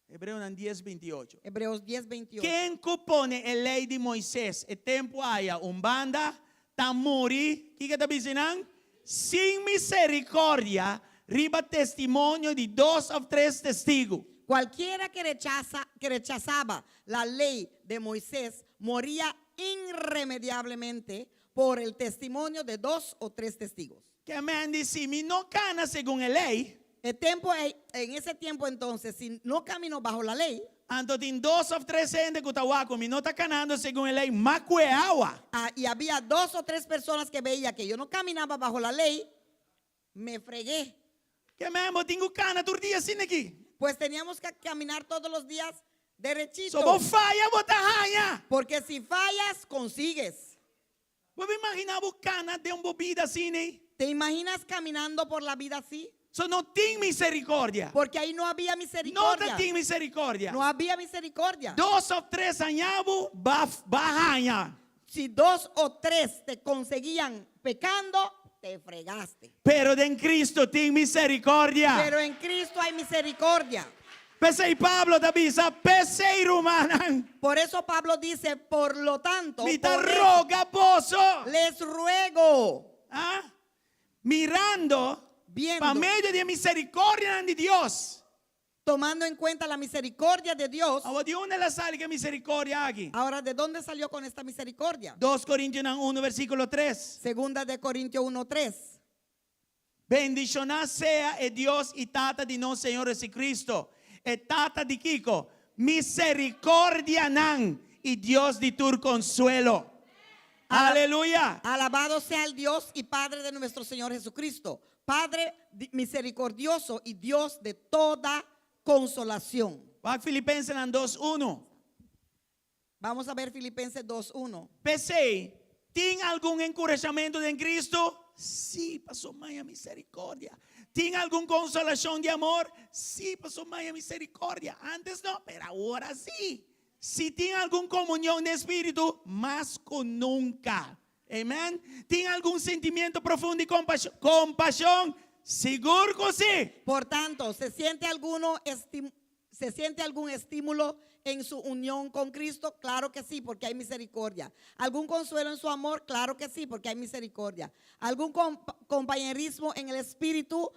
Hebreonan dies binti ocho.
Hebreos 10, 28.
Ken ku pone e lei di Moises e tempu aya un banda, ta muri, kiko ta bisa nan? Sin misericordia. Riba testimonio di dos òf tres testigu.
Cualkiera que rechaza, que rechazaba la ley de Moisés moría irremediablemente por el testimonio de dos o tres testigos.
Ke men di si mi no kana segun e lei.
E tempo ei, en ese tiempo entonces, si no camino bajo la ley.
Anto tin dos of tres hende ku ta wak ku mi no ta kanando segun e lei, m'a kue awa.
Ah, y había dos o tres personas que veía que yo no caminaba bajo la ley, me fregué.
Ke men bo tin ku kana tur dia asina aki?
Pues teníamos que caminar todos los días derechito.
So bo faya bo ta haña.
Porque si fallas, consigues.
Bo por imaginá bo kana den un bo bida asina?
Te imaginas caminando por la vida así?
So no tin misericordia.
Porque ahí no había
No
misericordia.
ta tin misericordia.
No había misericordia.
Dos of tres haña bo, b'a b'a haña.
Si dos o tres te conseguían pecando, te fregaste.
Pero den Cristo tin misericordia.
Pero en Cristo hay misericordia.
P'esei Pablo ta bisa, P'esei, rumannan.
Por eso Pablo dice, por lo tanto,
Mi ta
por eso
roga boso.
les ruego.
Ah? Mirando,
Viendo.
pa medio di e misericordianan di Dios.
Tomando en cuenta la misericordia de Dios.
Awor di unda el a sali ku e misericordia aki?
Ahora, ¿de dónde salió con esta misericordia?
Dos Corintionan uno versículo tres.
Segunda de Corintios 1, 3.
Bendishoná sea e Dios i Tata di nos Señor Jesucristo, e Tata di kiko? Misericordianan i Dios di tur consuelo. Aleluya!
Alabado sea el Dios y Padre de nuestro Señor Jesucristo, Padre misericordioso y Dios de toda consolación.
Wak Filipensenan dos uno.
Vamos a ver Filipenses 2, 1.
P'esei, tin algun enkurashamentu den Kristu? Sí, pasobra maya miserikordia. Tin algun konsolashon di amor? Sí, pasobra maya miserikordia. Ántes no, pero awor a sí. Si tin algun komunion den spiritu, mas ku nunka. Amen. Tin algun sentimiento profundo di kompashon? Kompashon? Sigur ku sí!
Por tanto, se siente alguno se siente algún estímulo en su unión con Cristo? Claro que sí, porque hay misericordia. ¿Algún consuelo en su amor? Claro que sí, porque hay misericordia. ¿Algún compañerismo en el Espíritu?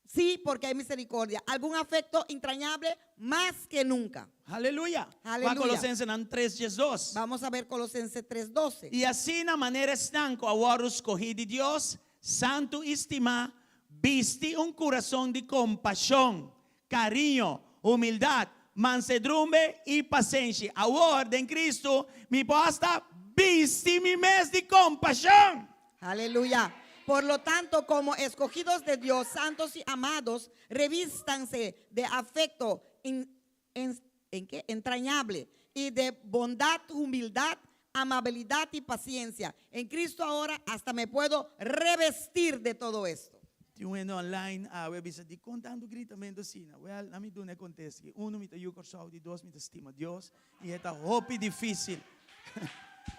Sí, porque hay misericordia. ¿Algún afecto entrañable? Más que nunca.
Aleluya.
Aleluya.
Wak Kolosensenan tres diesdos.
Vamos a ver Colosenses 3:12.
I asina manera esnan ku a wòrdu skohí di Dios, santu i stimá, bisti un kurason di kompashon, kariño, humildat, mansedrumbe i pasenshi. Awor, den Kristu, mi por asta bisti mi mes di kompashon.
Aleluya. Por lo tanto, como escogidos de Dios, santos y amados, revístanse de afecto en, ¿qué? entrañable y de bondad, humildad, amabilidad y paciencia. En Cristo ahora hasta me puedo revestir de todo esto.
Tin un hende online awe a bisa, Dikon tantu gritamentu asina? Wèl, na mi duna e kontesta aki, Unu, mi ta yu Kòrsou, di dos, mi ta stima Dios, i e ta hopi difísil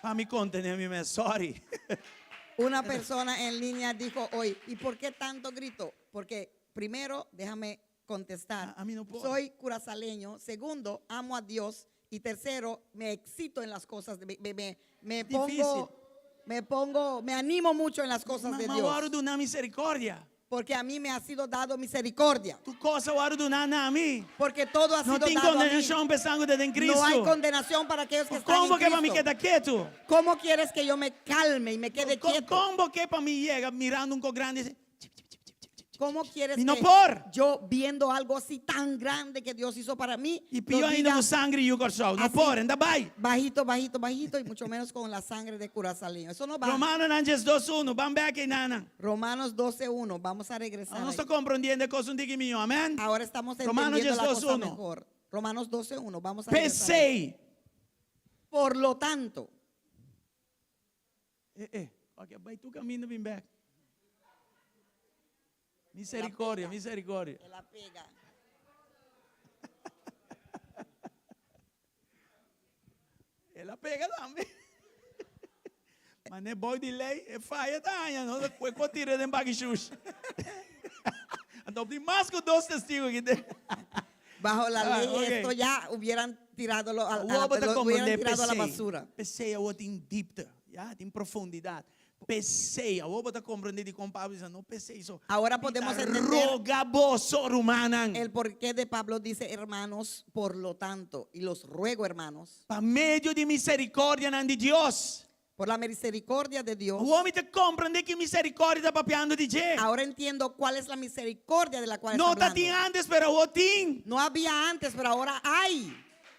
pa mi kontené mi mes. Sòri.
Una persona en línea dijo hoy, ¿y por qué tanto grito? Porque primero, déjame contestar,
A mi no por.
soy curazaleño. Segundo, amo a Dios. Y tercero, me excito en las cosas, me, me, me, me
Difícil.
pongo, me pongo, me animo mucho en las cosas de
Ma
Dios.
wòrdu duná misericordia.
Porque a mí me ha sido dado misericordia.
Tur kos a wòrdu duná na mi.
Porque todo ha
No
sido
tin
dado a mí.
kondenashon pa esnan ku ta den
No hay
Kristu.
condenación para aquellos que están
Kon bo
en
ke pa mi
Cristo.
keda ketu?
¿Cómo quieres que yo me calme y me quede
Kon,
quieto?
kon bo ke pa mi yega mirando un kos grandi i
¿Cómo quieres
Mi no
que
por.
yo viendo algo así tan grande que Dios hizo para mí,
I
lo
pió ainda
diga
ku sangre yu Kòrsou. No
así,
por, e n' ta bai.
Bajito, bajito, bajito y mucho menos con la sangre de curazaleño. Eso no va.
Romanonan 12 uno, ban bèk einan.
Romanos 12.1, vamos a regresar.
Nos
ahí.
ta komprondiendo e kos un tiki mihó, amèn?
Ahora estamos
Romanos
entendiendo la cosa
12:1.
mejor. Romanos 12.1, vamos a regresar. ahí.
P'esei.
Por lo tanto,
Eh, eh, ok, bai tur kaminda bin bèk. Misericordia, misericordia.
El a pega.
El a pega tambe. Manera bou di lei, e faya ta haña, no? Kue kue tira den baki shushi. Anto tin mas ku dos testigu aki den.
Bajo la
Ah,
ley
ok.
esto ya hubieran tirado lo, a, a la,
Awor bo ta
lo hubieran
komprondé
tirado a la
p'esei.
basura.
P'esei awor tin diepte, ya, tin profundidat. P'esei, awor bo ta komprendé dikon Pablo bisa, No p'esei so.
Ahora
Mi
podemos
ta
entender
roga boso, rumannan.
el porqué de Pablo dice, hermanos, por lo tanto, y los ruego, hermanos,
Pa medio di miserikòrdianan di Dios.
por la misericordia de Dios.
Awor mi ta komprendé ki miserikòrdia ta papiando di dje.
Ahora entiendo cuál es la misericordia de la cual está
No ta
hablando.
tin ántes, pero awor tin.
No había antes, pero ahora hay.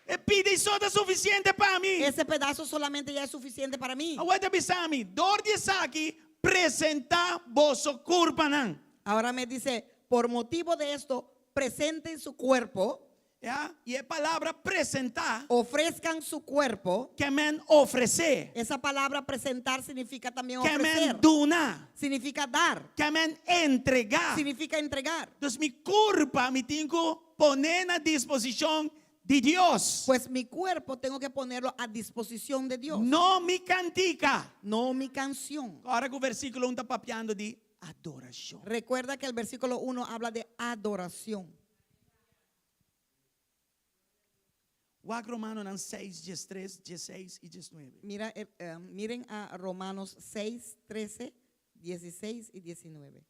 E pida ei so ta sufisiente pa mi.
Ese pedazo solamente ya es suficiente para mí.
Awor e ta bisa mi, Dor di esaki, presentá boso kurpanan.
Ahora me dice, por motivo de esto, presenten su cuerpo,
Ya, i e palabra presentá
ofrezcan su cuerpo.
ke men ofresé,
Esa palabra presentar significa también
ke men
ofrecer.
duna,
Significa dar,
ke men entregá.
significa entregar.
Dus mi kurpa mi tin ku pone na disposishon di Dios.
Pues mi cuerpo tengo que ponerlo a disposición de Dios,
No mi kantika.
no mi canción.
Ora ku versíkulo un ta papiando di adorashon.
Recuerda que el versículo 1 habla de adoración.
Wak Romanonan 6, 13, 16 i 19.
Mira, eh, eh, miren a Romanos 6, 13, 16 y 19.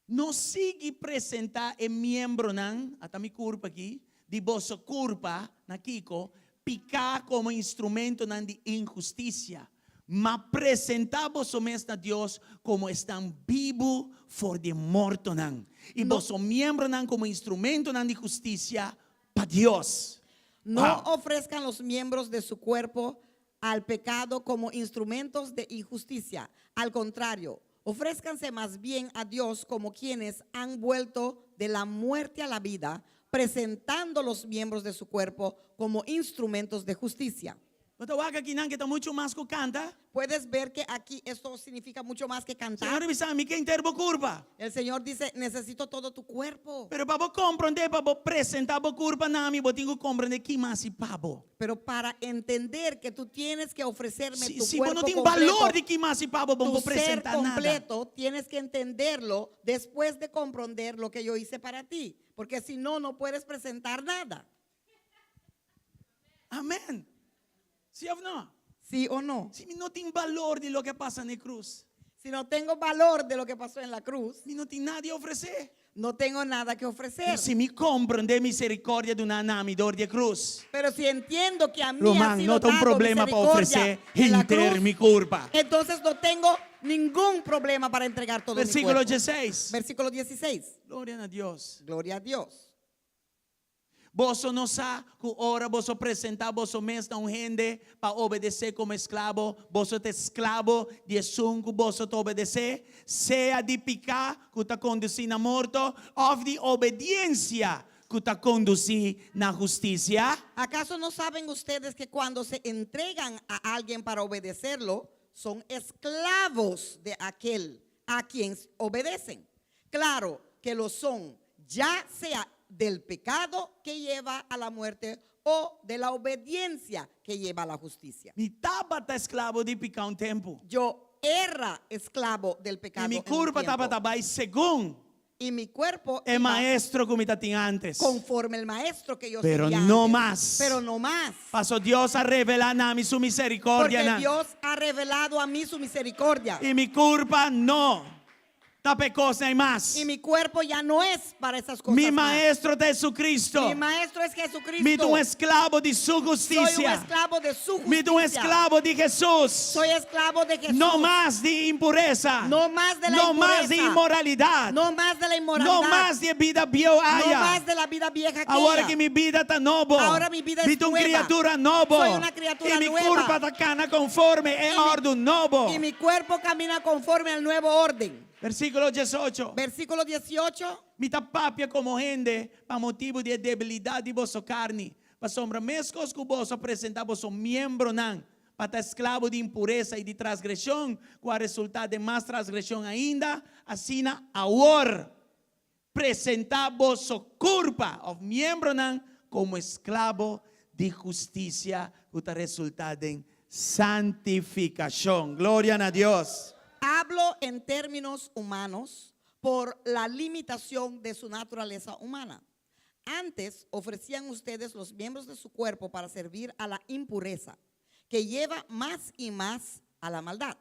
No sigui presentá e miembronan, ata mi kurpa aki, di boso kurpa, na kiko, piká komo instrumentonan di inhustisia, ma presentá boso mes na Dios komo esnan bibu for di e mortonan, i boso miembronan komo instrumentonan di hustisia pa Dios.
No
Wow.
ofrezcan los miembros de su cuerpo al pecado como instrumentos de injusticia. Al contrario, ofrézcanse más bien a Dios como quienes han vuelto de la muerte a la vida, presentando los miembros de su cuerpo como instrumentos de justicia.
Bo ta wak akinan ku ta muchu mas ku kanta.
Puedes ver que aquí esto significa mucho más que cantar.
Señor a bisa, mi ke henter bo kurpa.
El Señor dice, necesito todo tu cuerpo.
Pero pa bo komprondé, pa bo presentá bo kurpa na mi, bo tin ku komprondé ki m'a hasi pa bo.
Pero para entender que tú tienes que ofrecerme
Si,
tu
si bo
cuerpo
no tin
completo,
balor di ki m'a hasi pa bo, bo no
tu
por
ser
presentá nada.
completo, tienes que entenderlo después de comprender lo que yo hice para ti. Porque si no, no puedes presentar nada.
Amèn. Sí òf no?
¿Sí o no?
Si mi no tin balor di loke a pasa na e krus,
Si no tengo valor de lo que pasó en la cruz,
mi no tin nada di ofresé.
no tengo nada que ofrecer.
Pero si mi komprendé miserikòrdia duná na mi dor di e krus,
Pero si entiendo que a mí ha
Ruman,
sido
no ta un
dado
problema pa
misericordia
ofresé
en la
henter
cruz,
mi kurpa.
entonces no tengo ningún problema para entregar todo mi
Versíkulo
cuerpo.
16.
Versículo 16.
Gloria na Dios.
Gloria a Dios.
Boso no sa ku ora boso presentá boso mes na un hende pa obedesé komo esklabo, boso ta esklabo di esun ku boso ta obedesé, sea di piká ku ta kondusí na morto òf di obediensia ku ta kondusí na hustisia?
¿Acaso no saben ustedes que cuando se entregan a alguien para obedecerlo, son esclavos de aquel a quien obedecen? Claro que lo son, ya sea del pecado que lleva a la muerte o de la obediencia que lleva a la justicia.
Mi tabata esklabo di piká un tempu.
Yo era esclavo del
I
pecado.
mi
en un
kurpa
tiempo.
tabata bai segun
Y mi cuerpo
e
iba
maestro ku mi tatin antes.
conforme el maestro que yo
Pero
seguía
no
antes.
mas.
Pero no más.
Paso Dios a revelá na mi su misericordia.
Porque
nan.
Dios ha revelado a mí su misericordia.
I mi kurpa no ta p'e kosnan ei mas.
Y mi cuerpo ya no es para esas cosas.
Mi
más.
maestro ta Jesucristo.
Mi maestro es Jesucristo.
Mi ta un esklabo di su
Soy un
hustisia.
esclavo de su justicia.
Mi ta un esklabo di Hesus.
Soy esclavo de Jesús.
No mas di impuresa.
No mas de la
No mas di
impureza.
inmoralidat.
No más de la inmoralidad.
No mas di e bida bieu
No
aya.
más de la vida vieja aquella.
Awor ku mi bida ta nobo.
Ahora mi vida es
Mi ta un
nueva.
kriatura nobo.
Soy una criatura
I mi
nueva.
kurpa ta kana konforme e
Y mi-
òrdu nobo.
Y mi cuerpo camina conforme al nuevo orden.
Versíkulo 18.
Versículo 18.
Mi ta papia komo hende pa motibu di e debilidat di boso karni. Pasobra meskos ku boso a presentá boso miembronan pa ta esklabo di impuresa i di transgreshon, ku a resultá den mas transgreshon ainda, asina awor presentá boso kurpa òf miembronan komo esklabo di hustisia ku ta resultá den santifikashon. Gloria na Dios!
Hablo en términos humanos por la limitación de su naturaleza humana. Antes ofrecían ustedes los miembros de su cuerpo para servir a la impureza, que lleva más y más a la maldad.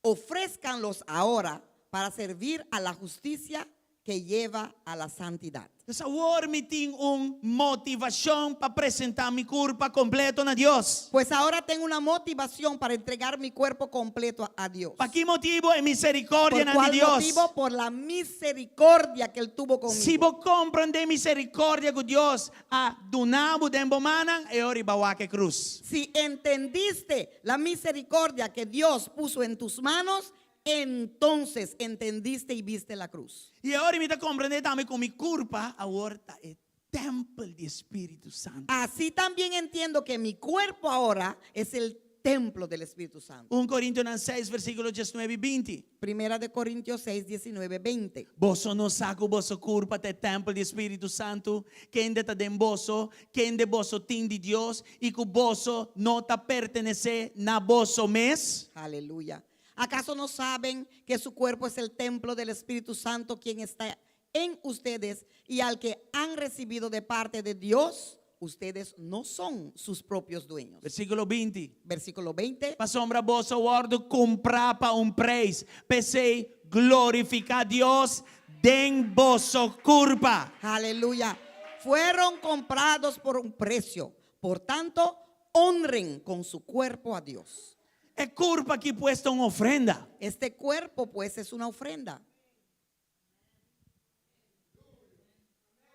Ofrézcanlos ahora para servir a la justicia que lleva a la santidad.
Dus awor mi tin un motivashon pa presentá mi kurpa kompleto na Dios.
Pues ahora tengo una motivación para entregar mi cuerpo completo a Dios.
Pa ki motibu? E
¿Por
miserikòrdianan di
cuál
Dios.
motivo? Por la misericordia que Él tuvo
Si
conmigo.
bo komprondé miserikòrdia ku Dios a duna bo den bo mannan, e ora bo a wak e krus.
Si entendiste la misericordia que Dios puso en tus manos, entonces entendiste y viste la cruz.
I e ora mi ta komprendé tambe ku mi kurpa awor ta e tèmpel di Spiritu Santu.
Así también entiendo que mi cuerpo ahora es el templo del Espíritu Santo.
Un Korintionan seis, versíkulo diesnuebe i binti.
Primera de Corintios 6, 19, 20.
Boso no sa ku boso kurpa ta e tèmpel di Spiritu Santu, kende ta den boso, kende boso tin di Dios, i ku boso no ta pertenesé na boso mes?
Aleluya. Acaso no saben que su cuerpo es el templo del Espíritu Santo quien está en ustedes y al que han recibido de parte de Dios? Ustedes no son sus propios dueños.
Versíkulo binti.
Versículo 20.
Pasobra boso a wòrdu kumprá pa un preis, p'esei glorifiká Dios den boso kurpa.
Aleluya. Fueron comprados por un precio. Por tanto, honren con su cuerpo a Dios.
E kurpa aki pues ta un ofrenda.
Este cuerpo pues es una ofrenda.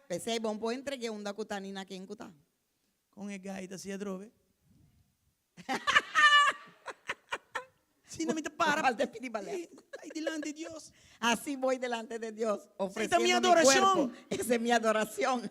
P'esei bon por entreg'é unda ku ta ni na ken ku ta.
Kon e gai ta hasi atrobe? Asina mi ta para
Falta pidi balèt.
Ai dilanti di Dios.
Así voy delante de Dios,
Esei ta mi
ofreciendo mi
adorashon.
cuerpo. Esa es mi adoración.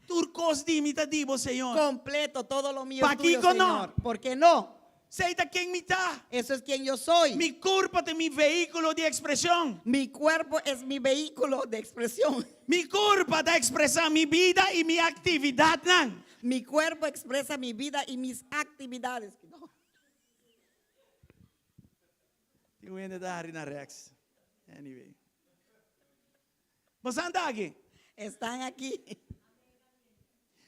Tur kos di mi ta di bo, Señor.
Completo, todo lo mío es tuyo,
Pakiko no?
Señor. ¿Por qué no?
Esei ta ken mi ta.
Eso es quien yo soy.
Mi kurpa ta mi vehíkulo di ekspreshon.
Mi cuerpo es mi vehículo de expresión.
Mi kurpa ta ekspresá mi bida i mi aktividatnan.
Mi cuerpo expresa mi vida y mis actividades.
Tin un hende ta hari na rèks. Anyway. Bosan ta aki?
Están aquí.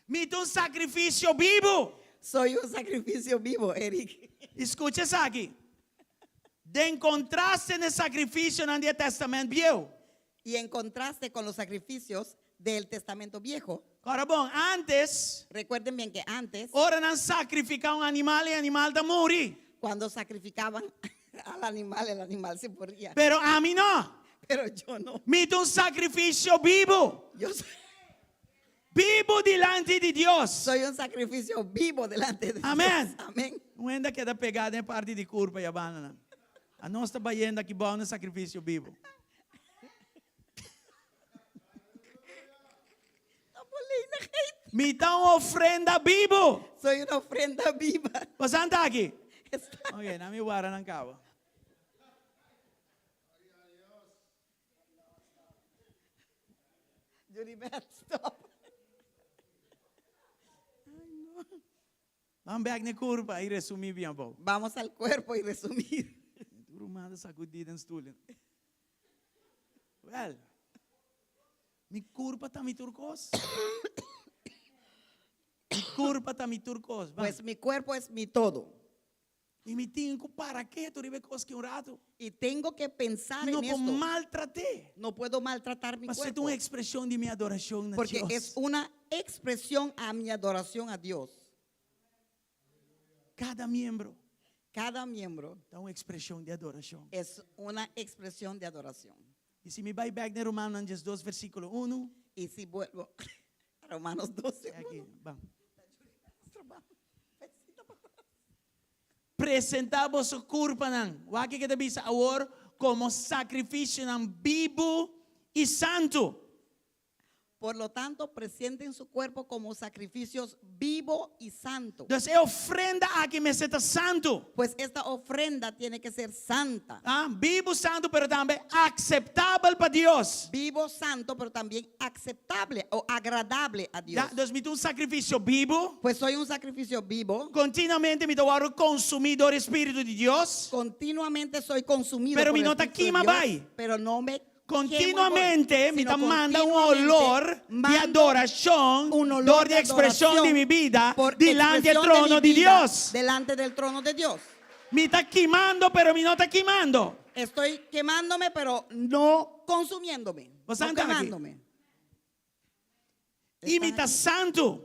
Mi ta un sakrifisio bibu.
Soy un sacrificio vivo, Eric.
I skucha esaki. Den kontraste n'e sakrifisionan di e Tèstamènt Bieu.
Y en contraste con los sacrificios del Testamento Viejo.
Kòrda bon, ántes.
Recuerden bien que antes.
Ora nan sakrifiká un animal, e animal ta muri.
Cuando sacrificaban al animal, el animal se moría.
Pero ami no.
Pero yo no.
Mi ta un sakrifisio bibu.
Yo soy.
Bibu dilanti di Dios.
Soy un sacrificio vivo delante de Dios.
Amen.
Amen.
Un hende a keda pegá den e parti di kurpa i a banda nan. Anos ta bayendo aki bou na sakrifisio bibu. Mi ta un ofrenda bibu.
Soy una ofrenda viva.
Bosan ta aki? Ok, nan mi wara nan kaba.
Julibert, stop. Ay, no.
Ban bek n'e kurpa i resumí bien abou.
Vamos al cuerpo y resumir.
Tur ruman ta sakudí den stul. Wèl, mi kurpa ta mi tur kos. Mi kurpa ta mi tur kos. Ban.
Pues mi cuerpo es mi todo.
I mi tin ku para ketu riba e kos ki un ratu.
Y tengo que pensar
I no
en
por
esto.
maltrat'é.
No puedo maltratar mi
Pasobra ta
cuerpo.
un ekspreshon di mi adorashon na
Porque
Dios.
es una expresión a mi adoración a Dios.
Kada miembro.
Cada miembro.
Ta un ekspreshon di adorashon.
Es una expresión de adoración.
I si mi bai bèk den Romanonan diesdos versíkulo unu.
Y si vuelvo a Romanos 12,
Aki,
uno.
ban. Presentá boso kurpanan, wak ke ta bisa awor, komo sakrifisionan bibu i santu.
Por lo tanto, presenten su cuerpo como sacrificios vivo y santo.
Dus e ofrenda aki mester ta santu.
Pues esta ofrenda tiene que ser santa.
Ah, bibu santu pero tambe akseptabel pa Dios.
Vivo, santo, pero también aceptable o agradable a Dios.
Ya, dus mi ta un sakrifisio bibu.
Pues soy un sacrificio vivo.
Kontinuamente mi ta wòrdu konsumí dor e Spiritu di Dios.
Continuamente soy consumido
Pero
por
mi
el
no ta
Espíritu de
kima
Dios,
bai.
Pero no me
Continuamente mi ta manda un olor di
Mando
adorashon
un olor
dor di
de
ekspreshon di
adoración
mi bida
por
dilanti e
expresión de
trono
mi
di
vida
Dios.
Delante del trono de Dios.
Mi ta kimando, pero mi no ta kimando.
Estoy quemándome, pero no consumiéndome.
Bo
No
sa aki?
quemándome.
I mi
Están
ta
aquí.
santu.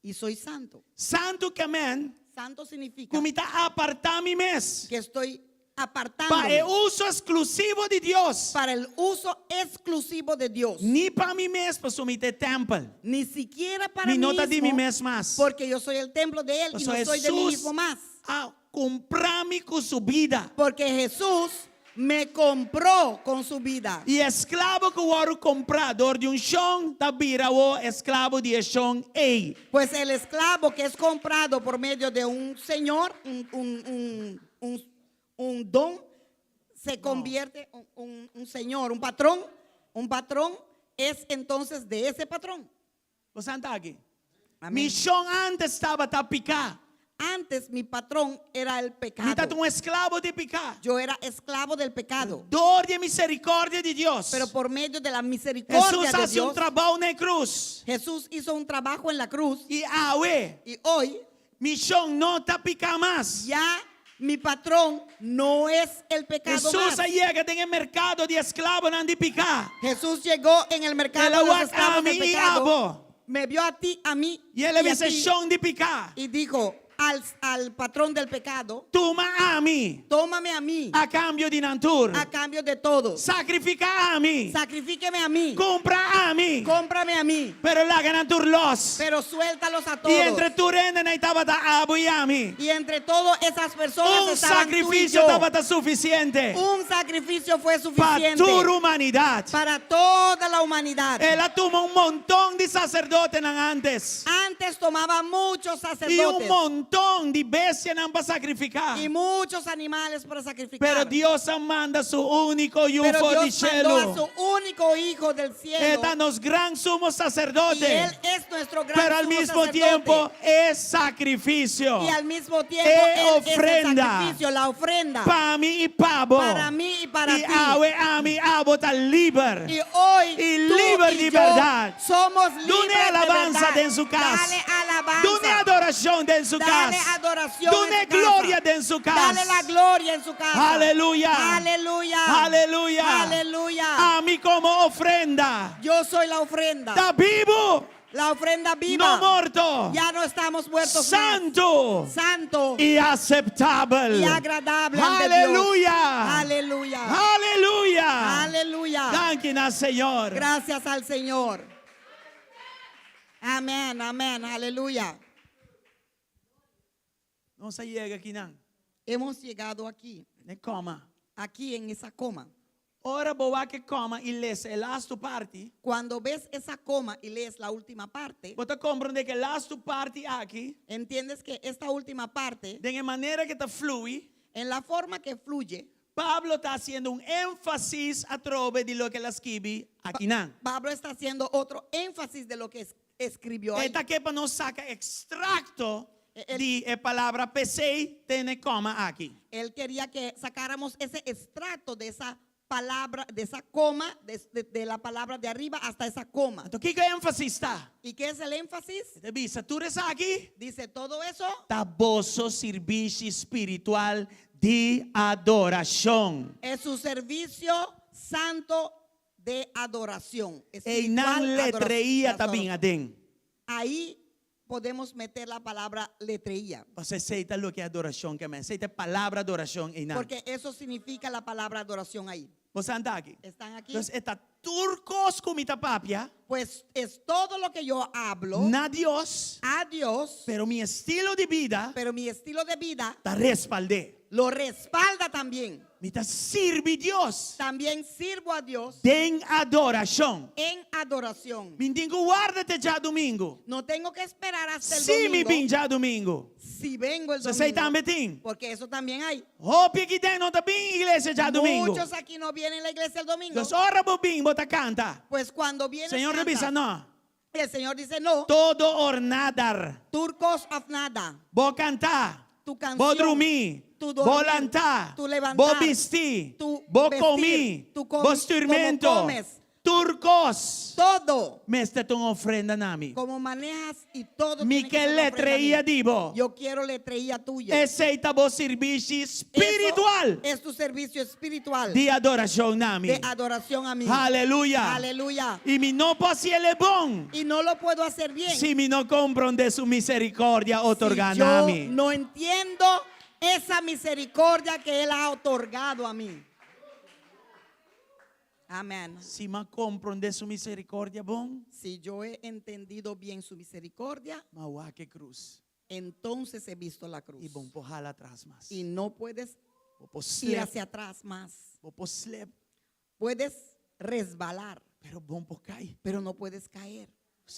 Y soy santo.
Santu ke men
Santo significa
ku mi ta apartá mi mes
que estoy
pa
apartándome
e uso eksklusivo di Dios.
para el uso exclusivo de Dios.
Ni pa mi mes, pasobra mi ta e tèmpel.
Ni siquiera para
Mi
mí
no ta di mi
mismo,
mes mas.
porque yo soy el templo de Él y
Pasobra
no soy de mí
Hesus
mismo más.
a kumpra mi ku su bida.
Porque Jesús me compró con su vida.
I esklabo ku wòrdu kumprá dor di un shon ta bira e esklabo di e shon ei.
Pues el esclavo que es comprado por medio de un señor, un, un- un- un- un don, se convierte un, un- un señor, un patrón, un patrón es entonces de ese patrón.
Bo ta aki?
Amén.
Mi shon antes tabata piká.
Antes mi patrón era el
Mi
pecado.
tabata un esklabo di piká.
Yo era esclavo del pecado.
Dor di miserikòrdia di Dios.
Pero por medio de la misericordia
Hesus
de
a hasi un
Dios,
trabou na krus.
Jesús hizo un trabajo en la cruz
I awe,
y hoy
mi shon no ta piká mas.
ya mi patrón no es el pecado
Hesus
más.
a yega den merkado di esklabonan di piká.
Jesús llegó en el mercado
El
de los
a wak
esclavos del
ami i
pecado.
abo.
Me vio a ti, a mí
I el a
y, a
bisa
ti,
shon di piká.
y dijo al, al patrón del pecado,
Tuma ami
tómame a mí
a kambio di nan tur.
a cambio de todos.
Sakrifiká ami.
Sacrifíqueme a mí.
Kumpra ami.
Cómprame a mí.
Pero laga nan tur lòs.
Pero suéltalos a
I
todos.
entre tur hendenan ei tabata abo i ami.
Y entre todas esas personas
Un
estaban tú y
sakrifisio
yo.
tabata sufisiente
Un sacrificio fue
pa
suficiente
tur humanidat.
para toda la humanidad.
El a tuma un monton di saserdotenan antes.
Antes tomaba muchos
I un
sacerdotes
monton di bestianan pa sakrifiká.
y muchos animales para sacrificar.
Pero Dios a manda su úniko yu
Pero
for di
Dios mandó a
shelu.
su único hijo del cielo.
E ta nos gran sumo
Y
saserdote.
él es nuestro gran
Pero al
sumo
mismo
sacerdote.
tiempo es sakrifisio.
Y al mismo tiempo
E
él es el
ofrenda.
sacrificio, la ofrenda.
Pa mi i pa bo.
Para mí y para
I
ti.
awe ami abo ta liber.
Y hoy
Y
tú
liber
y
de
yo
bèrdat.
somos libres
Dun'é
de
alabansa
verdad.
den su kas.
Dale alabanza.
Dun'é adorashon den su
Dale
kas.
adoración
Dun'é
en su casa.
gloria den su kas.
Dale la gloria en su casa.
Aleluya.
Aleluya.
Aleluya.
Aleluya.
Ami komo ofrenda.
Yo soy la ofrenda.
Ta bibu.
La ofrenda viva.
No morto.
Ya no estamos muertos. más.
Santu.
Santo
I aseptabel.
y agradable ante Dios.
Aleluya.
Aleluya.
Aleluya.
Aleluya.
Danki na Señor.
Gracias al Señor. Amén, amén, aleluya.
Nos a yega akinan.
Hemos llegado aquí,
Den koma.
aquí en esa coma.
Ora bo wak e koma i lesa e lastu parti.
Cuando ves esa coma y lees la última parte,
Bo ta komprondé ku e lastu parti aki,
entiendes que esta última parte,
den manera ku e ta flui,
en la forma que fluye,
Pablo ta hasiendo un énfasis atrobe di loke el a skibi akinan.
Pablo está haciendo otro énfasis de lo que es- escribió ahí.
E ta ke pa nos saka ekstrakto
El-
di e palabra p'esei te na e koma aki.
Él quería que sacáramos ese extracto de esa palabra, de esa coma, de, de- de la palabra de arriba hasta esa coma.
Anto, kiko e énfasis ta?
¿Y qué es el énfasis?
E ta bisa, tur esaki
Dice todo eso
ta boso servisio spiritual di adorashon.
es su servicio santo de adoración.
Einan
Espiritual
letreia
adoración.
ta bin aden.
Ahí podemos meter la palabra letreía,
Pasobra esei ta loke adorashon ke men. Esei ta e palabra adorashon einan.
porque eso significa la palabra adoración ahí.
Boso ta aki?
¿Están aquí?
Entonces, e ta tur kos ku mi ta papia
Pues es todo lo que yo hablo
na Dios,
a Dios,
pero mi estilo di bida
pero mi estilo de vida
ta respald'é.
lo respalda también.
Mi ta sirbi Dios
También sirvo a Dios
den adorashon.
en adoración.
Mi n' tin ku warda te djadumingu.
No tengo que esperar hasta el
Si mi
domingo.
bin djadumingu.
Si vengo el
Esei
domingo.
tambe tin.
Porque eso también hay.
Hopi akiden no ta bin iglesia djadumingu.
Muchos aquí no vienen a la iglesia el domingo.
Dus ora bo bin, bo ta kanta.
Pues cuando vienen
Señor ta bisa no.
el Señor dice no.
Todo or nada.
Tur kos òf nada.
Bo kanta.
Tu canción.
Bo drumi.
Tu
Bo
dormir,
lanta.
Tu levantar.
Bo bisti.
Tu
Bo
vestir,
kome.
Tu com
Bo instrumento.
como comes.
Tur kos
Todo.
mester ta un ofrenda na mi.
Como manejas y todo
Mi
tiene que
ke
ser una ofrenda a mí.
letreia di bo.
Yo quiero letreía tuya.
Esei ta bo sirbishi
Eso
spiritual
Es tu servicio espiritual
di adorashon na mi.
de adoración a mí.
Aleluya.
Aleluya.
I mi no por hasié bon
Y no lo puedo hacer bien.
si mi no komprondé su miserikòrdia otorgá
si
na
yo
mi.
no entiendo esa misericordia que Él ha otorgado a mí. Amén.
Si m'a komprondé su miserikòrdia bon,
Si yo he entendido bien su misericordia,
m'a wak e krus.
entonces he visto la cruz.
I bo n' por hala atras mas.
Y no puedes
Bo por
ir
slep,
hacia atrás más.
bo por slep,
Puedes resbalar,
pero bo n' por kai.
pero no puedes caer.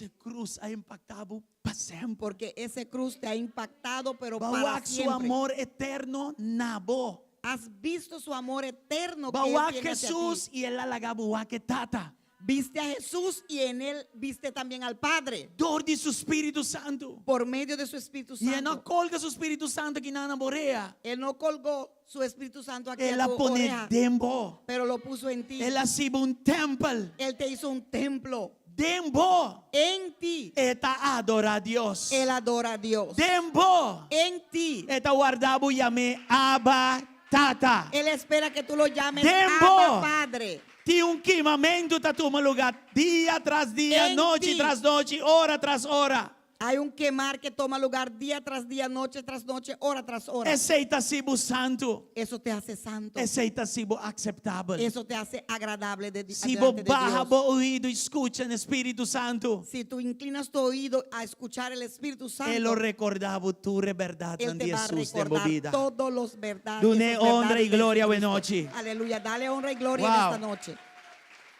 E krus a impaktá bo pa semper.
Porque ese cruz te ha impactado, pero para
B'a wak su
siempre.
amor eterno na bo.
Has visto su amor eterno que él
B'a wak
tiene hacia
Hesus
ti.
i el a laga bo wak e Tata.
Viste a Jesús y en él viste también al Padre.
Dor di su Spiritu Santu.
Por medio de su Espíritu
I e no
Santo.
kolga su Spiritu Santu akinan na bo orea.
Él no colgó su Espíritu Santo aquí
El
a
a
tu
pone
oreja,
den bo.
pero lo puso en ti.
El a hasi bo un tèmpel.
Él te hizo un templo.
Den bo.
En ti.
E ta adorá Dios.
Él adora a Dios.
Den bo.
En ti.
E ta warda bo yam'é Abba Tata.
Él espera que tú lo llames
Den bo.
Abba Padre.
Tin un kimamentu ta tuma lugá dia tras dia,
En
nochi
ti.
tras nochi, ora tras ora.
Hay un quemar que toma lugar día tras día, noche tras noche, hora tras hora.
Esei ta hasi bo santu.
Eso te hace santo.
Esei ta hasi bo akseptabel.
Eso te hace agradable de,
Si bo
delante de
baha
Dios.
bo oido i skucha na Spiritu Santu,
Si tú inclinas tu oído a escuchar el Espíritu Santo,
E lo rekordá bo tur e bèrdatnan
Él te
di
va a
Hesus den bo
recordar
bida.
todos los verdades.
Dun'é
esas
honra
verdades
i
de
gloria
Jesucristo.
awe nochi.
Aleluya. Dale honra y gloria en
Wow.
esta noche.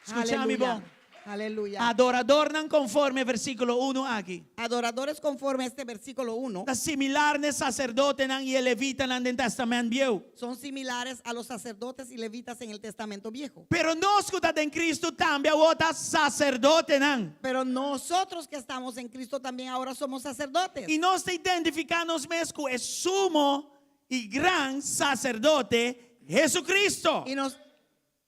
Skucha mi
Aleluya.
bon.
Aleluya.
Adoradornan konforme versíkulo unu aki.
Adoradores conforme a este versículo 1
Ta similar na e saserdotenan i e levitanan den Tèstamènt Bieu.
son similares a los sacerdotes y levitas en el Testamento Viejo.
Pero nos ku ta den Kristu tambe awor ta saserdotenan.
Pero nosotros que estamos en Cristo también ahora somos sacerdotes.
I nos ta identifiká nos mes ku e sumo i gran saserdote Hesukristu.
Y nos,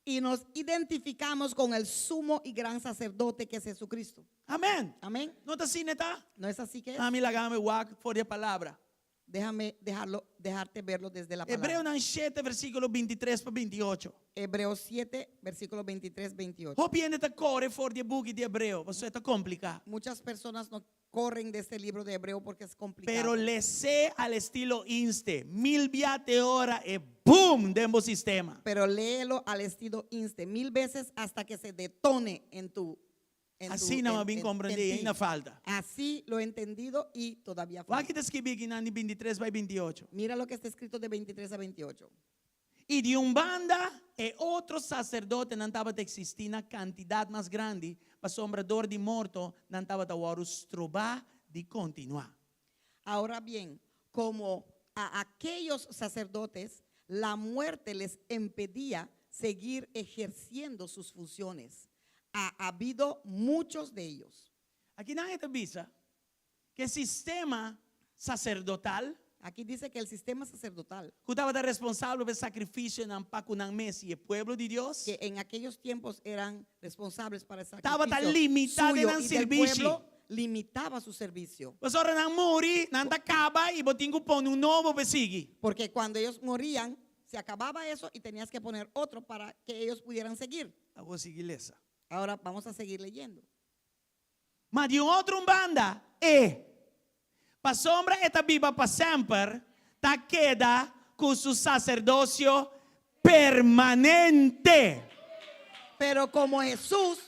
y nos identificamos con el sumo y gran sacerdote que es Jesucristo.
Amèn.
Amén.
No ta asina ta?
¿No es así que es?
Ami laga mi wak for di e palabra.
Déjame dejarlo, dejarte verlo desde la palabra.
Hebreonan shete versíkulo 23 pa 28.
Hebreos 7, versículo 23, 28.
Hopi hende ta kore for di e buki di Hebreo, pasobra e ta kompliká.
Muchas personas no corren de este libro de Hebreo porque es complicado.
Pero les'é al estilo inste, mil bia te ora e boom den bo sistema.
Pero léelo al estilo inste mil veces hasta que se detone en tu en tu-
Asina
en-
m'a bin
en-
komprendé
en
i
ti.
ainda falta.
Así lo he entendido y todavía
Wak
falta.
kiko ta skibí akinan di 23 bai 28.
Mira lo que está escrito de 23 a 28.
I di un banda, e otro saserdotenan tabata eksistí na kantidat mas grandi, pasobra dor di morto nan tabata wòrdu strobá di kontinuá.
Ahora bien, como a aquellos sacerdotes la muerte les impedía seguir ejerciendo sus funciones, ha habido muchos de ellos.
Akinan e ta bisa ku e sistema saserdotal
Aquí dice que el sistema sacerdotal,
ku tabata responsabel pa e sakrifisionan pa ku nan mes i e pueblo di Dios,
que en aquellos tiempos eran responsables para el
Tabata
sacrificio
limitá den
suyo
nan
y del
sirbishi.
pueblo, limitaba su servicio.
Pasobra ora nan muri, nan ta kaba i bo tin ku pone un nobo pa sigui.
Porque cuando ellos morían, se acababa eso y tenías que poner otro para que ellos pudieran seguir.
Awor sigui lesa.
Ahora vamos a seguir leyendo.
Ma di un otro un banda, e pasobra e ta biba pa semper, ta keda ku su saserdosio permanente.
Pero como Jesús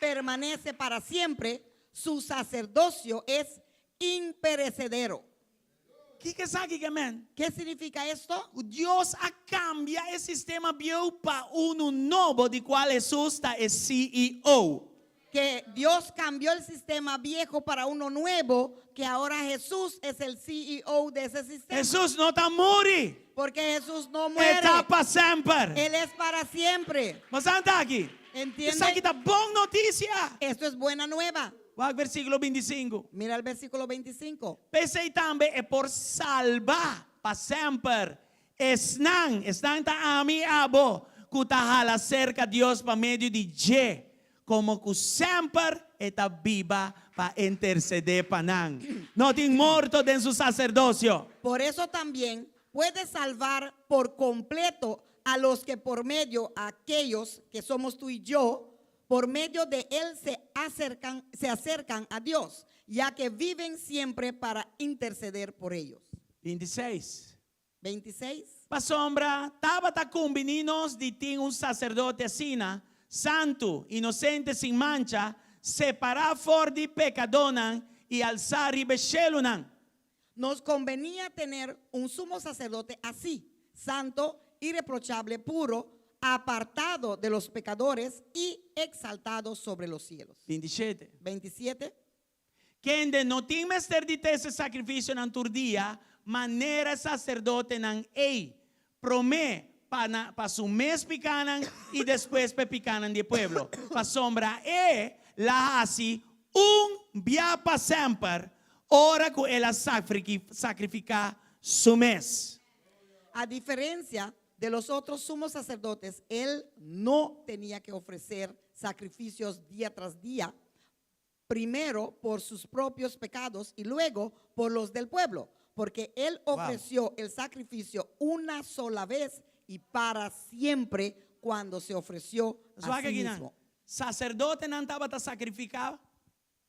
permanece para siempre, su sacerdocio es imperecedero.
Kiko esaki ke men?
¿Qué significa esto?
Ku Dios a kambia e sistema bieu pa unu nobo di kual Hesus ta e CEO.
Que Dios cambió el sistema viejo para uno nuevo, que ahora Jesús es el CEO de ese sistema.
Hesus no ta muri.
Porque Jesús no
E
muere.
ta pa semper.
Él es para siempre.
Boso ta aki?
Entiende?
Esaki ta bon notisia.
Esto es buena nueva.
Wak versíkulo 25.
Mira el versículo 25.
P'esei tambe e por salba pa semper esnan, esnan ta ami i abo, ku ta hala serka Dios pa medio di dje. Komo ku semper e ta biba pa intersedé pa nan. No tin morto den su saserdosio.
Por eso también puede salvar por completo a los que por medio, a aquellos que somos tú y yo, por medio de él se acercan, se acercan a Dios, ya que viven siempre para interceder por ellos.
26.
26.
Pasobra tabata kumbiní nos di tin un saserdote asina, santu, inosente, sin mancha, separá for di pekadónan i alsá riba e shelunan.
Nos convenía tener un sumo sacerdote así, santo, irreprochable, puro, apartado de los pecadores y exaltado sobre los cielos.
27.
27.
Kende no tin mester di trese sakrifisionan tur dia, manera e saserdotenan ei, promé pa na pa su mes pikánan i despues pa e pikánan di e pueblo, pasobra e la hasi un bia pa semper ora ku el a sakrifiká su mes.
A diferencia de los otros sumos sacerdotes, él no tenía que ofrecer sacrificios día tras día, primero por sus propios pecados y luego por los del pueblo, porque él ofreció el sacrificio una sola vez y para siempre cuando se ofreció a
Wak
sí
aki nan.
mismo.
Saserdotenan tabata sakrifiká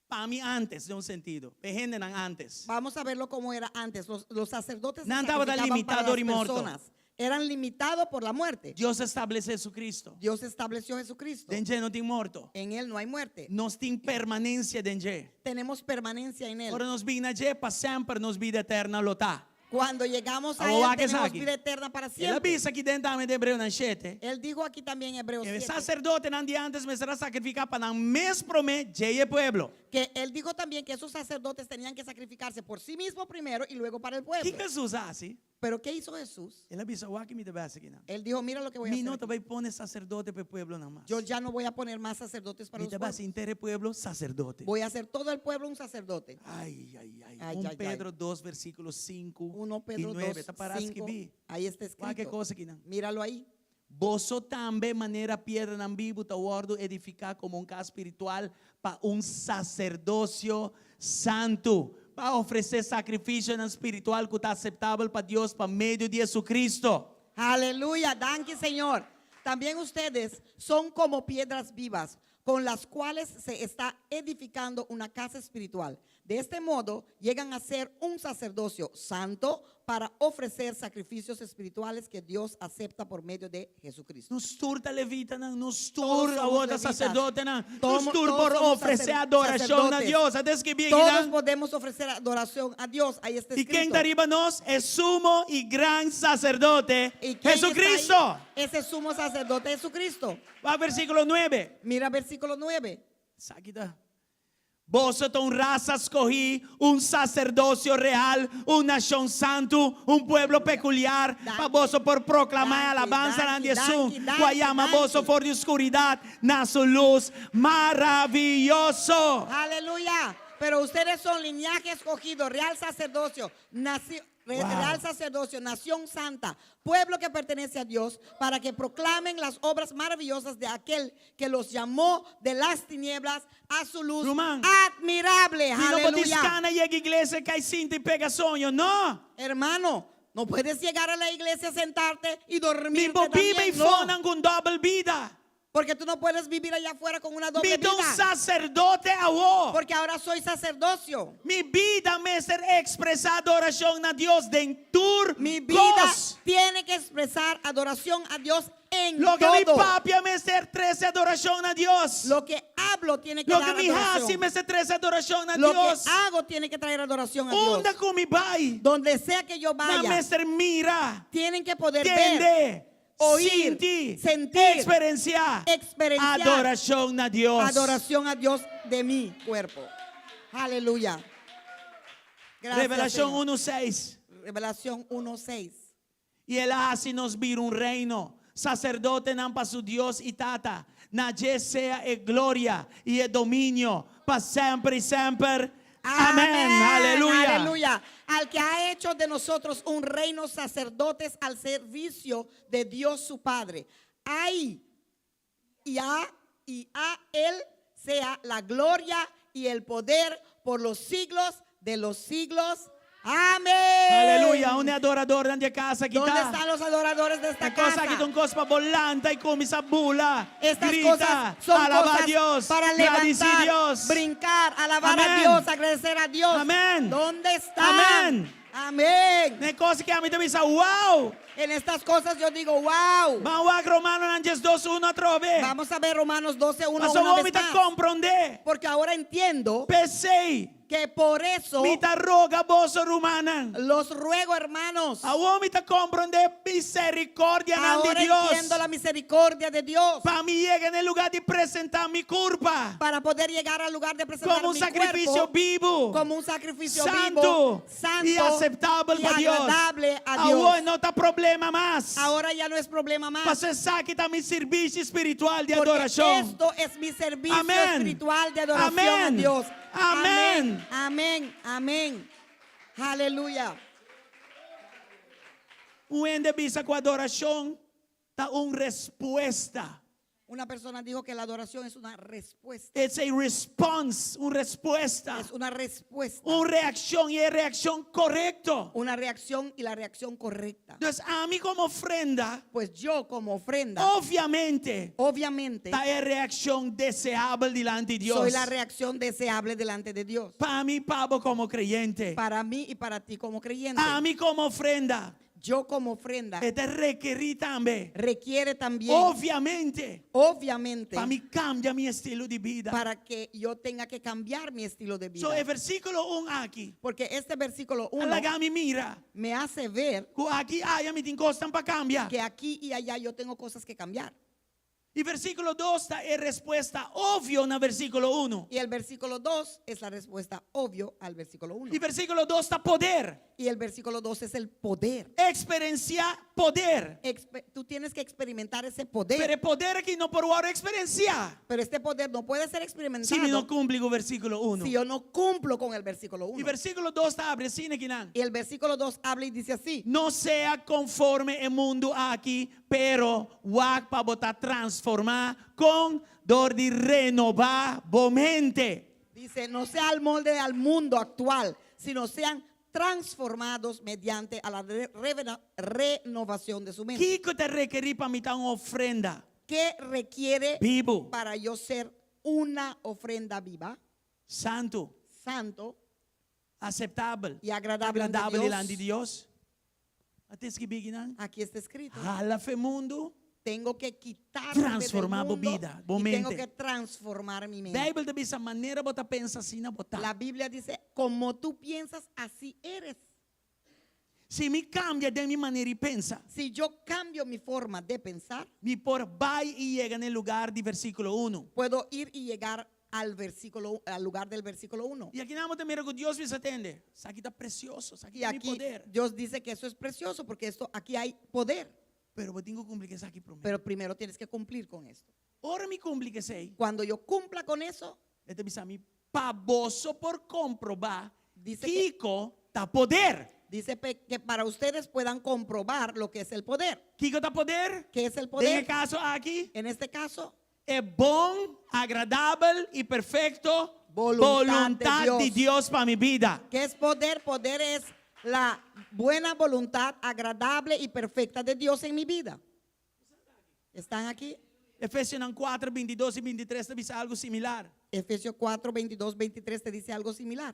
pa mi antes, den un sentido, pa e hendenan antes.
Vamos a verlo como era antes. Los, los sacerdotes se
Nan tabata
sacrificaban
limitá
para
dor
las
di morto.
personas. Eran limitados por la muerte.
Dios a establesé Jesucristo.
Dios estableció a Jesucristo.
Den dje no tin morto.
En él no hay muerte.
Nos tin permanensia den dje.
Tenemos permanencia en él.
Ora nos bin na dje, pa semper nos bida eterna lo ta.
Cuando llegamos a
Awor
él,
wak
tenemos
esaki.
vida eterna para
El a
siempre.
bisa aki den tambe den Hebreonan shete.
Él dijo aquí también en Hebreos
E
7,
saserdotenan di antes mester a sakrifiká pa nan mes promé djei e pueblo.
que él dijo también que esos sacerdotes tenían que sacrificarse por sí mismo primero y luego para el pueblo.
Kiko Hesus a hasi?
Pero ¿qué hizo Jesús?
El a bisa, Wak mi ta bai hasi akinan.
Él dijo, mira lo que voy a
Mi
hacer.
no
aquí.
ta bai pone saserdote pa e pueblonan mas.
Yo ya no voy a poner más sacerdotes para
Mi
los
ta bai hasi
pueblos.
henter e pueblo saserdote.
Voy a hacer todo el pueblo un sacerdote.
Ai, ai, ai.
Ai,
1
ai, ai.
Pedro 2, versíkulo 5
1
i
Pedro
9.
2,
Ta pará
5.
skibí.
Ahí está
Wak e
escrito.
kos akinan.
Míralo ahí.
Boso tambe manera piedranan bibu ta wòrdu edifiká komo un kas spiritual pa un saserdosio santu, pa ofresé sakrifisionan spiritual ku ta aseptabel pa Dios pa medio di Jesucristo.
Aleluya, danki Señor. También ustedes son como piedras vivas con las cuales se está edificando una casa espiritual. De este modo llegan a ser un sacerdocio santo para ofrecer sacrificios espirituales que Dios acepta por medio de Jesucristo.
Nos tur ta levitanan, nos tur
Todos somos
awor ta
levitas.
saserdotenan, nos
Tomo-
tur
todos
por
somos
ofresé
sacer-
adorashon na
sacerdotes.
Dios. A ta skirbí
Todos
akinan.
podemos ofrecer adoración a Dios. Ahí está
I ken
escrito.
ta riba nos? E sumo i gran saserdote,
¿Y quién está ahí?
Jesucristo.
Ese sumo sacerdote Jesucristo.
Wak versíkulo nuebe.
Mira versículo 9.
Esaki ta. Boso ta un rasa skohí, un saserdosio real, un nashon santu, un pueblo pekuliar, pa boso por proklamá e alabansanan di esun ku a yama boso for di oskuridat na su lus maravioso.
Aleluya. Pero ustedes son linaje escogido, real sacerdocio, naci-
Wow.
real sacerdocio, nación santa, pueblo que pertenece a Dios, para que proclamen las obras maravillosas de aquel que los llamó de las tinieblas a su luz
Ruman.
admirable.
Mi no por
Aleluya.
diskana yega iglesia kai sinta i pega soño. No!
Hermano, no puedes llegar a la iglesia, sentarte y
Mi
dormirte
por biba
también,
i
no.
fonan ku un dòbel bida.
Porque tú no puedes vivir allá afuera con una doble
Mi ta un
vida.
saserdote awor.
Porque ahora soy sacerdocio.
Mi bida mester ekspresá adorashon na Dios den tur
Mi vida
kos.
tiene que expresar adoración a Dios en
Loke mi
todo.
papia mester trese adorashon na Dios.
Lo que hablo tiene que
Loke
dar
mi hasi
adoración.
mester trese adorashon na
Lo
Dios.
que hago tiene que traer adoración a Dios.
Unda ku mi bai,
Donde sea que yo
nan
vaya,
mester mira,
tienen que poder ver,
tende,
oír,
sinti,
sentir,
eksperensiá
experienciar
adorashon na Dios.
adoración a Dios de mi cuerpo. Aleluya. Gracias,
Revelashon
Señor.
1:6.
Revelación 1:6.
I el a hasi nos bira un reino, saserdotenan pa su Dios i Tata. Na dje sea e gloria i e dominio pa semper i semper. Amén. Aleluya.
Aleluya. Al que ha hecho de nosotros un reino sacerdotes al servicio de Dios su Padre. Ay, y a y a Él sea la gloria y el poder por los siglos de los siglos. Amén.
Aleluya. Unda adoradónan di e kas aki
¿Dónde
ta?
están los adoradores de esta
E kos
casa?
aki ta un kos pa bo lanta i kuminsá bula.
Estas
Grita,
cosas son
alabá
cosas
Dios,
para
gradisí
levantar,
Dios.
brincar, alabar a
Amén.
Dios, agradecer a Dios.
Amén.
¿Dónde están?
Amén.
Amén.
Den e kos aki ami ta bisa, wow!
En estas cosas yo digo, wow.
Ban wak Romanonan 12 1 atrobe.
Vamos a ver Romanos 12, 1
Pasobra
una
mi
vez
ta
más.
komprondé.
Porque ahora entiendo
P'esei,
que por eso
mi ta roga boso rumannan.
los ruego, hermanos.
Awor mi ta komprondé miserikòrdianan di
Ahora
Dios.
entiendo la misericordia de Dios
Pa mi yega na lugá di presentá mi kurpa
para poder llegar al lugar de presentar
komo un
mi
sakrifisio
cuerpo
bibu,
como un sacrificio
santu
vivo, santo
i aseptabel
y
pa Dios.
agradable a Dios.
Awor no ta problema mas.
Ahora ya no es problema más.
Pasobra esaki ta mi servisio spiritual di
Porque
adorashon.
esto es mi servicio
Amén.
espiritual de adoración
Amén.
a Dios.
Amén.
Amén. Amén. Aleluya.
Un hende a bisa ku adorashon ta un respuesta.
Una persona dijo que la adoración es una respuesta.
It's a response, un respuesta.
Es una respuesta.
Un reakshon i e reakshon korekto.
Una reacción y la reacción correcta.
Entonses, ami komo ofrenda,
Pues yo como ofrenda,
obviamente,
obviamente,
ta e reakshon deseabel dilanti di Dios.
soy la reacción deseable delante de Dios.
Pa mi, pa bo komo kreyente.
Para mí y para ti como creyente.
Ami komo ofrenda.
Yo como ofrenda
E ta rekerí tambe.
requiere también,
Obviamente,
obviamente,
pa mi kambia mi estilo di bida.
para que yo tenga que cambiar mi estilo de vida.
So, e versíkulo 1 aki.
Porque este versículo 1
Laga mi mira.
me hace ver
Ku aki aya mi tin kos pa kambia.
que aquí y allá yo tengo cosas que cambiar.
I versíkulo 2 ta e respuesta opvio na versíkulo 1.
Y el versículo 2 es la respuesta obvio al versículo 1.
I versíkulo 2 ta poder.
Y el versículo 2 es el poder.
Eksperensiá poder.
Expe- tú tienes que experimentar ese poder.
Pero e poder aki no por wòrdu eksperensiá.
Pero este poder no puede ser
Si
experimentado
mi no kumpli ku versíkulo 1.
si yo no cumplo con el versículo
I
1.
versíkulo 2 ta habla asina akinan.
Y el versículo 2 habla y dice así.
No sea konforme e mundu aki, pero wak pa bo ta transformá kon dor di renobá bo mente.
Dice, no sea al molde al mundo actual, sino sean transformados mediante a la re- revena- renovación de su mente.
Kiko ta rekerí pa mi ta un ofrenda
¿Qué requiere
bibu,
para yo ser una ofrenda viva,
santu,
santo
aseptabel,
y agradable ante
agradabel
Dios?
dilanti di Dios? At'é skibí akinan.
Aquí está escrito.
Hala f'e mundu.
Tengo que quitar
Transformar bo bida, bo
y tengo
mente.
que transformar mi mente.
Beibel ta bisa manera bo ta pensa asina bo ta.
La Biblia dice, como tú piensas, así eres.
Si mi kambia den mi manera di pensa,
Si yo cambio mi forma de pensar,
mi por bai i yega na lugá di versíkulo 1.
puedo ir y llegar al versículo, al lugar del versículo 1.
I aki nos tambe ku Dios ta bisa tende. Esaki ta presioso, esaki
Y
ta mi
aquí
poder.
Dios dice que eso es precioso porque esto aquí hay poder,
Pero bo tin ku kumpli ku esaki promé.
pero primero tienes que cumplir con esto.
Ora mi kumpli ku esei.
Cuando yo cumpla con eso,
E ta bisa mi pa boso por komprobá
Dice que-
Kiko ta poder.
dice pe- que para ustedes puedan comprobar lo que es el poder.
Kiko ta poder?
¿Qué es el
Den
poder?
kaso aki,
En este caso,
e bon, agradabel i perfekto
Boluntat di
boluntat
Dios.
di Dios pa mi bida.
¿qué es poder? Poder es la buena voluntad agradable y perfecta de Dios en mi vida. ¿Están aquí?
Efesionan 4, 22 i 23 ta bisa algu similar.
Efesios 4, 22, 23 te dice algo similar.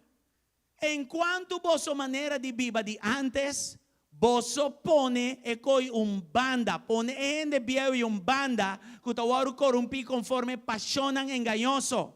En kuantu boso manera di biba di antes, boso pone e kos un banda, pone e hende bieu un banda, ku ta wòrdu korumpí konforme pashonnan engañoso.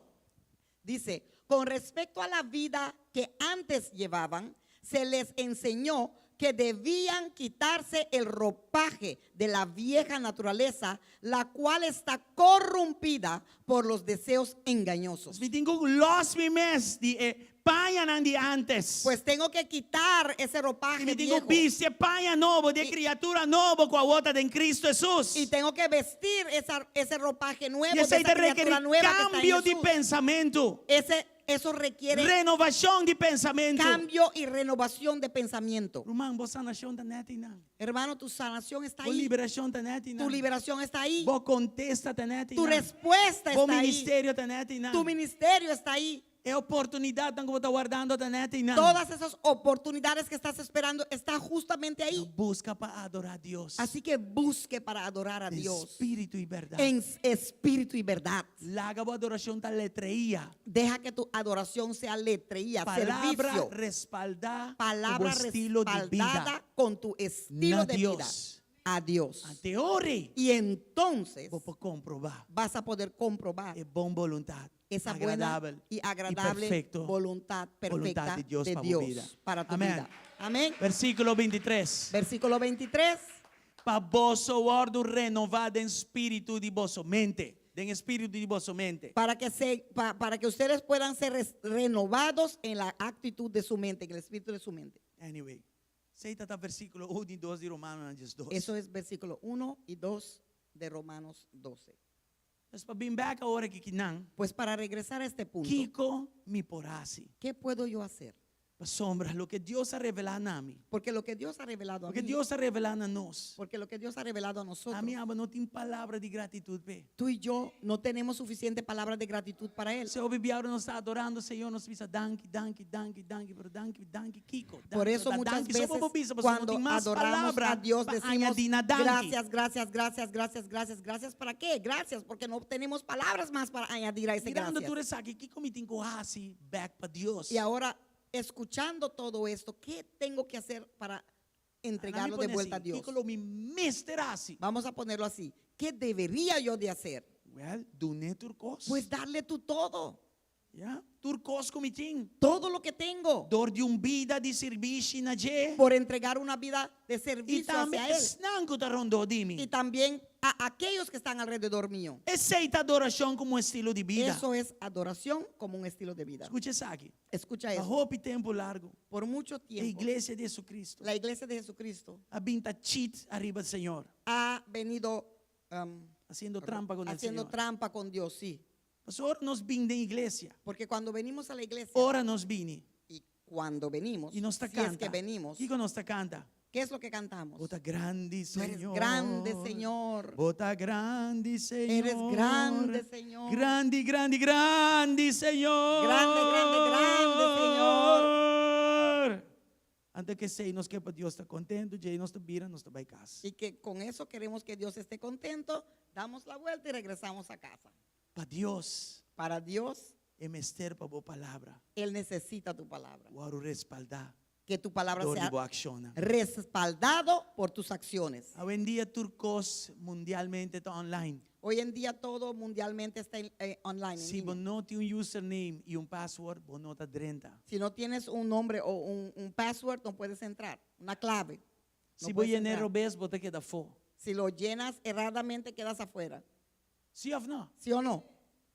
Dice, con respecto a la vida que antes llevaban, se les enseñó que debían quitarse el ropaje de la vieja naturaleza, la cual está corrompida por los deseos engañosos.
Mi tin ku lòs mi mes di e pañanan di antes.
Pues tengo que quitar ese ropaje
Mi tin ku
viejo
bisti paña nobo, di kriatura nobo, ku awor ta den Kristu Hesus.
y tengo que vestir esa- ese ropaje nuevo
I
de
esei
esa
ta rekerí
criatura nueva que está en
kambio di
Jesús.
pensamentu.
Ese Eso requiere
renovashon di pensamentu.
cambio y renovación de pensamiento.
Ruman, bo sanashon ta net einan.
Hermano, tu sanación está
Bo
ahí.
liberashon ta net einan.
Tu liberación está ahí.
Bo kontesta ta net
Tu
einan.
respuesta
Bo
está ahí.
ministerio ta net einan.
Tu ministerio está ahí.
E oportunidatnan ku bo ta wardando ta net einan.
Todas esas oportunidades que estás esperando está justamente ahí.
Buska pa adorá Dios.
Así que busque para adorar a
Den
Dios
spiritu i bèrdat.
en espíritu y verdad.
Laga bo adorashon ta letreia.
Deja que tu adoración sea letreía,
Palabra
servicio,
respaldá
palabra
ku bo estilo di bida.
respaldada con tu estilo
Na
de vida
Dios.
a Dios.
Anto e ora ei,
Y entonces
bo por komprobá
vas a poder comprobar
e bon boluntat,
esa buena
agradabel
y agradable
i perfekto
voluntad perfecta
boluntat di Dios
de
pa bo
Dios
bida.
para tu
Amèn.
vida. Amén.
Versíkulo 23.
Versículo 23.
Pa boso wòrdu renová den spiritu di boso mente. Den spiritu di boso mente.
Para que, se, pa- para que ustedes puedan ser res- renovados en la actitud de su mente, en el espíritu de su mente.
Anyway, esei ta versíkulo 1 i 2 di Romanonan 12.
Eso es versículo 1 y 2 de Romanos 12.
Pues pa bin bèk awor akinan,
Pues para regresar a este punto,
Kiko mi por hasi?
¿qué puedo yo hacer?
Pasobra loke Dios a revelá na mi.
Porque lo que Dios ha revelado a
Loke
mí,
Dios a revelá na nos.
porque lo que Dios ha revelado a nosotros,
Ami ku abo no tin palabra di gratitut p'e.
tú y yo no tenemos suficiente palabras de gratitud para Él.
Si hopi bia ora nos ta adorando Señor, nos ta bisa danki, danki, danki, danki, pero danki, danki, kiko. Danki,
Por eso
ta
muchas
danki. So
veces
bo bisa, pasobra no
cuando
tin mas
adoramos
palabra
a Dios
pa
decimos
añadí na danki.
gracias, gracias, gracias, gracias, gracias, gracias. ¿Para qué? Gracias, porque no tenemos palabras más para añadir a ese
Mirando
gracias.
tur esaki, kiko mi tin ku hasi bèk pa Dios.
Y ahora, escuchando todo esto, ¿qué tengo que hacer para entregarlo de vuelta a Dios?
Kiko lo mi mester hasi.
Vamos a ponerlo así. ¿Qué debería yo de hacer?
Well, dun'é tur kos.
Pues darle tu todo,
Ja? Tur kos ku mi tin.
todo lo que tengo,
Dor di un bida di sirbishi na dje.
por entregar una vida de
I
servicio
tambe
hacia Él.
esnan ku ta rondó di mi.
Y también a aquellos que están alrededor mío.
Esei ta adorashon komo estilo di bida.
Eso es adoración como un estilo de vida.
Skucha esaki.
Escucha
Pa
eso.
hopi tempu largu.
Por mucho
E
tiempo,
iglesia di Jesucristo
la iglesia de Jesucristo
a bin ta cheat ariba Señor.
ha venido um,
Hasiendo trampa ku el
haciendo
Señor.
trampa con Dios, sí.
Pasobra ora nos bin den iglesia.
Porque cuando venimos a la iglesia
Ora nos bini.
y cuando venimos,
I nos ta
si es
kanta.
que venimos,
Kiko nos ta kanta?
¿qué es lo que cantamos?
Bo ta grandi,
Tú eres
Señor.
grande, Señor.
Bo ta grandi, Señor.
Eres grande, Señor.
Grandi, grandi, grandi, Señor.
Grande, grande, grande,
Señor. Anto ku esei nos ke pa Dios ta kontentu, djei nos ta bira, nos ta bai kas.
Y que con eso queremos que Dios esté contento, damos la vuelta y regresamos a casa.
Pa Dios,
Para Dios,
e mester pa bo palabra.
Él necesita tu palabra.
Wòrdu respaldá.
Que tu palabra
Dor di
sea
bo akshonnan.
respaldado por tus acciones.
Awendia tur kos mundialmente ta online.
Hoy en día todo mundialmente está en- eh, online. en
Si bo
línea.
no tin un username i un password, bo no ta drenta.
Si no tienes un nombre o un, un password, no puedes entrar. Una clave. No
Si bo
puedes
yen'é
entrar.
robes, bo ta keda afó.
Si lo llenas erradamente, quedas afuera.
Sí òf no?
¿Sí o no?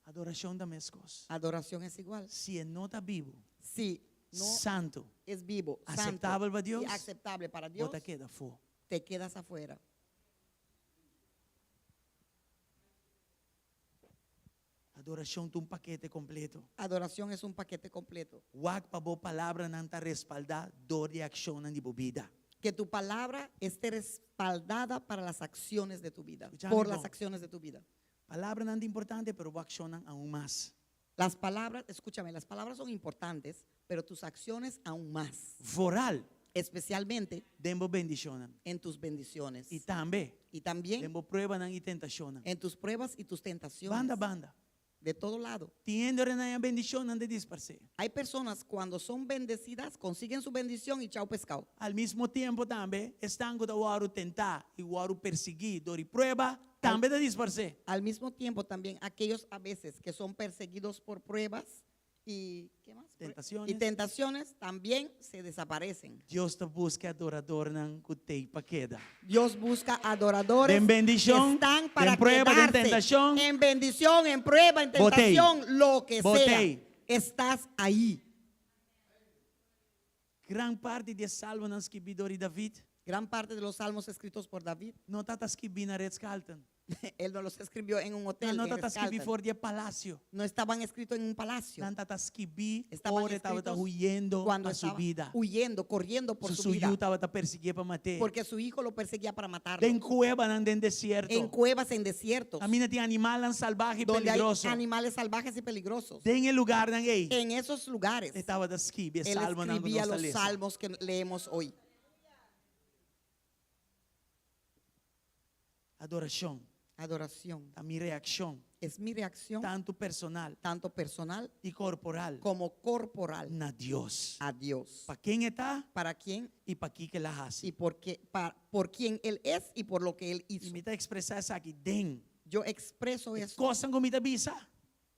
Adorashon ta meskos.
Adoración es igual.
Si e no ta bibu,
Si no
santu,
es vivo, santo
aseptabel pa Dios,
y aceptable para Dios,
bo ta keda afó.
te quedas afuera.
Adorashon ta un pakete kompleto.
Adoración es un paquete completo.
Wak pa bo palabranan ta respaldá dor di akshonnan di bo bida.
Que tu palabra esté respaldada para las acciones de tu vida,
Escuchame,
por las
bom.
acciones de tu vida.
Palabranan ta importante, pero bo akshonnan aun mas.
Las palabras, escúchame, las palabras son importantes, pero tus acciones aún más,
Vooral
especialmente
den bo bendishonnan.
en tus bendiciones
I tambe
y también
den bo pruebanan i tentashonnan.
en tus pruebas y tus tentaciones.
Banda banda.
De todo lado.
Tin hende ora nan haña bendishon nan ta disparsé.
Hay personas cuando son bendecidas, consiguen su bendición y chao pescado.
Al mismo tempu tambe, esnan ku ta wòrdu tentá i wòrdu persiguí dor di prueba, tambe ta disparsé.
Al mismo tiempo también aquellos a veces que son perseguidos por pruebas y ¿qué más?
Tentaciones.
Y tentaciones también se desaparecen.
Dios ta buska adoradónan ku t'ei pa keda.
Dios busca adoradores
Den bendishon,
que están para
den prueba, den
quedarse.
tentashon.
En bendición, en prueba, en
Bo t'ei.
tentación, lo que
Bo
sea.
t'ei.
Estás ahí.
Gran parti di e salmonan skibí dor di David
Gran parte de los salmos escritos por David
no tabata skibí na Ritz-Carlton.
Él no los escribió en un hotel.
Nan no
en
tabata skibí
Ritz-Carlton.
for di palasio.
No estaban escritos en un palacio.
Nan tabata skibí
Estaban
ora e tabata
escritos
huyendo
cuando
pa su
estaba
bida.
huyendo, corriendo por
Su,
su
su
vida.
yu tabata persiguié pa mat'é.
Porque su hijo lo perseguía para matarlo.
Den kuevanan, den desierto.
En cuevas, en desiertos.
Kaminda tin animalnan salvahe i
Donde hay
peligroso.
animales salvajes y peligrosos.
Den e lugarnan ei.
En esos lugares.
E tabata skibi e
Él
salmonan ku
escribía
nos ta
los
lesa.
salmos que leemos hoy.
Adorashon
Adoración.
ta mi reakshon,
Es mi reacción,
tantu personal
tanto personal
i korporal,
como corporal,
na Dios.
a Dios.
Pa ken e ta
Para quién
i pa kiko el a hasi.
y por, qué, por quién Él es y por lo que Él
I
hizo.
mi ta ekspresá esaki den
Yo expreso
e
eso
kosnan ku mi ta bisa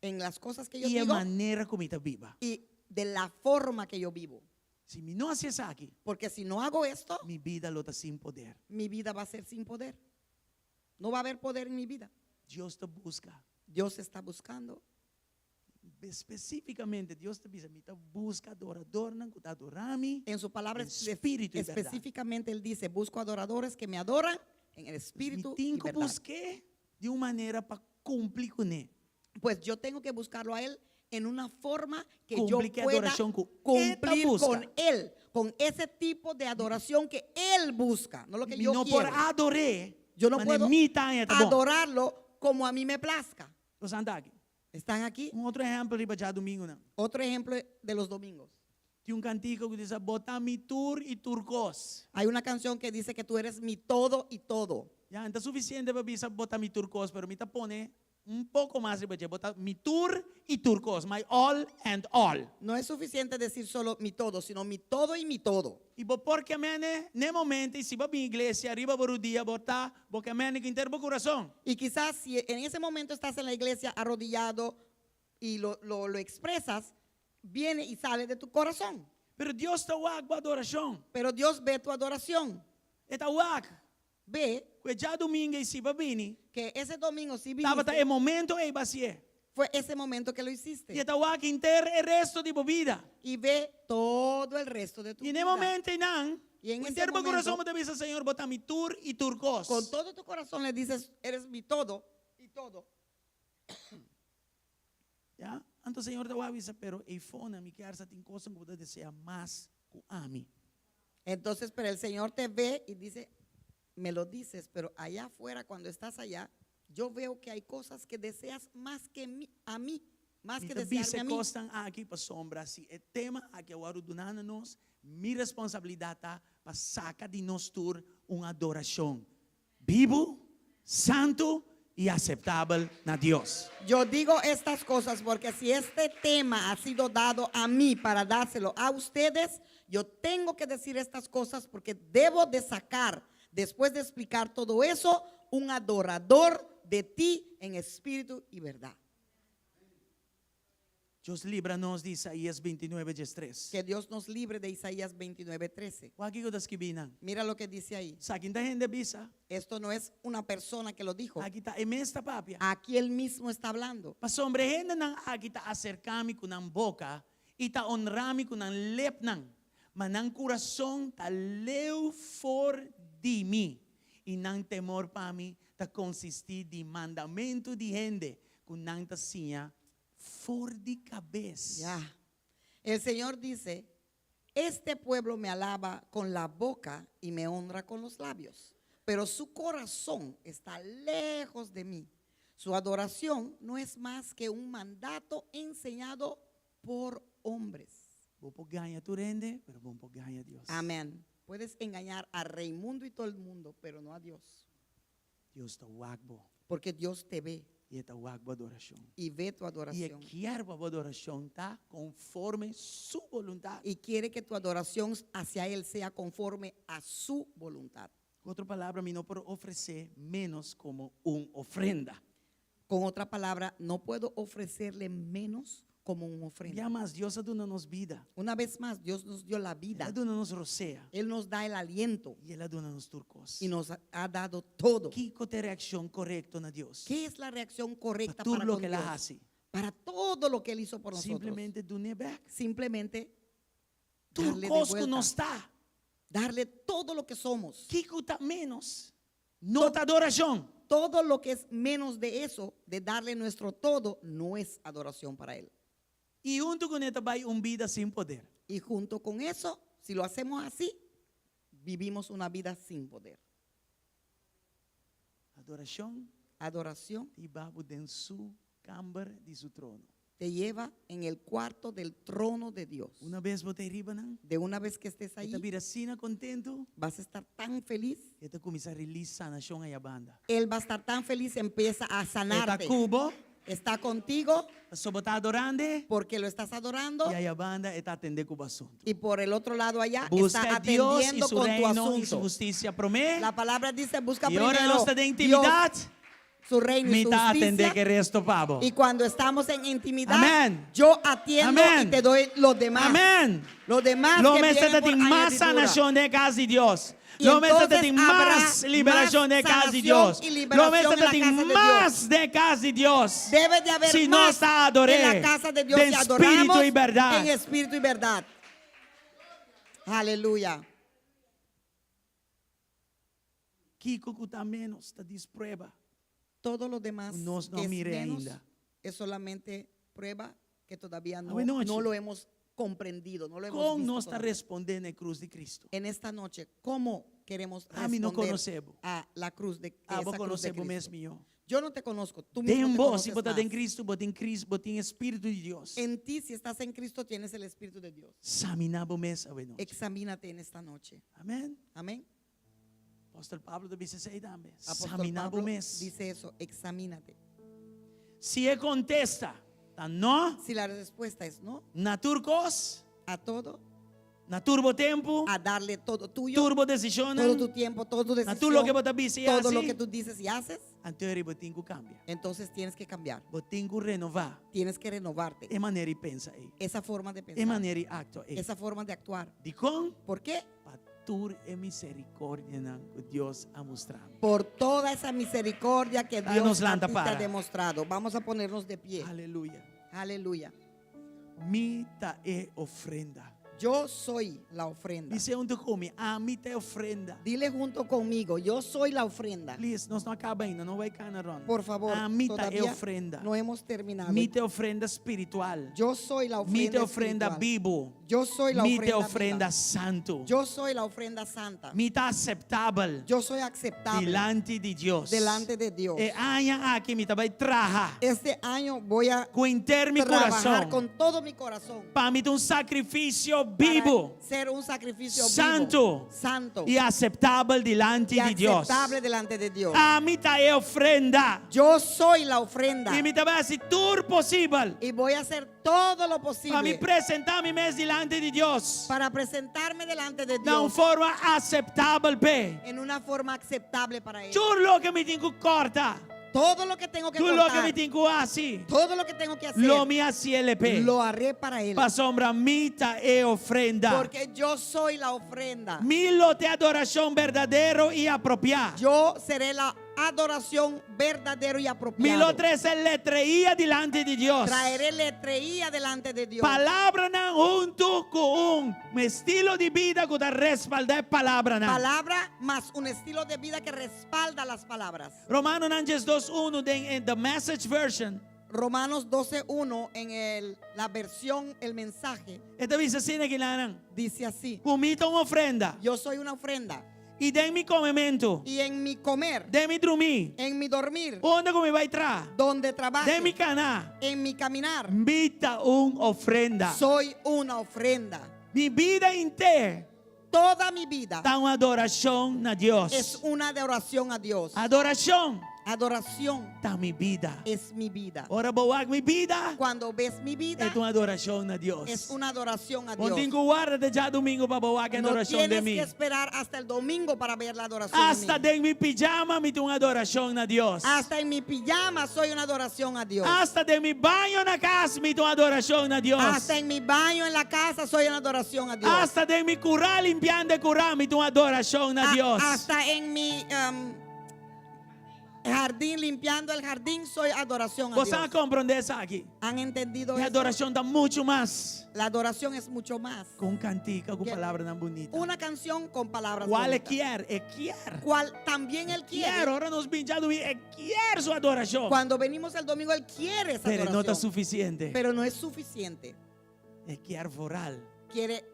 en las cosas que yo
i e
digo
manera ku mi ta biba.
y de la forma que yo vivo.
Si mi no hasi esaki,
Porque si no hago esto,
mi bida lo ta sin poder.
mi vida va a ser sin poder. No va a haber poder en mi vida.
Dios ta buska.
Dios está buscando.
Spesífikamente, Dios ta bisa, mi ta buska adoradornan ku ta adorá mi.
En su palabra
En espíritu y verdad.
específicamente Él dice, busco adoradores que me adoran en el espíritu
Mi tin
y
ku
verdad.
busk'é di un manera pa kumpli kuné.
Pues yo tengo que buscarlo a Él en una forma que yo
Kumpli ku
pueda
adorashon ku E ta
cumplir
buska.
con Él, con ese tipo de adoración que Él busca, no lo que
Mi
yo
no por
quiero.
ador'é,
Yo no
manera
puedo
mi ta haña ta bon.
adorarlo como a mí me plazca.
Nos anda aki.
¿Están aquí?
Un otro ehèmpel riba djadumingunan.
Otro ejemplo de los domingos.
Tin un kantika ku ta bisa, Bo ta mi tur i tur kos.
Hay una canción que dice que tú eres mi todo y todo.
Ya, no ta sufisiente pa bisa bo ta mi tur kos, pero mi ta pone un poko mas riba dje, bo ta mi tur i tur kos, my all and all.
No es suficiente decir solo mi todo, sino mi todo y mi todo.
I bo por ke men n'e momento ei si bo bin iglesia riba bo rudia bo ta bo ke men ku henter bo kurason.
Y quizás si en ese momento estás en la iglesia arrodillado y lo, lo, lo expresas, viene y sale de tu corazón.
Pero Dios ta wak bo adorashon.
Pero Dios ve tu adoración.
E ta wak
Ve
ku e djadumingu ei si bo a bini,
que ese domingo sí
tabata
viniste,
e momento ei bo a hasié.
fue ese momento que lo hiciste.
I e ta wak henter e resto di bo bida.
Y ve todo el resto de tu
I n'e
vida.
momento einan,
I en
ku
ese
henter bo
momento,
kurason bo ta bisa, Señor, bo ta mi tur i tur kos.
Con todo tu corazón le dices, eres mi todo y todo.
Ya? Anto Señor ta wak bisa, pero eifona mi kier sa tin kosnan ku bo ta desea mas ku ami.
Entonces, pero el Señor te ve y dice, me lo dices, pero allá afuera, cuando estás allá, yo veo que hay cosas que deseas más que mi, a mí, más
Mi
que
ta bisa
desearme
e
a mí.
kosnan aki pasobra si e tema aki a wòrdu duná na nos, mi responsabilidat ta pa saka di nos tur un adorashon bibu, santu i aseptabel na Dios.
Yo digo estas cosas porque si este tema ha sido dado a mí para dárselo a ustedes, yo tengo que decir estas cosas porque debo de sacar, después de explicar todo eso, un adorador de ti en espíritu y verdad.
Dios libra nos di Isaías 29, 13.
Que Dios nos libre de Isaías 29, 13.
Wak kiko ta skibí einan.
Mira lo que dice ahí.
Esaki n' ta hende a bisa.
Esto no es una persona que lo dijo.
Aki ta e mes ta papia.
Aquí él mismo está hablando.
Pasobra e hendenan aki ta aserká mi ku nan boka i ta onra mi ku nan lepnan, ma nan kurason ta leu for di mi, i nan temor pa mi ta konsistí di mandamentu di hende ku nan ta siña for di kabes.
Ya. El Señor dice, este pueblo me alaba con la boca y me honra con los labios, pero su corazón está lejos de mí. Su adoración no es más que un mandato enseñado por hombres.
Bo por gaña tur hende, pero bo n' por gaña Dios.
Amén. Puedes engañar a Raimundo y todo el mundo, pero no a Dios.
Dios ta wak bo.
Porque Dios te ve.
I e ta wak bo adorashon.
Y ve tu
I e
adoración.
kier pa bo adorashon ta konforme su boluntat.
Y quiere que tu adoración hacia Él sea conforme a su voluntad.
Ku otro palabra, mi no por ofresé ménos komo un ofrenda.
Con otra palabra, no puedo ofrecerle menos como una ofrenda.
Ya mas, Dios a duna nos bida.
Una vez más, Dios nos dio la vida.
El a duna nos rosea.
Él nos da el aliento.
I El a duna nos tur kos.
Y nos ha dado todo.
Kiko ta e reakshon korekto na Dios?
¿Qué es la reacción correcta
Pa tur
para
loke
con
El a
Dios?
hasi.
Para todo lo que Él hizo por nosotros.
Simplemente dun'é bèk.
Simplemente
Tur
darle de
kos ku
vuelta.
nos ta.
Darle todo lo que somos.
Kiko ta ménos? No ta adorashon.
Todo lo que es menos de eso, de darle nuestro todo, no es adoración para Él.
I huntu kuné ta bai un bida sin poder.
Y junto con eso, si lo hacemos así, vivimos una vida sin poder.
Adorashon
Adoración
ta hiba bo den su kamber di su trono.
te lleva en el cuarto del trono de Dios.
Una bes bo ta riba nan,
De una vez que estés
e ta
ahí,
bira asina kontentu,
vas a estar tan feliz.
e ta kuminsá release sanashon ei banda.
Él va a estar tan feliz, empieza a
E ta
sanarte.
ku bo,
Está contigo
paso bo ta adorando,
porque lo estás adorando
i ei banda e ta atendé ku bo asuntu.
y por el otro lado allá
Buska
está
Dios i
atendiendo
su
con tu
reino i su
asunto.
hustisia promé.
La palabra dice, busca
I ora
primero
nos ta den
Dios,
intimidat,
su reino y
mi
su
ta atendé
justicia.
ku e resto pa bo.
Y cuando estamos en intimidad,
Amén.
yo atiendo
Amén.
y te doy los demás.
Amén.
Los demás
Lo
que
mester
vienen por
tin mas
añadidura.
sanashon den kas di Dios.
Y
Lo mester
entonces
tin
habrá
mas liberashon
más
den kas di
sanación
Dios.
y
Lo
liberación
mester
en la
tin
casa de
mas den kas di Dios.
Debe de haber
Si
más
nos ta ador'é
en la casa de Dios
den
y
spiritu
adoramos
i berdat.
en espíritu y verdad. Aleluya.
Kiko ku ta ménos ta djis prueba.
Todo lo demás
Nos no
que es
mir'é
menos
ainda.
es solamente prueba que todavía no,
Awe nochi.
no lo hemos comprendido, no lo hemos
Kon
visto
nos ta
todavía.
respondé na e krus di Kristu?
En esta noche, ¿cómo queremos
Ami no
responder
konosé bo.
a la cruz de
Ah,
esa
bo
cruz de
konosé bo
Cristo?
mes mihó.
Yo no te conozco, tú mismo
Den
te
bo,
conoces
si bo ta
más.
den Kristu, bo tin Kristu, bo tin Spiritu di Dios.
En ti, si estás en Cristo, tienes el Espíritu de Dios.
Saminá bo mes awe nochi.
Examínate en esta noche.
Amèn.
Amén.
Apòstel Pablo ta bisa esei tambe.
Apóstol
Saminá bo
Pablo
mes.
dice eso, examínate.
Si e kontesta, ta no,
Si la respuesta es no,
na tur kos,
a todo,
na tur bo tempu,
a darle todo tuyo,
tur bo desishon,
todo tu tiempo, todo tu
na
decisión,
tur loke bo ta bisa i
todo lo
hasi,
que tú dices y haces,
anto bo tin ku kambia.
entonces tienes que cambiar,
Bo tin ku renová
tienes que renovarte.
e manera di pensa ei.
Esa forma de
E
pensar,
manera di aktua ei.
esa forma de actuar.
Dikon?
¿Por qué?
Pa tur e miserikòrdianan ku Dios a mustra.
Por toda esa misericordia que
Ay,
Dios
nos
a
lanta
ti te ha
para.
demostrado. Vamos a ponernos de pie.
Aleluya.
Aleluya.
Mi ta e ofrenda.
Yo soy la ofrenda.
Bisa huntu ku mi, ami ta e ofrenda.
Dile junto conmigo, yo soy la ofrenda.
Please, nos no a kaba ainda, no bai kana rònt.
Por favor,
Ami ta e
todavía
ofrenda.
no hemos terminado.
Mi ta e ofrenda spiritual.
Yo soy la
Mi
ofrenda
ta e ofrenda
espiritual.
bibu.
Yo soy la
Mi ta e
ofrenda
ofrenda
viva.
santu.
Yo soy la ofrenda santa.
Mi ta aseptabel
Yo soy aceptable
dilanti di Dios.
delante de Dios.
E aña aki mi ta bai traha
Este año voy a
ku henter mi
trabajar
kurason.
con todo mi corazón
Pa mi ta un sakrifisio
para
bibu,
ser un sacrificio
santu
vivo, santo
i aseptabel dilanti
y
di Dios.
aceptable delante de Dios.
Ami ta e ofrenda.
Yo soy la ofrenda
I mi ta bai hasi tur posibel
y voy a hacer todo lo
pa mi
posible
presentá mi mes dilanti di Dios.
para presentarme delante de
Na un
Dios
forma aseptabel p'e.
en una forma aceptable para Él.
Tur loke mi tin ku kòrta.
Todo lo que tengo que
Tur loke
cortar,
mi tin ku hasi.
todo lo que tengo que hacer,
Lo mi hasié p'e.
lo haré para Él.
Pasobra mi ta e ofrenda.
Porque yo soy la ofrenda.
Mi lo ta adorashon berdadero i apropiá.
Yo seré la adoración verdadero y
Mi
apropiado.
lo trese letreria dilanti di Dios.
Traeré letrería delante de Dios.
Palabranan huntu ku un estilo di bida ku ta respaldá e palabranan.
Palabra más un estilo de vida que respalda las palabras.
Romanonan 2.1 den The Message Version.
Romanos 12.1 en el, la versión, el mensaje,
E ta bisa asina akinan.
dice así.
Ku mi ta un ofrenda.
Yo soy una ofrenda.
I den mi komementu.
Y en mi comer,
Den mi drumi.
en mi dormir,
Unda ku mi bai traha.
donde trabaje,
Den mi kana.
en mi caminar,
Mi ta un ofrenda.
soy una ofrenda.
Mi bida henter
Toda mi vida
ta un adorashon na Dios.
es una adoración a Dios.
Adorashon
Adoración
ta mi bida.
es mi vida.
Ora bo wak mi bida,
Cuando ves mi vida,
e ta un adorashon na Dios.
es una adoración a
No
Dios.
tin ku warda te djadumingu pa bo wak
No
adorashon di
tienes
mi.
que esperar hasta el domingo para ver la adoración. de
Hasta
mí.
den mi pijama mi ta un adorashon na Dios.
Hasta en mi pijama soy una adoración a Dios.
Hasta den mi baño na kas mi ta un adorashon na Dios.
Hasta en mi baño en la casa soy una adoración a Dios.
Hasta den mi kurá limpiando kurá mi ta un adorashon na
A-
Dios.
hasta en mi um, jardín, limpiando el jardín, soy adoración a
Boso
Dios.
a komprondé esaki?
¿Han entendido
E
eso?
adorashon ta muchu mas
La adoración es mucho más.
ku un kantika ku
Que
palabranan bunita.
Una canción con palabras
Kual e
bonitas.
kier, e kier.
Cual también Él
Kier,
quiere.
ora nos bin djadumingu, e kier su adorashon.
Cuando venimos el domingo, Él quiere esa
Pero no ta
adoración.
sufisiente.
Pero no es suficiente.
E kier vooral.
Quiere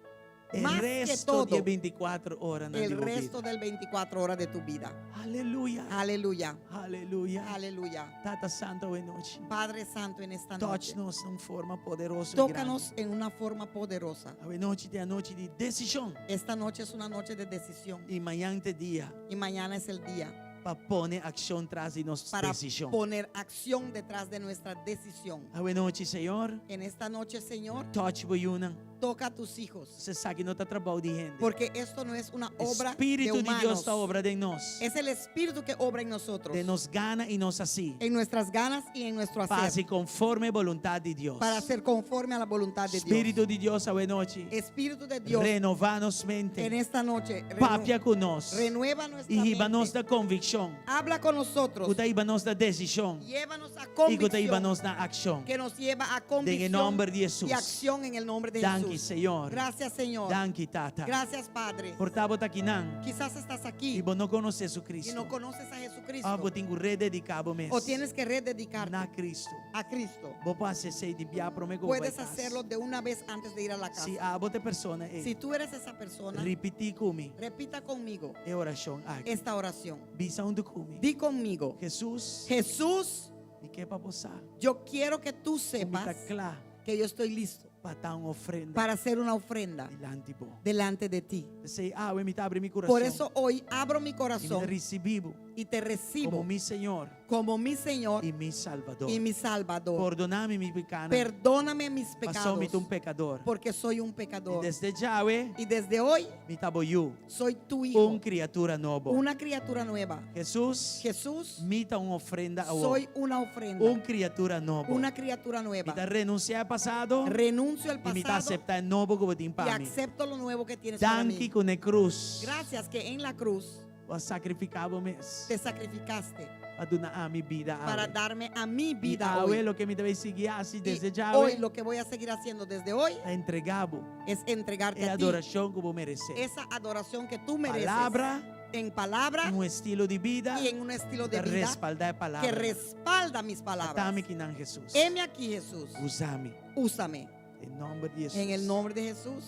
E
más que
resto
todo
di 24 oranan
el
di bo
resto
bida.
del 24 horas de tu vida.
Aleluya.
Aleluya.
Aleluya.
Aleluya.
Tata Santu, awe nochi.
Padre Santo, en esta
Touch
noche.
nos den un forma poderoso i grandi.
Tócanos en una forma poderosa.
Awe nochi ta anochi di desishon.
Esta noche es una noche de decisión.
I mañan ta dia
Y mañana es el día
pa pone akshon tras di nos
para
desishon.
poner acción detrás de nuestra decisión.
Awe nochi, Señor,
En esta noche, Señor,
touch bo yunan.
toca a tus hijos.
Esaki no ta trabou di hende.
Porque esto no es una obra de
Spiritu di Dios
humanos.
ta obra den nos.
Es el Espíritu que obra en nosotros.
Den nos gana i nos hasi.
En nuestras ganas y en nuestro
Pa
hacer.
hasi konforme boluntat di Dios.
Para ser conforme a la voluntad de Dios.
Spiritu di Dios awe nochi.
Espíritu de Dios.
Renová nos mente.
En esta noche.
Papia ku nos.
Renueva nuestra
I hiba nos
mente.
na konvikshon.
Habla con nosotros.
Ku ta hiba nos na desishon.
Llévanos a
I ku ta hiba
convicción.
nos na akshon.
Que nos lleva a
Den
convicción
nòmber di Hesus.
y acción en el nombre de
Danki,
Jesús.
Señor.
Gracias, Señor.
Danki, Tata.
Gracias, Padre.
Por ta bo ta akinan.
Quizás estás aquí
I bo no konosé Jesucristo.
y no conoces a Jesucristo.
Òf bo tin ku redediká bo mes.
O tienes que rededicarte
Na Cristo.
a Cristo.
Bo por hasi esei di bia promé ku bo
Puedes hacerlo de una vez antes de ir a la casa.
Si abo ta e persona ei.
Si tú eres esa persona,
Ripití ku mi.
repita conmigo
E orashon aki.
esta oración.
Bisa huntu ku mi.
Di conmigo.
Hesus,
Jesús,
mi ke pa bo sa.
yo quiero que tú
Ku mi ta
sepas
kla
que yo estoy listo
pa ta un ofrenda
para hacer una ofrenda
dilanti bo.
delante de ti.
P'esei awe mi ta habri mi kurason.
Por eso hoy abro mi
I mi
corazón
ta risibí bo
y te recibo
komo mi Señor
como mi Señor
i mi Salbador.
y mi Salvador.
Pordoná mi mi pikánan.
Perdóname mis
Pasó mi
pecados
ta un pekadó.
porque soy un
I
pecador.
desde djawe
Y desde hoy
mi ta bo yu.
soy tu hijo,
Un kriatura nobo.
una criatura nueva.
Hesus,
Jesús,
mi ta un ofrenda awor.
soy una ofrenda,
Un kriatura nobo.
una criatura nueva.
Mi ta renunsiá e pasado.
Renuncio al
I mi ta
pasado
aseptá e nobo ku bo tin
y
pa mi.
acepto lo nuevo que tienes para
Danki
mí.
ku na e krus.
Gracias que en la cruz
Bo a sakrifiká bo mes.
te sacrificaste
Pa duna ami bida
para
awe.
darme a mi vida
I awe
hoy.
loke mi ta bai sigui hasi
Y
desde
hoy
djawe.
lo que voy a seguir haciendo desde hoy
Ta entregá bo
es entregarte
e
a ti
adorashon ku bo meresé.
esa adoración que tú mereces
Palabra,
en palabra
un estilo di bida
y en un estilo de
ta
vida
respaldá e palabra.
que respalda mis palabras.
Ata mi akinan Hesus.
Heme aquí, Jesús.
Usa mi.
Úsame.
Den nòmber di Hesus.
En el nombre de Jesús.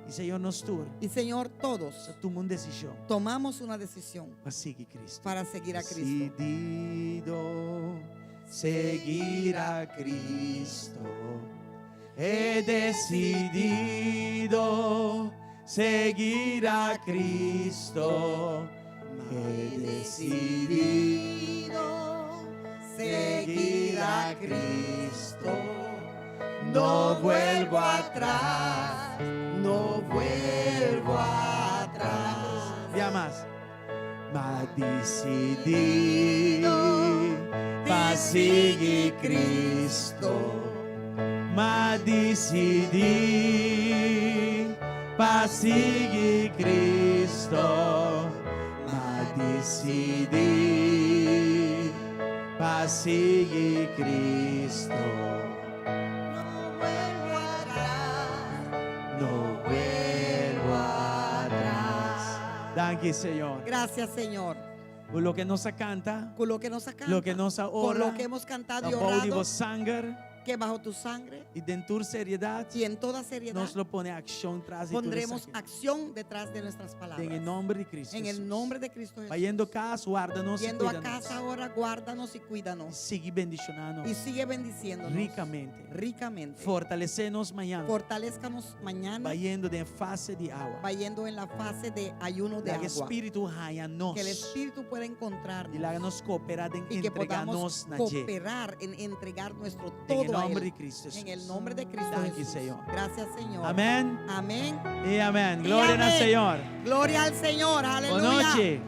I Señor nos tur.
Y Señor, todos
Tuma un desishon
tomamos una decisión
pa sigui Cristo.
para seguir a Cristo.
Desidido seguir a Cristo. He decidido seguir a Cristo. He decidido seguir a Cristo. No vuelvo atrás,
no vuelvo atrás.
Ya mas. M'a disidí pa sigui Cristo. M'a disidí pa sigui Cristo. M'a disidí pa sigui Cristo.
No vuelvo atrás,
No vuelvo atrás. Danki, Señor.
Gracias, Señor.
Ku loke nos a kanta,
Con lo que nos ha cantado,
loke nos a
con
ora,
lo que hemos cantado y
bou di
orado,
bo sanger
que bajo tu sangre
i den tur seriedat,
y en toda seriedad
nos lo pone akshon tras di tur
pondremos
esaki.
acción detrás de nuestras palabras.
Den nòmber di Cristo.
En el
Hesus.
nombre de Cristo Jesús.
Bayendo kas, warda nos i
Yendo a
kuida nos.
casa ahora, guárdanos y cuídanos.
Sigui bendishoná nos.
Y sigue bendiciéndonos.
Rikamente.
Ricamente.
Fortalesé nos mañan.
Fortalezcanos mañana.
Bayendo den fase di awa.
Bayendo en la fase de ayuno de
Laga
agua.
Spiritu haña nos.
Que el Espíritu pueda encontrarnos.
I laga nos kooperá den
Y que
entregá
podamos
nos na dje.
cooperar en entregar nuestro
Den
todo a
nòmber
Él.
di Cristo
En el
Hesus.
nombre de Cristo
Danki,
Jesús.
Señor.
Gracias, Señor.
Amèn.
Amén.
I amèn.
Y
Gloria al
amén.
Señor.
Gloria al Señor.
Bon
Aleluya.
nochi.